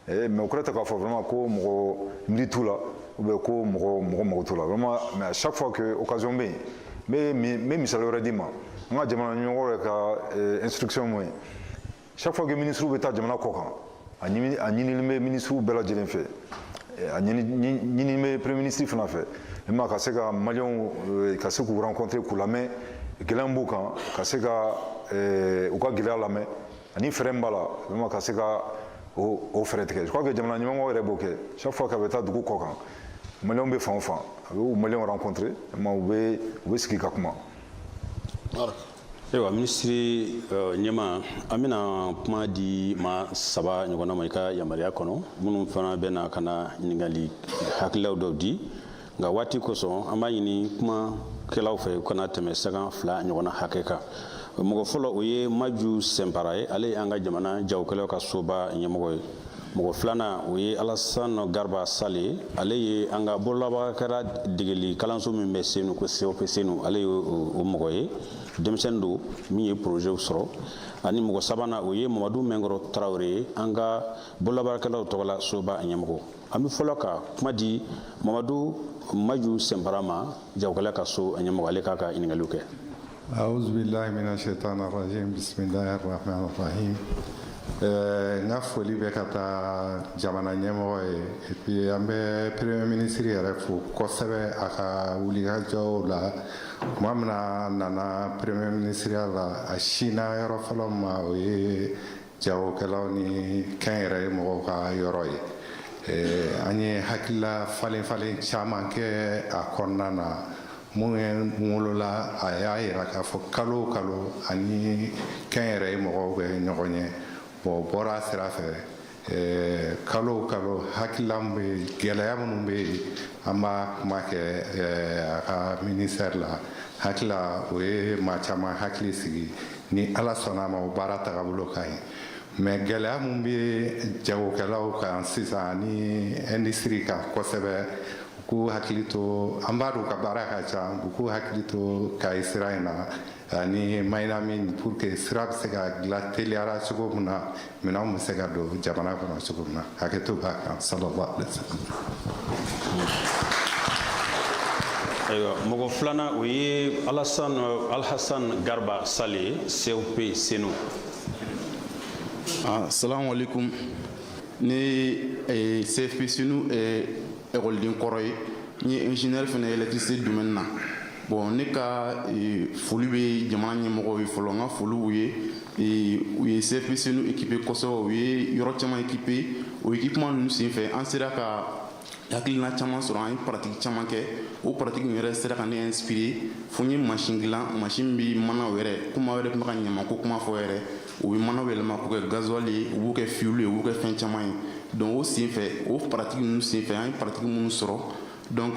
Mais o kɔrɔ tɛ k'a fɔ vraiment ko mɔgɔ miiri t'u la ou bien ko mɔgɔ mago t'u la, vraiment. Mais à chaque fois que occasion bɛ yen, n bɛ misali wɛrɛ d'i ma. An ka jamana ɲɛmɔgɔ yɛrɛ ka instruction mun ye, chaque fois que ministre bɛ taa jamana kɔ kan, a ɲininen bɛ ministre bɛɛ lajɛlen fɛ. A ɲini bɛ premier ministre fana fɛ vraiment ka se ka maliyɛnw, ka se k'u rencontrer, k'u lamɛn, gɛlɛya min b'u kan, ka se ka u ka gɛlɛya lamɛn, ani fɛɛrɛ min b'a la vraiment ka se ka o fɛɛrɛ tigɛ. Je crois que jamana ɲɛmɔgɔ yɛrɛ b'o kɛ. Chaque fois k'a bɛ taa dugu kɔ kan, maliyɛnw bɛ fan o fan, a bɛ maliyɛnw rencontrer vraiment, u bɛ sigi ka kuma. Ayiwa, minisiri ɲɛma, an bɛna kuma di maa saba ɲɔgɔnna ma i ka yamaruya kɔnɔ, minnu fana bɛna ka na ɲininkali hakililaw dɔw di. Nka waati kosɔn, an b'a ɲini kumakɛlaw fɛ u kana tɛmɛ sagan 2 ɲɔgɔnna hakɛ kan. Mɔgɔ fɔlɔ, o ye Maju Sɛnpara ye, ale ye an ka jamana jagokɛlaw ka soba ɲɛmɔgɔ ye. Mɔgɔ filanan, o ye Alassane Garba Sale ye, ale ye an ka bololabaarakɛla degeli kalanso min bɛ Senu, ko COP Senu, ale ye o mɔgɔ ye, denmisɛnnin don min ye projet sɔrɔ. Ani mɔgɔ sabanan, o ye Mamadu Mɛnkɔrɔ Tarawele ye, an ka bololabaarakɛlaw tɔgɔla soba ɲɛmɔgɔ. An bɛ fɔlɔ ka kuma di Mamadu Maju Sɛnpara ma, jagokɛla ka so ɲɛmɔgɔ, ale k'a ka ɲininkaliw kɛ. أعوذ بالله من الشيطان الرجيم، بسم الله الرحمن الرحيم. N ka foli bɛ ka taa jamana ɲɛmɔgɔ ye, et puis an bɛ premier ministre yɛrɛ fo kosɛbɛ a ka wulikajɔw la. Tuma min na a nana premier ministre la, a sinna yɔrɔ fɔlɔ min ma, o ye jagokɛlaw ni kɛnyɛrɛye mɔgɔw ka yɔrɔ ye. An ye hakilila falen falen caman kɛ a kɔnɔna na. Mun ye n wolola, a y'a yira k'a fɔ kalo o kalo ani kɛnyɛrɛye mɔgɔw bɛ ɲɔgɔn ye. Bon, o bɔra a sira fɛ, kalo o kalo hakilila min bɛ yen, gɛlɛya minnu bɛ yen, an b'a kuma kɛ a ka ministère la. Hakilila o ye maa caman hakili sigi. Ni Ala sɔnna a ma, o baara tagabolo ka ɲi. Mais gɛlɛya mun bɛ jagokɛlaw kan sisan ani industrie kan kosɛbɛ, u k'u hakili to, an b'a dɔn u ka baara ka ca, u k'u hakili to Kayi sira in na ani Mayina min, pour que sira bɛ se ka dilan teliyara cogo min na, minɛnw bɛ se ka don jamana kɔnɔ cogo min na. Hakɛto b'a kan. Sallallahu alaihi wasallam. Ayiwa, mɔgɔ filanan, o ye Alassane Alhassan Garba Sale, COP Senu. Assalamu alaikum. Ne ye CFP Senu ekɔliden kɔrɔ ye, n ye ingénieur fana électricité domaine na. Bon, ne ka foli bɛ jamana ɲɛmɔgɔw ye. Fɔlɔ, n ka foli b'u ye. U ye CFP Senu équipé kosɛbɛ, u ye yɔrɔ caman équipé. O équipement ninnu senfɛ, an sera ka hakilina caman sɔrɔ, an ye pratique caman kɛ. O pratique in yɛrɛ sera ka ne inspiré fo n ye machine dilan, machine bɛ manaw yɛrɛ, komi aw yɛrɛ tun bɛ ka ɲamanko kuma fɔ yɛrɛ, u bɛ manaw yɛlɛma k'o kɛ gasoil ye, u b'u kɛ fuel ye, u b'u kɛ fɛn caman ye. Donc o senfɛ, o pratique ninnu senfɛ, an ye pratique minnu sɔrɔ, donc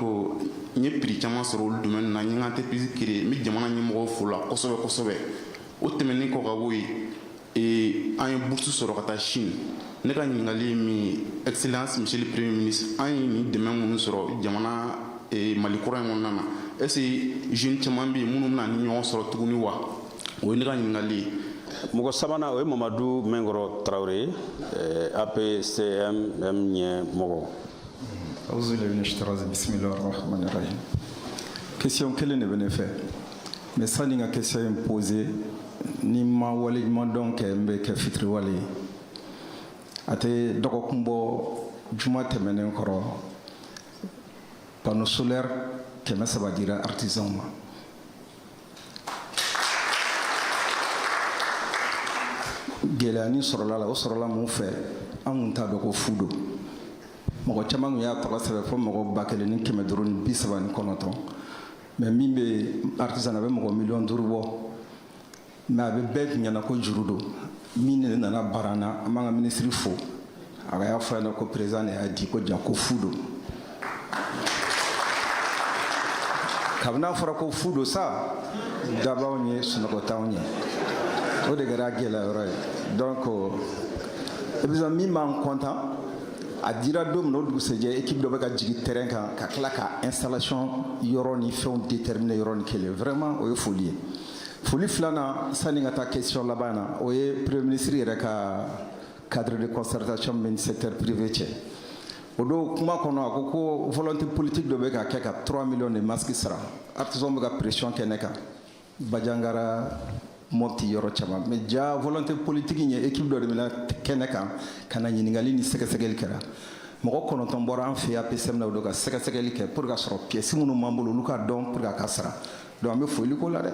n ye prix caman sɔrɔ olu domaine na, n ye n ka entreprise créer. N bɛ jamana ɲɛmɔgɔw fo la kosɛbɛ kosɛbɛ. O tɛmɛnen kɔ ka bɔ yen, an ye bourse sɔrɔ ka taa Chine. Ne ka ɲininkali ye min ye, excellence monsieur le premier ministre, an ye nin dɛmɛ minnu sɔrɔ jamana Mali kura in kɔnɔna na, est ce que jeune caman bɛ yen minnu bɛna ni ɲɔgɔn sɔrɔ tuguni wa? O ye ne ka ɲininkali ye. Mɔgɔ sabanan, o ye Mamadu Mɛnkɔrɔ Tarawele, APCMM ɲɛmɔgɔ. أعوذ بالله من الشيطان الرجيم، بسم الله الرحمن الرحيم. Question kelen de bɛ ne fɛ, mais sani n ka question in poser, ni ma waleɲumandɔn kɛ, n bɛ kɛ fitiriwale ye. A tɛ dɔgɔkun bɔ, juma tɛmɛnen kɔrɔ, panneau solaire 300 dira artisanw ma. Gɛlɛyanin sɔrɔla la. O sɔrɔla mun fɛ? An kun t'a dɔn ko fu don. Mɔgɔ caman kun y'a tɔgɔ sɛbɛn fo mɔgɔ 1539, mais min bɛ artisan, a bɛ mɔgɔ miliyɔn 5 bɔ, mais a bɛ bɛɛ ɲɛna ko juru don. Min de nana bara na, an b'an ka minisiri fo, a y'a fɔ a ɲɛna ko président de y'a di ko ja ko fu don. Kabini n'a fɔra ko fu don sa, dabaw ye sunɔgɔ t'anw ye, o de kɛra gɛlɛya yɔrɔ ye. Donc et puis min b'an content, a dira don min na, o dugusɛjɛ équipe dɔ bɛ ka jigin terrain kan ka tila ka installation yɔrɔ ni fɛnw déterminer yɔrɔ ni kelen. Vraiment, o ye foli ye. Foli filanan, sani ka taa question laban na, o ye premier ministre yɛrɛ ka cadre de concertation min secteur privé cɛ. O don kuma kɔnɔ, a ko ko volonté politique dɔ bɛ ka kɛ ka 3 millions de masques sara. Artisan bɛ ka pression kɛ ne kan, Bajangara, Mopti, yɔrɔ caman, mais ja volonté politique in ye équipe dɔ de bɛna kɛnɛ kan ka na ɲininkali ni sɛgɛsɛgɛli kɛra. Mɔgɔ 9 bɔra an fɛ yen APCM na, o don ka sɛgɛsɛgɛli kɛ pour ka sɔrɔ pièces minnu b'an bolo, olu ka dɔn pour que a ka sara. Donc an bɛ foli ko la dɛ.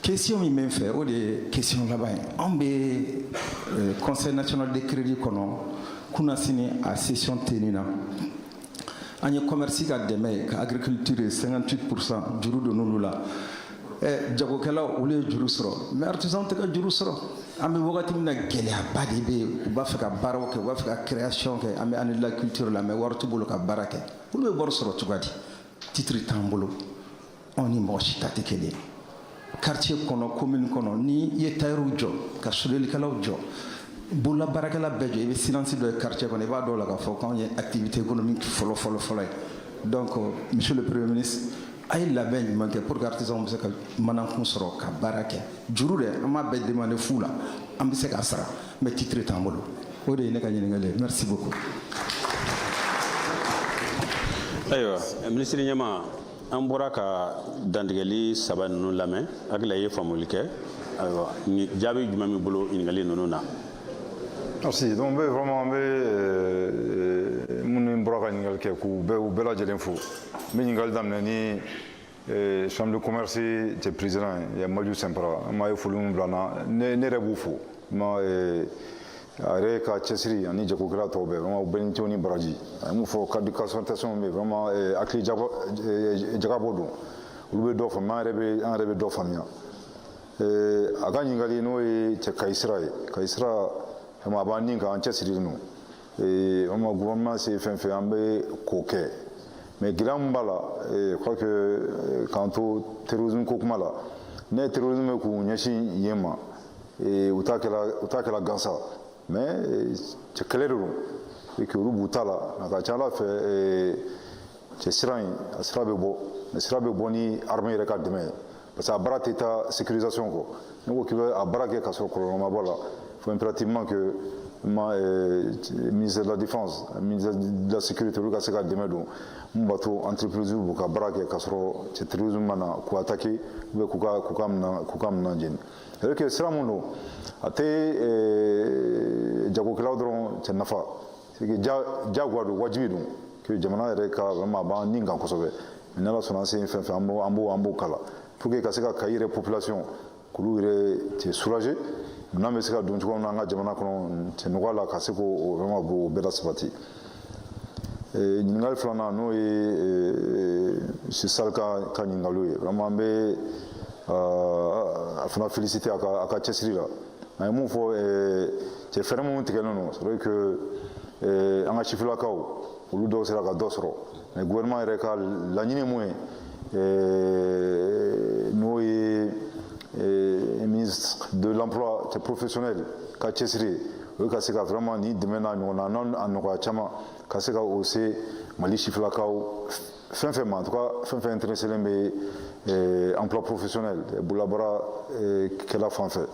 Question min bɛ n fɛ, o de ye question laban ye. Anw bɛ Conseil national de crédit kɔnɔ. Kunasini a session tenue na, an ye commerce ka dɛmɛ ye ka agriculture ye 58 % juru don olu la. Jagokɛlaw, olu ye juru sɔrɔ, mais artisan tɛ ka juru sɔrɔ. An bɛ wagati min na, gɛlɛyaba de bɛ yen. U b'a fɛ ka baaraw kɛ, u b'a fɛ ka création kɛ. An bɛ année de la culture la, mais wari t'u bolo ka baara kɛ. Olu bɛ wari sɔrɔ cogoya di? Titre t'an bolo. Anw ni mɔgɔ si ta tɛ kelen ye. Quartier kɔnɔ, commune kɔnɔ, ni i ye tailleur jɔ, ka sodelikɛlaw jɔ, bololabaarakɛla bɛɛ jɔ, i bɛ silence dɔ ye quartier kɔnɔ. I b'a dɔn la k'a fɔ k'anw ye activité économique fɔlɔ fɔlɔ fɔlɔ ye. Donc monsieur le Premier ministre, a ye labɛn jumɛn kɛ pour que artisanw bɛ se ka manankun sɔrɔ ka baara kɛ? Juru dɛ, an m'a bɛɛ demander fu la, an bɛ se k'a sara, mais titre t'an bolo. O de ye ne ka ɲininkali ye. Merci beaucoup. Ayiwa, minisiri ɲɛmaa, an bɔra ka dantigɛli saba ninnu lamɛn. Hakili la, i ye faamuli kɛ. Ayiwa, jaabi jumɛn b'i bolo ɲininkali ninnu na? Merci. Donc, n bɛ vraiment, n bɛ minnu bɔra ka ɲininkali kɛ, k'u bɛɛ, u bɛɛ lajɛlen fo. N bɛ ɲininkali daminɛ ni chambre de commerce cɛ président ye, Maju Sɛnpara. An m'a ye foli min bila n na, ne yɛrɛ b'u fo. Ma a yɛrɛ ka cɛsiri ani jagokɛla tɔw bɛɛ, vraiment u bɛɛ ni ce ni baraji. A ye mun fɔ, cadre de concertation bɛ yen, vraiment hakili jagabɔ don. Olu bɛ dɔ faamuya, an yɛrɛ bɛ dɔ faamuya. A ka ɲininkali, n'o ye cɛ Kayi sira ye, Kayi sira vraiment a b'an ni kan, an cɛsirilen don. Vraiment, gouvernement se fɛn fɛn, an bɛ k'o kɛ, mais gɛlɛya min b'a la, je crois que k'an to terrorisme ko kuma la, ne terrorisme bɛ k'u ɲɛsin yen ma, u t'a kɛla gansan, mais cɛ kɛlɛ de don et que olu b'u ta la. A ka ca ala fɛ, cɛ sira in, a sira bɛ bɔ, mais sira bɛ bɔ ni armée yɛrɛ ka dɛmɛ ye, parce que a baara tɛ taa sécurisation kɔ. Ne ko k'i bɛ a baara kɛ k'a sɔrɔ kɔlɔlɔ ma bɔ a la, faut impérativement que ma ministère de la Défense, ministère de la Sécurité, olu ka se ka dɛmɛ don mun b'a to entreprise b'u ka baara kɛ k'a sɔrɔ cɛ terrorisme ma na k'u attaquer ou bien k'u ka minɛn jeni. C'est que sira mun don, a tɛ jagokɛlaw dɔrɔn cɛ nafa, c'est que jagoya don, wajibi don que jamana yɛrɛ ka vraiment a b'an nin kan kosɛbɛ. Mais n'Ala sɔnna, an se fɛn fɛn, an b'o kala pour que ka se ka Kayi yɛrɛ population k'olu yɛrɛ cɛ soulager, minɛn bɛ se ka don cogo min na an ka jamana kɔnɔ cɛ nɔgɔya la, ka se k'o vraiment o bɛɛ la sabati. Ɲininkali filanan, n'o ye monsieur Sall ka ɲininkaliw ye, vraiment an bɛ a fana féliciter a ka cɛsiri la. A ye mun fɔ, cɛ fɛɛrɛ minnu tigɛlen don, c'est vrai que an ka sifilakaw, olu dɔw sera ka dɔ sɔrɔ, mais gouvernement yɛrɛ ka laɲini mun ye, n'o ye ministre de l'Emploi professionnel ka cɛsiri, o ye ka se ka vraiment nin dɛmɛ n'a ɲɔgɔnna n'a a nɔgɔya caman, ka se ka o se Mali sifilakaw fɛn fɛn ma, en tout cas fɛn fɛn intéressé bɛ emploi professionnel, bololabaara kɛla fan fɛ.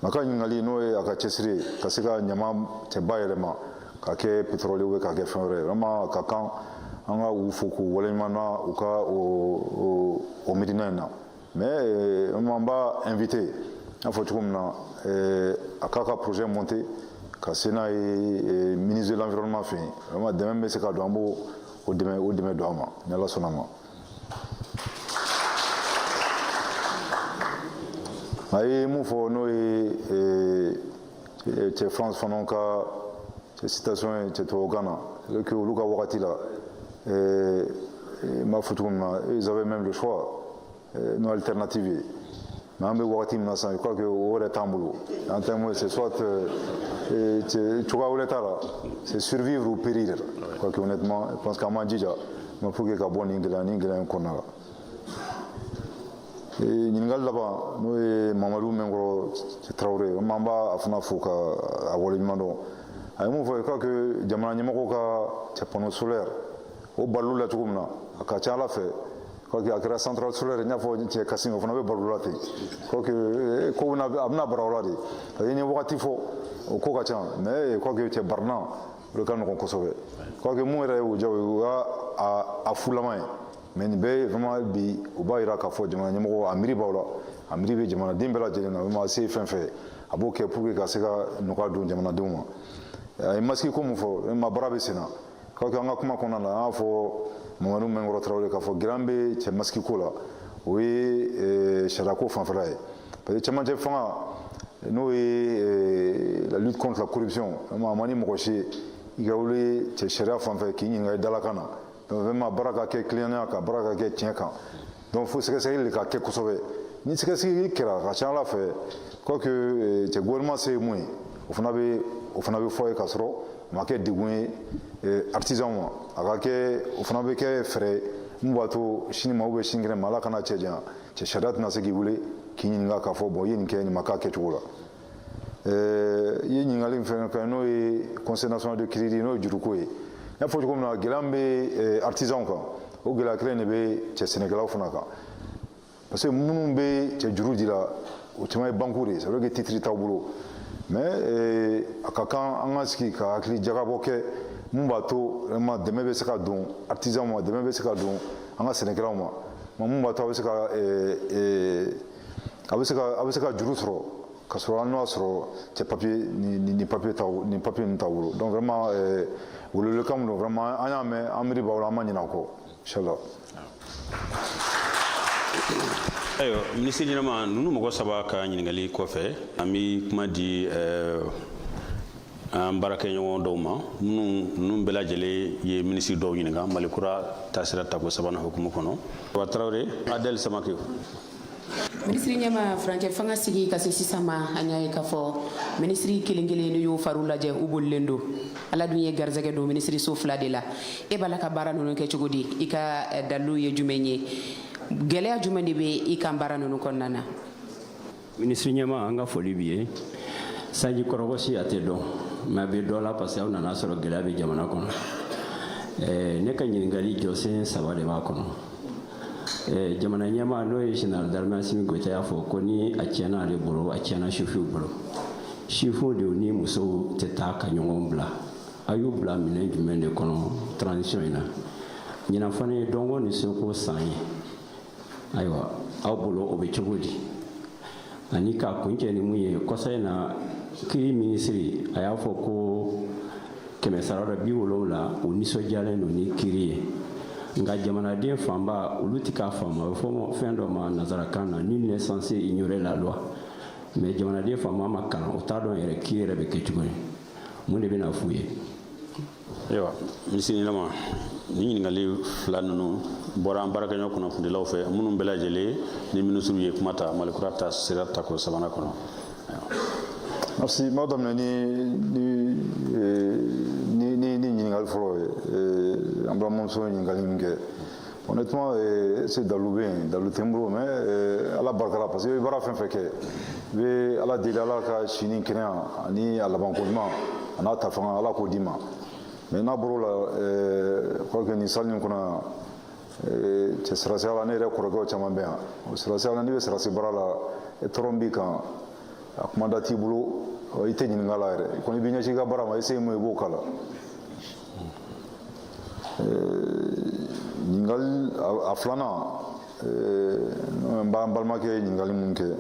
A ka ɲininkali, n'o ye a ka cɛsiri ye ka se ka ɲama cɛ bayɛlɛma ka kɛ pétrole ou ka kɛ fɛn wɛrɛ ye, vraiment a ka kan an ka u fo k'u waleɲuman dɔn u ka o miirina in na. Mais an b'a invité, n y'a fɔ cogo min na, a k'a ka projet monter ka se n'a ye ministre de l'Environnement fɛ yen. Vraiment, dɛmɛ bɛ se ka don, an b'o o dɛmɛ don a ma ni Ala sɔnna ma. A ye mun fɔ, n'o ye cɛ Frantz Fanon ka cɛ citation ye cɛ tubabukan na, c'est que olu ka wagati la, n b'a fɔ cogo min na, ils avaient même le choix n'o alternative ye. Mais an bɛ wagati min na sisan, je crois que o yɛrɛ t'an bolo. En termes, c'est soit cogoya wɛrɛ t'a la, c'est survivre ou périr. Je crois que honnêtement, je pense qu'an m'an jija mais pour que ka bɔ nin gɛlɛya in kɔnɔna la. Ɲininkali laban, n'o ye Mamadu Mɛnkɔrɔ Tarawele, an b'a a fana fo ka a waleɲuman dɔn. A ye mun fɔ, je crois que jamana ɲɛmɔgɔw ka cɛ panneau solaire o balo la cogo min na, a ka ca Ala fɛ, je crois que a kɛra centrale solaire, n y'a fɔ cɛ Kassim, o fana bɛ balo la ten. Je crois que ko bɛna, a bɛna bara o la de, parce que ni wagati fɔ, o ko ka ca, mais je crois que cɛ barina o de ka nɔgɔn kosɛbɛ. Je crois que mun yɛrɛ y'o diya, o y'a a fulama ye. Mais nin bɛɛ ye vraiment bi, o b'a yira k'a fɔ jamana ɲɛmɔgɔ a miiri b'aw la, a miiri bɛ jamanaden bɛɛ lajɛlen na. Vraiment, a se ye fɛn fɛn, a b'o kɛ pour que ka se ka nɔgɔya don jamanadenw ma. A ye masque ko mun fɔ, vraiment baara bɛ sen na. K'a an ka kuma kɔnɔna la, an y'a fɔ Mamadu Mɛnkɔrɔ Tarawele k'a fɔ gɛlɛya bɛ cɛ masque ko la, o ye sariyako fanfɛla ye, parce que cɛmancɛ fanga, n'o ye la lutte contre la corruption, vraiment a man di mɔgɔ si ye i ka wuli cɛ sariya fan fɛ k'i ɲininka i dalakan na. Donc vraiment baara ka kɛ tilennenya kan, baara ka kɛ tiɲɛ kan. Donc fo sɛgɛsɛgɛli de ka kɛ kosɛbɛ. Ni sɛgɛsɛgɛli kɛra, a ka ca ala fɛ, quoique cɛ gouvernement se ye mun ye, o fana bɛ fɔ ye k'a sɔrɔ a ma kɛ degun ye artisan ma. A ka kɛ, o fana bɛ kɛ fɛɛrɛ mun b'a to sini ma ou bien sinikɛnɛ ma, ala kana cɛ janya, cɛ sariya tɛna se k'i wele k'i ɲininka k'a fɔ: bon, i ye nin kɛ, nin ma k'a kɛcogo la. I ye ɲininkali min fɛn kɛ, n'o ye Conseil national de crédit, n'o ye juruko ye, n y'a fɔ cogo min na, gɛlɛya min bɛ artisanw kan, o gɛlɛya kelen de bɛ cɛ sɛnɛkɛlaw fana kan, parce que minnu bɛ cɛ juru di la, o caman ye banque de ye. C'est vrai que titre t'aw bolo, mais a ka kan an ka sigi ka hakili jagabɔ kɛ mun b'a to vraiment dɛmɛ bɛ se ka don artisanw ma, dɛmɛ bɛ se ka don an ka sɛnɛkɛlaw ma, mun b'a to a bɛ se ka juru sɔrɔ ka sɔrɔ hali n'o y'a sɔrɔ cɛ papier ni papier t'aw ni papier ninnu t'aw bolo. Donc vraiment welewelekan min don, vraiment an y'a mɛn, an miiri b'aw la, an ma ɲinɛ aw kɔ, inchallah. Ayiwa, minisiri ɲɛnama ninnu mɔgɔ saba ka ɲininkali kɔfɛ, an bɛ kuma di an baarakɛɲɔgɔn dɔw ma, minnu ninnu bɛɛ lajɛlen ye minisiri dɔw ɲininka Mali kura taasira tako sabanan hukumu kɔnɔ. Wa Tarawele Adɛli Samake. Minisiri ɲɛma, furancɛ fanga sigi ka se sisan ma, an y'a ye k'a fɔ minisiri kelen kelen ni y'o fariw lajɛ, u bolilen don. Ala dun ye garijɛgɛ don minisiriso fila de la. E b'a la ka baara ninnu kɛ cogo di? I ka dalilu ye jumɛn ye? Gɛlɛya jumɛn de bɛ i kan baara ninnu kɔnɔna na? Minisiri ɲɛma, an ka foli b'i ye. Sanji kɔrɔbɔsi a tɛ dɔn, mais a bɛ dɔ la, parce que aw nana sɔrɔ gɛlɛya bɛ jamana kɔnɔ. Ne ka ɲininkali jɔsen saba de b'a kɔnɔ. Jamana ɲɛmaa, n'o ye général d'armée Asimi Goyita, y'a fɔ ko ni a tiɲɛna ale bolo, a tiɲɛna sifinw bolo. Sifinw de ni musow tɛ taa ka ɲɔgɔn bila. A y'u bila minɛn jumɛn de kɔnɔ transition in na? Ɲinan fana ye dɔnko ni seko san ye. Ayiwa, aw bolo o bɛ cogo di? Ani k'a kuncɛ ni mun ye, kɔsa in na, kiri minisiri a y'a fɔ ko 70% u nisɔndiyalen don ni kiri ye, nka jamanaden fanba olu tɛ k'a faamu. A bɛ fɔ fɛn dɔ ma nanzarakan na: nul n'est censé ignorer la loi. Mais jamanaden fanba ma kalan, o t'a dɔn yɛrɛ kiri yɛrɛ bɛ kɛ cogo di. Mun de bɛna f'u ye? Ayiwa, minisiri ɲɛnama, ni ɲininkali fila ninnu bɔra an baarakɛɲɔgɔn kunnafonidilaw fɛ, minnu bɛɛ lajɛlen ni minisiriw ye kuma ta Mali kura ta sira tako sabanan kɔnɔ. Merci. N b'a daminɛ ni ɲininkali fɔlɔ ye. An balimamuso ye ɲininkali min kɛ, honnêtement, c'est dalu bɛ yen, dalu tɛ n bolo, mais ala barika la, parce que i bɛ baara fɛn fɛn kɛ, i bɛ ala deli, ala ka si ni kɛnɛya ani a labanko ɲuman a n'a ta fanga, ala k'o d'i ma. Mais n'a bɔr'o la, je crois que nin salle nin kɔnɔ yan, cɛ sɔrɔdasiya la, ne yɛrɛ kɔrɔkɛw caman bɛ yan. O sɔrɔdasiya la, n'i bɛ sɔrɔdasi baara la, tɔɔrɔ min b'i kan, a kuma da t'i bolo, i tɛ ɲininka la yɛrɛ. Kɔni i b'i ɲɛsin i ka baara ma, i se ye mun ye, i b'o k'a la. Ɲininkali a filanan, n b'an balimakɛ ye ɲininkali mun kɛ,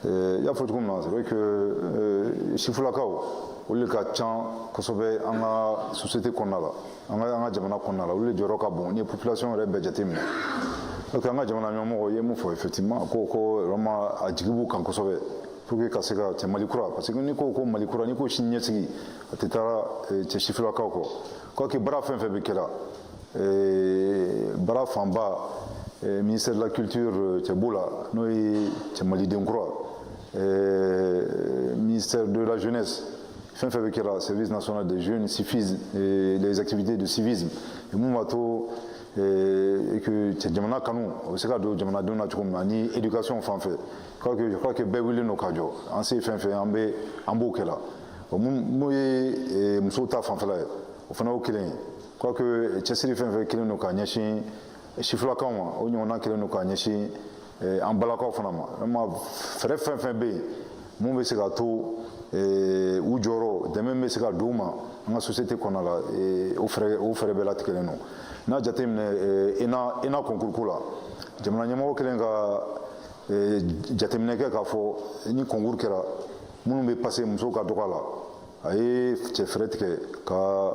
i y'a fɔ cogo min na, c'est vrai que sifilakaw, olu de ka ca kosɛbɛ an ka société kɔnɔna la, an ka jamana kɔnɔna la. Olu de jɔyɔrɔ ka bon n'i ye population yɛrɛ bɛɛ jateminɛ. Donc an ka jamana ɲɛmɔgɔ ye mun fɔ? Effectivement, ko vraiment a jigi b'u kan kosɛbɛ pour que ka se ka cɛ Mali kura, parce que n'i ko ko Mali kura, n'i ko sini ɲɛsigi, a tɛ taa cɛ sifilakaw kɔ. Quoi que baara fɛn fɛn bɛ kɛra, baara fanba, ministère de la culture cɛ b'o la, n'o ye cɛ maliden kura, ministère de la jeunesse, fɛn fɛn bɛ kɛra, service national des jeunes, civisme, les activités de civisme, mun b'a to que cɛ jamana kanu o bɛ se ka don jamanadenw na cogo min na, ani éducation fan fɛ. Je crois que bɛɛ wulilen don ka jɔ. An se fɛn fɛn, an bɛ an b'o kɛ la. Mun ye musow ta fanfɛla ye, o fana y'o kelen ye. Je crois que cɛsiri fɛn fɛn kelen don ka ɲɛsin sifilakaw ma, o ɲɔgɔnna kelen don ka ɲɛsin an balakaw fana ma. Vraiment, fɛɛrɛ fɛn fɛn bɛ yen mun bɛ se ka to u jɔyɔrɔ, dɛmɛ bɛ se ka don u ma an ka société kɔnɔna la, o fɛɛrɛ bɛɛ latigɛlen don. N'a jateminɛ ENA concours ko la, jamana ɲɛmɔgɔ kelen ka jateminɛ kɛ k'a fɔ ni concours kɛra, minnu bɛ passer, musow ka dɔgɔ a la. A ye cɛ fɛɛrɛ tigɛ ka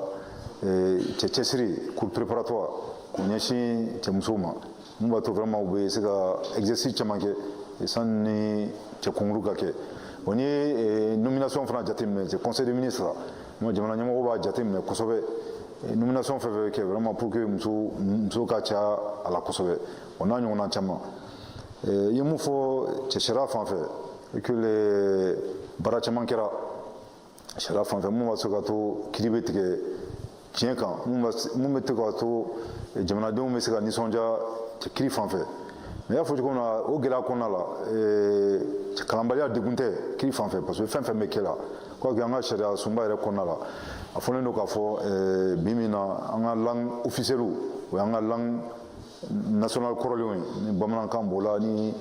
cɛ cɛsiri, cours préparatoire, k'o ɲɛsin cɛmusow ma, mun b'a to vraiment u bɛ se ka exercice caman kɛ sani ni cɛ concours ka kɛ. Bon, n'i ye nomination fana jateminɛ, cɛ conseil des ministres la, jamana ɲɛmɔgɔw b'a jateminɛ kosɛbɛ, nomination fɛn fɛn bɛ kɛ, vraiment pour que muso ka ca a la kosɛbɛ. O n'a ɲɔgɔnna caman. I ye mun fɔ cɛ sariya fan fɛ, que les baara caman kɛra sariya fan fɛ, mun b'a se ka to kiiri bɛ tigɛ tiɲɛ kan, mun bɛ to ka to jamanadenw bɛ se ka nisɔndiya kiiri fan fɛ. Mais i y'a fɔ cogo min na, o gɛlɛya kɔnɔna la, kalanbaliya degun tɛ kiiri fan fɛ, parce que fɛn fɛn bɛ kɛ la, quoi que an ka sariya sunba yɛrɛ kɔnɔna la, a fɔlen don k'a fɔ bi min na, an ka langue officielle, o y'an ka langue nationale kɔrɔlenw ye, ni bamanankan b'o la, ni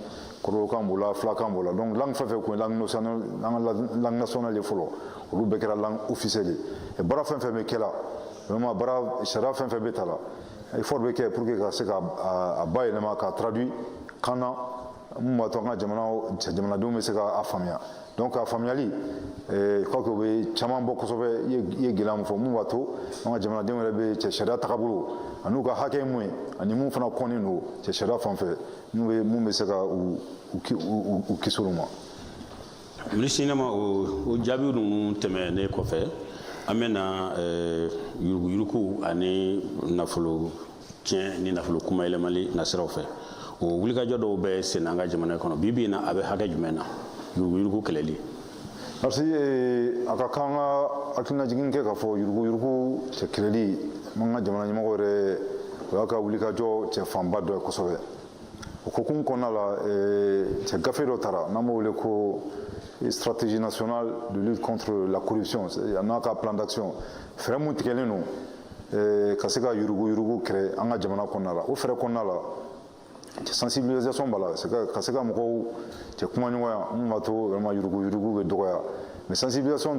kɔrɔbɔrɔkan b'o la, filakan b'o la. Donc langue fɛn fɛn kun ye langue nationale, an ka langue nationale ye fɔlɔ, olu bɛɛ kɛra langue officielle ye. Baara fɛn fɛn bɛ kɛ la, vraiment baara sariya fɛn fɛn bɛ ta la, effort bɛ kɛ pour que ka se ka a bayɛlɛma, ka traduit kan na mun b'a to an ka jamanadenw bɛ se ka a faamuya. Donc a faamuyali, je crois que o bɛ caman bɔ kosɛbɛ. I ye gɛlɛya mun fɔ, mun b'a to an ka jamanadenw yɛrɛ bɛ cɛ sariya tagabolo ani u ka hakɛ ye mun ye, ani mun fana kɔnnen don cɛ sariya fan fɛ, mun bɛ se ka u kisi olu ma. Minisiri ɲɛma, o jaabi ninnu tɛmɛnen kɔfɛ, an bɛna yuruguyurugu ani nafolo tiɲɛ ni nafolo kumayɛlɛmali nasiraw fɛ. O wulikajɔ dɔw bɛ sen an ka jamana kɔnɔ bi bi in na, a bɛ hakɛ jumɛn na, yuruguyurugu kɛlɛli? Merci. A ka kan ka hakilinajigin kɛ k'a fɔ yuruguyurugu cɛ kɛlɛli, an ka jamana ɲɛmɔgɔ yɛrɛ, o y'a ka wulikajɔ cɛ fanba dɔ ye kosɛbɛ. O hukumu kɔnɔna la, cɛ gafe dɔ tara n'an b'o wele ko stratégie nationale de lutte contre la corruption, a n'a ka plan d'action, fɛɛrɛ mun tigɛlen don ka se ka yuruguyurugu kɛlɛ an ka jamana kɔnɔna la. O fɛɛrɛ kɔnɔna la, sensibilisation b'a la, ka se ka mɔgɔw cɛ kumaɲɔgɔnya, mun b'a to vraiment yuruguyurugu bɛ dɔgɔya. Mais sensibilisation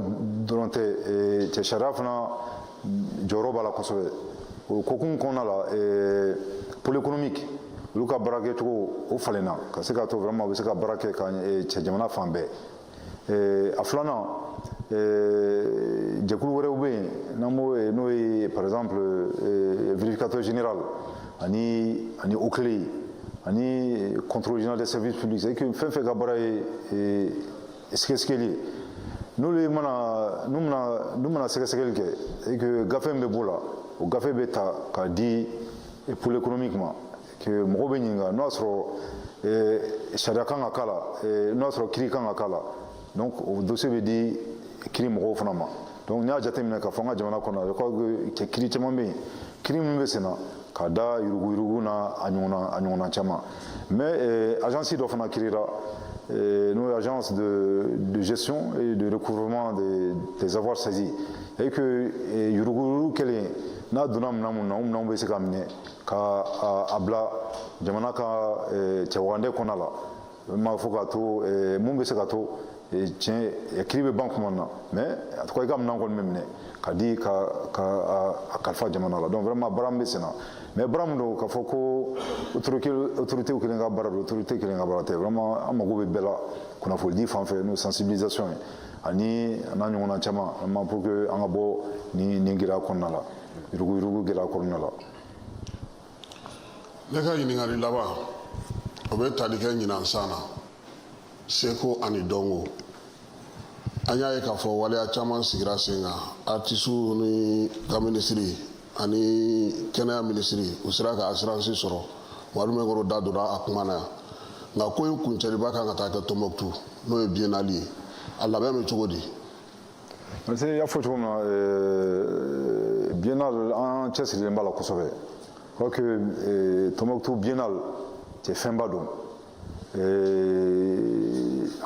dɔrɔn tɛ, cɛ sariya fana jɔyɔrɔ b'a la kosɛbɛ. O hukumu kɔnɔna la, pôle économique, olu ka baara kɛcogo o falenna ka se k'a to vraiment u bɛ se ka baara kɛ ka cɛ jamana fan bɛɛ. A filanan, jɛkulu wɛrɛw bɛ yen n'an b'o n'o ye par exemple vérificateur général ani OCLEI ani contrôle général des services publics, c'est que fɛn fɛn ka baara ye sɛgɛsɛgɛli ye, n'olu mana n'u mana n'u mana sɛgɛsɛgɛli kɛ et que gafe min bɛ b'o la, o gafe bɛ ta k'a di pôle économique ma, que mɔgɔw bɛ ɲininka n'o y'a sɔrɔ sariya kan ka k'a la, n'o y'a sɔrɔ kiiri kan ka k'a la. Donc o dossier bɛ di kiiri mɔgɔw fana ma. Donc n'i y'a jateminɛ k'a fɔ an ka jamana kɔnɔ, je crois que kiiri caman bɛ yen, kiiri minnu bɛ sen na ka da yuruguyurugu n'a a ɲɔgɔnna caman. Mais agence dɔ fana créera, n'o ye agence de gestion et de recouvrement des avoirs saisis, et que yuruguyurugu kɛlen n'a donna minɛn mun na, o minɛnw bɛ se ka minɛ ka a bila jamana ka cɛwagande kɔnɔna la, vraiment fo k'a to mun bɛ se ka to tiɲɛ kiiri bɛ ban kuma na. Mais en tout cas i ka minɛn kɔni bɛ minɛ ka di ka a kalifa jamana la. Donc vraiment baara min bɛ sen na, mais baara min don k'a fɔ ko autorité kelen ka baara don, autorité kelen ka baara tɛ. Vraiment an mago bɛ bɛɛ la, kunnafonidi fan fɛ, n'o ye sensibilisation ye, ani a n'a ɲɔgɔnna caman, vraiment pour que an ka bɔ nin gɛlɛya kɔnɔna la, yuruguyurugu gɛlɛya kɔnɔna la. Ne ka ɲininkali laban, o bɛ tali kɛ ɲinan san na, seko ani dɔnko. An y'a ye k'a fɔ waleya caman sigira sen kan, artisiw ni ka minisiri ani kɛnɛya minisiri, u sera ka assurance sɔrɔ. Wari min da donna a kuma na yan, nka ko in kuncɛliba kan ka taa kɛ Tɔnbɔkutu, n'o ye biennale ye, a labɛn bɛ cogo di? Parce que i y'a fɔ cogo min na, biennale, an cɛsirilen b'a la kosɛbɛ. Je crois que Tɔnbɔkutu biennale cɛ fɛnba don.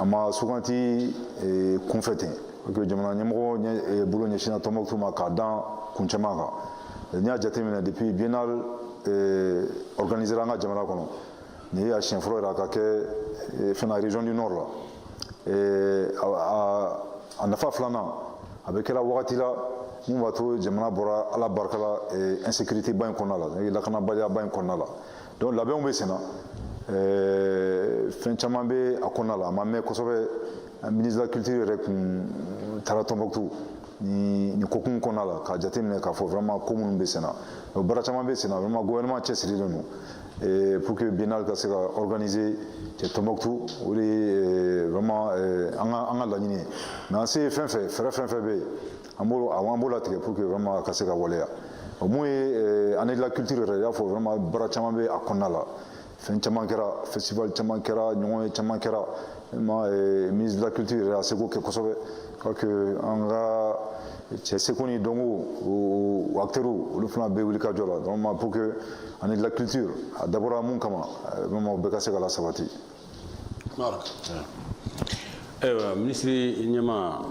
A ma suganti kunfɛ ten, parce que jamana ɲɛmɔgɔ bolo ɲɛsinna Tɔnbɔkutu ma k'a dan kun caman kan. N'i y'a jateminɛ, depuis biennale organisera an ka jamana kɔnɔ, nin ye a siɲɛ fɔlɔ yɛrɛ a ka kɛ fɛn na région du nord la. A nafa filanan, a bɛ kɛra wagati la mun b'a to jamana bɔra Ala barika la insécurité ba in kɔnɔna la, lakanabaliya ba in kɔnɔna la. Donc labɛnw bɛ sen na, fɛn caman bɛ a kɔnɔna la. A ma mɛn kosɛbɛ, ministre de la culture yɛrɛ kun taara Tɔnbɔkutu. Nin kokun kɔnɔna la, k'a jateminɛ k'a fɔ vraiment ko minnu bɛ sen na, baara caman bɛ sen na. Vraiment, gouvernement cɛsirilen don pour que biennale ka se ka organiser cɛ Tombouctou. O de ye vraiment an ka laɲini ye. Mais an se ye fɛn fɛn, fɛɛrɛ fɛn fɛn bɛ yen, an b'o latigɛ pour que vraiment a ka se ka waleya. O mun ye année de la culture yɛrɛ, i y'a fɔ, vraiment baara caman bɛ a kɔnɔna la. Fɛn caman kɛra, festival caman kɛra, ɲɔgɔn ye caman kɛra. Vraiment, ministre de la culture yɛrɛ a seko kɛ kosɛbɛ. Je crois que an ka cɛ seko ni dɔnko o acteurs, olu fana bɛ wuli ka jɔ la vraiment pour que année de la culture a dabɔra mun kama, vraiment o bɛɛ ka se ka lasabati. Ayiwa, minisiri ɲɛma,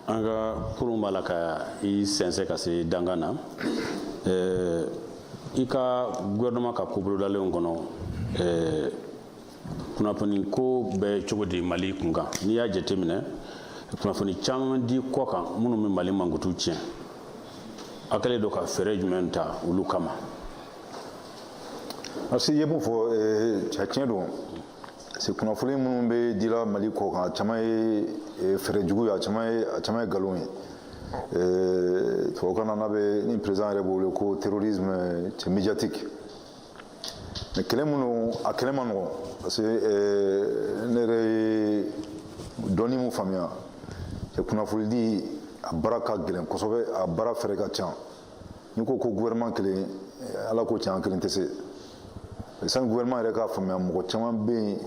an ka kurun b'a la ka i sɛnsɛn ka se dankan na. I ka gouvernement ka ko bolodalenw kɔnɔ, kunnafoni ko bɛ cogo di Mali kunkan? N'i y'a jateminɛ, kunnafoni caman di kɔ kan minnu bɛ Mali mankutu tiɲɛ, a kɛlen don ka fɛɛrɛ jumɛn ta olu kama? Parce que i ye mun fɔ, cɛ, tiɲɛ don. C'est kunnafoni minnu bɛ dila Mali kɔ kan, a caman ye fɛɛrɛ jugu ye, a caman ye nkalon ye. Tubabukan na, n'a bɛ ni président yɛrɛ b'o wele ko terrorisme cɛ médiatique. Mais kɛlɛ minnu, a kɛlɛ ma nɔgɔn, parce que ne yɛrɛ ye dɔnni mun faamuya, cɛ, kunnafoni di a baara ka gɛlɛn kosɛbɛ, a baara fɛɛrɛ ka ca. N'i ko ko gouvernement kelen, Ala ko tiɲɛ, an kelen tɛ se. Sani gouvernement yɛrɛ k'a faamuya, mɔgɔ caman bɛ yen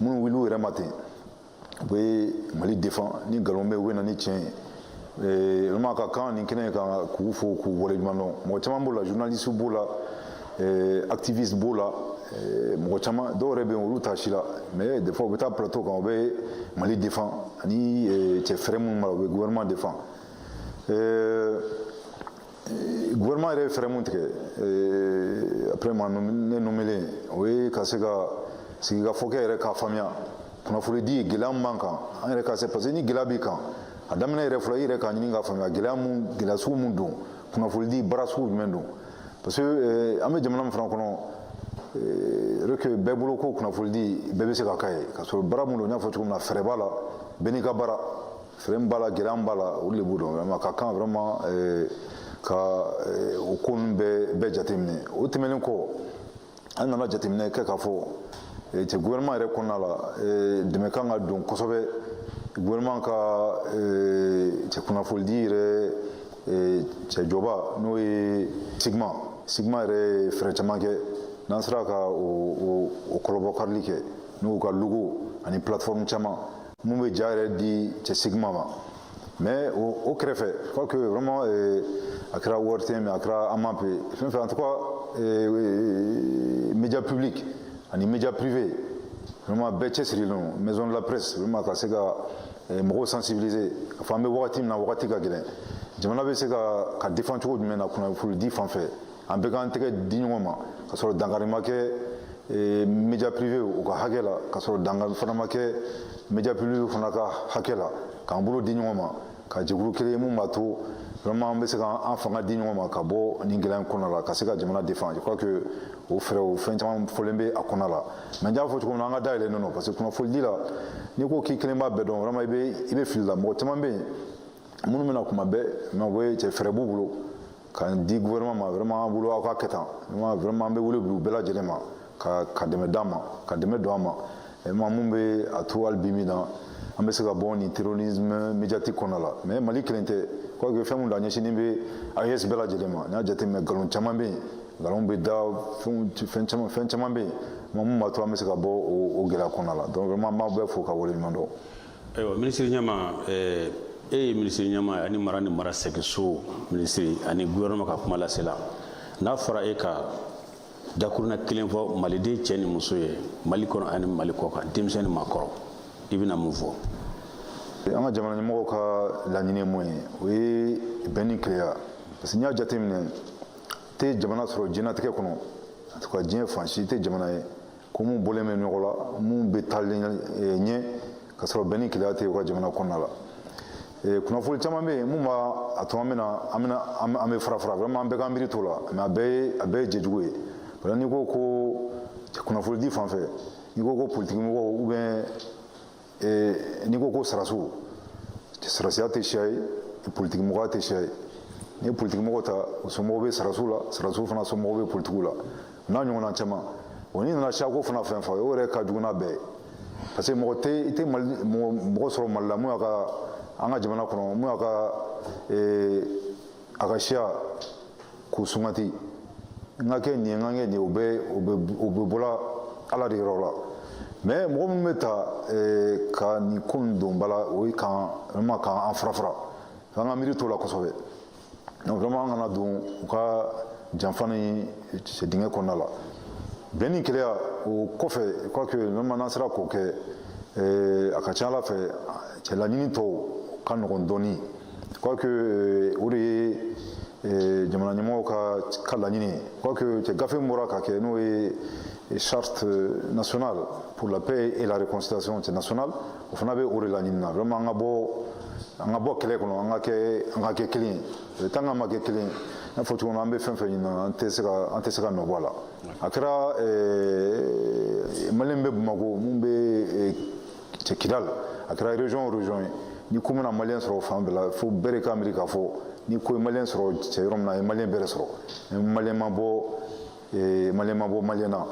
minnu wuli u yɛrɛ ma ten, u bɛ Mali défend ni nkalon bɛ yen, u bɛ na ni tiɲɛ ye. Vraiment, ka kan nin kɛnɛ kan k'u fo, k'u waleɲuman dɔn. Mɔgɔ caman b'o la, journaliste b'o la, activiste b'o la, mɔgɔ caman dɔw yɛrɛ bɛ yen, olu t'a si la, mais des fois u bɛ taa plateau kan, u bɛ Mali défend ani cɛ fɛɛrɛ minnu b'a la, u bɛ gouvernement défend. Gouvernement yɛrɛ ye fɛɛrɛ mun tigɛ après ma ne nommé, o ye ka se ka sigikafɔ kɛ yɛrɛ, k'a faamuya kunnafoni di gɛlɛya min b'an kan, an yɛrɛ ka se, parce que ni gɛlɛya b'i kan, a daminɛ yɛrɛ fɔlɔ, i yɛrɛ k'a ɲini k'a faamuya gɛlɛya mun, gɛlɛya sugu mun don, kunnafoni di baara sugu jumɛn don. Parce que an bɛ jamana min fana kɔnɔ, que bɛɛ bolo ko kunnafoni di bɛɛ bɛ se ka k'a ye, ka sɔrɔ baara mun don, n y'a fɔ cogo min na, fɛɛrɛ b'a la, bɛɛ n'i ka baara. Fɛɛrɛ min b'a la, gɛlɛya min b'a la, olu de b'o dɔn. Vraiment, ka kan vraiment ka o ko ninnu bɛɛ jateminɛ. O tɛmɛnen kɔ, an nana jateminɛ kɛ k'a fɔ cɛ, gouvernement yɛrɛ kɔnɔna la, dɛmɛ kan ka don kosɛbɛ gouvernement ka cɛ kunnafoni di yɛrɛ cɛ jɔba, n'o ye SIGMA. SIGMA yɛrɛ ye fɛɛrɛ caman kɛ. N'an sera ka o kɔlɔbɔ karili kɛ n'u ka logo ani plateforme caman mun bɛ ja yɛrɛ di cɛ SIGMA ma. Mais o kɛrɛfɛ, je crois que vraiment a kɛra ORTM, a kɛra AMAP, fɛn fɛn, en tout cas média public ani média privé, vraiment bɛɛ cɛsirilen don, maison de la presse, vraiment ka se ka mɔgɔw sensibiliser ka fɔ an bɛ wagati min na, wagati ka gɛlɛn, jamana bɛ se ka défend cogo jumɛn na kunnafoni di fan fɛ. An bɛɛ k'an tɛgɛ di ɲɔgɔn ma, ka sɔrɔ dankari ma kɛ média privé u ka hakɛ la, ka sɔrɔ dankari fana ma kɛ média public fana ka hakɛ la, k'an bolo di ɲɔgɔn ma ka jɛkulu kelen mun b'a to vraiment an bɛ se k'an fanga di ɲɔgɔn ma ka bɔ nin gɛlɛya in kɔnɔna la, ka se ka jamana défend. Je crois que o fɛɛrɛ, o fɛn caman fɔlen bɛ a kɔnɔna la. Mais n y'a fɔ cogo min na, an ka dayɛlɛnnen don, parce que kunnafoni di la, n'i ko k'i kelen b'a bɛɛ dɔn, vraiment i bɛ fili la. Mɔgɔ caman bɛ yen minnu bɛna kuma bɛɛ, mais u bɛ cɛ fɛɛrɛ b'u bolo ka di gouvernement ma. Vraiment, an bolo, aw ka kɛ tan. Vraiment, an bɛ wele bila u bɛɛ lajɛlen ma ka dɛmɛ d'an ma, ka dɛmɛ don an ma, vraiment mun bɛ a to hali bi min na, an bɛ se ka bɔ nin terrorisme médiatique kɔnɔna la. Mais Mali kelen tɛ, quoi que fɛn mun da ɲɛsinnen bɛ AES bɛɛ lajɛlen ma. N'i y'a jateminɛ, nkalon caman bɛ yen, nkalon bɛ da, fɛn caman, fɛn caman bɛ yen mun b'a to an bɛ se ka bɔ o gɛlɛya kɔnɔna la. Donc vraiment, an b'aw bɛɛ fo ka waleɲuman dɔn. Ayiwa, minisiri ɲɛma, e ye minisiri ɲɛma ani mara ni mara sɛgɛso minisiri ani gouvernement ka kuma lasela, n'a fɔra e ka dakurunna kelen fɔ maliden cɛ ni muso ye, Mali kɔnɔ ani Mali kɔ kan, denmisɛn ni maakɔrɔ, i bɛna mun fɔ? An ka jamana ɲɛmɔgɔw ka laɲini ye mun ye? O ye bɛn ni kelenya, parce que n'i y'a jateminɛ, tɛ jamana sɔrɔ diɲɛlatigɛ kɔnɔ, en tout cas diɲɛ fan si tɛ jamana ye ko mun bɔlen bɛ ɲɔgɔn la, mun bɛ taalen ɲɛ ka sɔrɔ bɛn ni kelenya tɛ u ka jamana kɔnɔna la. Kunnafoni caman bɛ yen mun b'a a to an bɛna an bɛna an bɛ fara fara. Vraiment, an bɛɛ k'an miiri t'o la, mais a bɛɛ ye jɛjugu ye. Par exemple, n'i ko ko kunnafoni di fan fɛ, n'i ko ko politique mɔgɔw, ou bien n'i ko ko sarasiw, sarasiya tɛ siya ye. Politiki mɔgɔya tɛ siya ye. N'i ye politiki mɔgɔ ta, o somɔgɔw bɛ sarasiw la, sarasiw fana somɔgɔw bɛ politikiw la, n'a ɲɔgɔnna caman. O n'i nana siyako fana fɛn fɔ, o yɛrɛ ka jugu n'a bɛɛ ye, parce que mɔgɔ tɛ, i tɛ Mali mɔgɔ sɔrɔ Mali la mun y'a ka, an ka jamana kɔnɔ, mun y'a ka a ka siya k'o sugandi, n ka kɛ nin ye, n ka kɛ nin ye. O bɛ bɔla Ala de yɔrɔ la. Mais mɔgɔ minnu bɛ ta ka nin ko ninnu don ba la, o ye kan vraiment k'an fara fara, an ka miiri t'o la kosɛbɛ. Donc vraiment, an kana don u ka janfa ni dingɛ kɔnɔna la. Bɛn ni kelenya, o kɔfɛ, je crois que vraiment n'an sera k'o kɛ, a ka ca Ala fɛ, cɛ laɲini tɔw ka nɔgɔn dɔɔni. Je crois que o de ye jamana ɲɛmɔgɔw ka laɲini ye. Je crois que cɛ gafe min bɔra ka kɛ, n'o ye Charte nationale pour la paix et la réconciliation nationale, o fana bɛ o de laɲini na. Vraiment, an ka bɔ kɛlɛ kɔnɔ, an ka kɛ kelen ye. Tant qu'an ma kɛ kelen ye, n y'a fɔ cogo min na, an bɛ fɛn fɛn ɲini na, an tɛ se ka nɔ bɔ a la. A kɛra Maliyɛn bɛ Bamakɔ, mun bɛ cɛ Kidal, a kɛra région o région ye, ni ko mana Maliyɛn sɔrɔ fan bɛɛ la, fo bɛɛ de ka miiri k'a fɔ ni ko ye Maliyɛn sɔrɔ cɛ yɔrɔ min na, a ye Maliyɛn bɛɛ de sɔrɔ. Maliyɛn ma bɔ Maliyɛn na.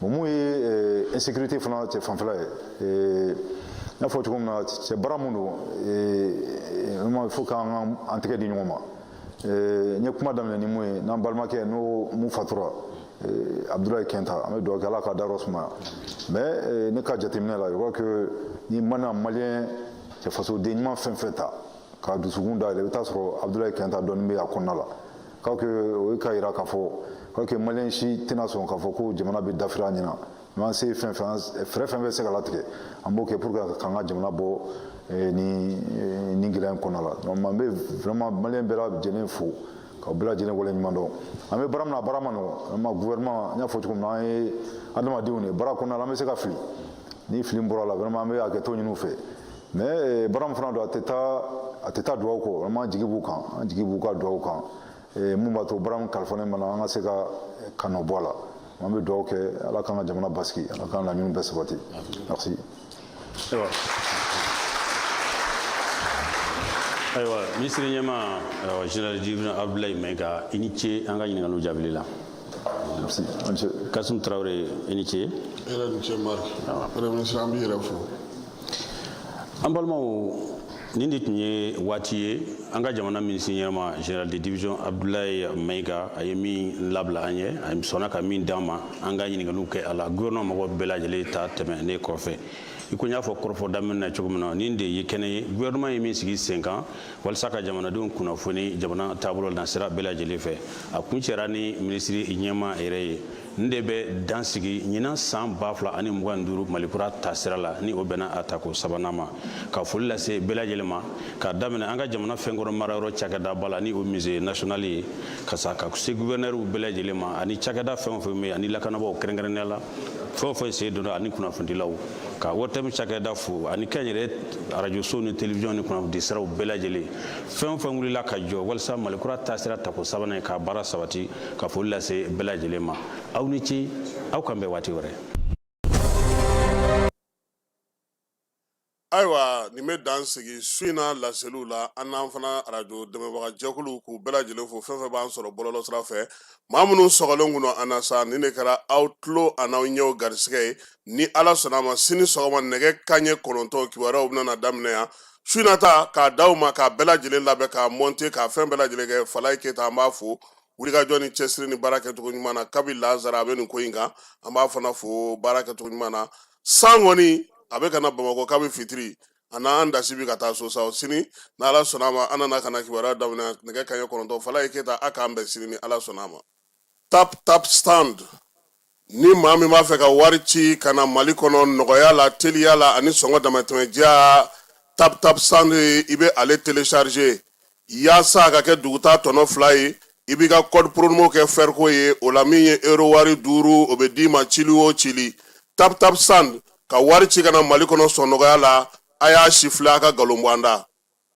Bon, mun ye insécurité fana cɛ fanfɛla ye, n y'a fɔ cogo min na, cɛ baara mun don, vraiment il faut k'an ka an tɛgɛ di ɲɔgɔn ma. N ye kuma daminɛ ni mun ye, n'an balimakɛ n'o mun fatura, Abdoulaye Kenta, an bɛ dugawu kɛ, Ala ka dayɔrɔ sumaya. Mais ne ka jateminɛ la, je crois que ni mana Maliyɛn cɛ fasoden ɲuman fɛn fɛn ta ka dusukun dayɛlɛ, i bɛ taa sɔrɔ Abdoulaye Kenta dɔɔnin bɛ a kɔnɔna la. K'a que o ye k'a yira k'a fɔ k'a que Maliyɛn si tɛna sɔn k'a fɔ ko jamana bɛ dafiri a ɲɛna. An se fɛn fɛn, fɛɛrɛ fɛn bɛ se ka latigɛ, an b'o kɛ pour que k'an ka jamana bɔ ni gɛlɛya in kɔnɔna la. Donc an bɛ vraiment Maliyɛn bɛɛ lajɛlen fo, k'aw bɛɛ lajɛlen waleɲuman dɔn. An bɛ baara min na, baara ma nɔgɔn. Vraiment, gouvernement, n y'a fɔ cogo min na, an ye adamadenw de ye. Baara kɔnɔna la, an bɛ se ka fili. Ni fili bɔra la, vraiment an bɛ hakɛto ɲini u fɛ. Mais baara min fana don, a tɛ taa dugawu kɔ. Vraiment, an jigi b'u kan, an jigi b'u ka dugawu kan, mun b'a to baara min kalifa ne ma na, an ka se ka nɔ bɔ a la. An bɛ dugawu kɛ, Ala k'an ka jamana basigi, Ala k'an laɲiniw bɛɛ sabati. Merci. Ayiwa, minisiri ɲɛmaa, général division Abdoulaye Maïga, i ni ce an ka ɲininkaliw jaabili la. Merci. Kasum Traoré, i ni ce. E yɛrɛ ni ce, Marc. Premier ministre, an b'i yɛrɛ fo. An balimaw, nin de tun ye waati ye an ka jamana minisiri ɲɛma, général de division Abdoulaye Maïga, a ye min labila an ye, a sɔnna ka min d'an ma an ka ɲininkaliw kɛ a la, gouvernement mɔgɔw bɛɛ lajɛlen ta tɛmɛ ne kɔfɛ. I ko n y'a fɔ kɔrɔfɔ daminɛ na cogo min na, nin de ye kɛnɛ ye gouvernement ye min sigi sen kan walasa ka jamanadenw kunnafoni jamana taabolo nasira bɛɛ lajɛlen fɛ. A kuncɛra ni minisiri ɲɛma yɛrɛ ye. Nin de bɛ dan sigi ɲinan san 2025 Malikura taasira la, ni o bɛnna a tako sabanan ma. Ka foli lase bɛɛ lajɛlen ma, k'a daminɛ an ka jamana fɛnkɔrɔ marayɔrɔ cakɛdaba la, ni o musée national ye, ka sa ka se gouverneur bɛɛ lajɛlen ma, ani cakɛda fɛn o fɛn bɛ yen, ani lakanabaaw kɛrɛnkɛrɛnnenya la, fɛn o fɛn sen donna, ani kunnafonidilaw, ka ORTM cakɛda fo, ani kɛnyɛrɛ arajoso ni télévision ni kunnafoni siraw bɛɛ lajɛlen, fɛn o fɛn wulila ka jɔ walasa Malikura taasira tako sabanan ye k'a baara sabati. Ka foli lase bɛɛ lajɛlen ma. Aw ni ce, aw kan bɛn waati wɛrɛ. Ayiwa, nin bɛ dan sigi su in na laseliw la. An n'an fana arajo dɛmɛbaga jɛkulu, k'u bɛɛ lajɛlen fo, fɛn fɛn b'an sɔrɔ bɔlɔlɔ sira fɛ, maa minnu sɔgɔlen kun an na sa, nin de kɛra aw tulo an'aw ɲɛw garisigɛ ye. Ni Ala sɔnna a ma, sini sɔgɔma nɛgɛ kanɲɛ 9, kibaruyaw bɛna daminɛ yan. Su in na ta k'a d'aw ma, k'a bɛɛ lajɛlen labɛn, k'a monter, k'a fɛn bɛɛ lajɛlen kɛ, Falaye Keyita, an b'a fo wulikajɔ ni cɛsiri ni baara kɛcogo ɲuman na. Kabi lazara a bɛ nin ko in kan, an b'a fana fo baara kɛcogo ɲuman na. San kɔni a bɛ ka na Bamakɔ kabi fitiri, a n'an dasi bi ka taa so sa. Sini n'Ala sɔnna a ma, an nana ka na kibaruya daminɛ nɛgɛ kanɲɛ 9. Falaye Keyita, a k'an bɛn sini ni Ala sɔnna a ma. Tap Tap Send, ni maa min b'a fɛ ka wari ci ka na Mali kɔnɔ nɔgɔya la, teliya la ani sɔngɔ damatɛmɛdiya, Tap Tap Send, i bɛ ale télécharger yaasa a ka kɛ duguta tɔnɔ 2 ye. I b'i ka code promo kɛ fɛriko ye, o la min ye euro wari 5, o bɛ d'i ma cili o cili. Tap Tap Send, ka wari ci ka na Mali kɔnɔ sɔn nɔgɔya la. A y'a si filɛ, a ka nkalon bɔ an da.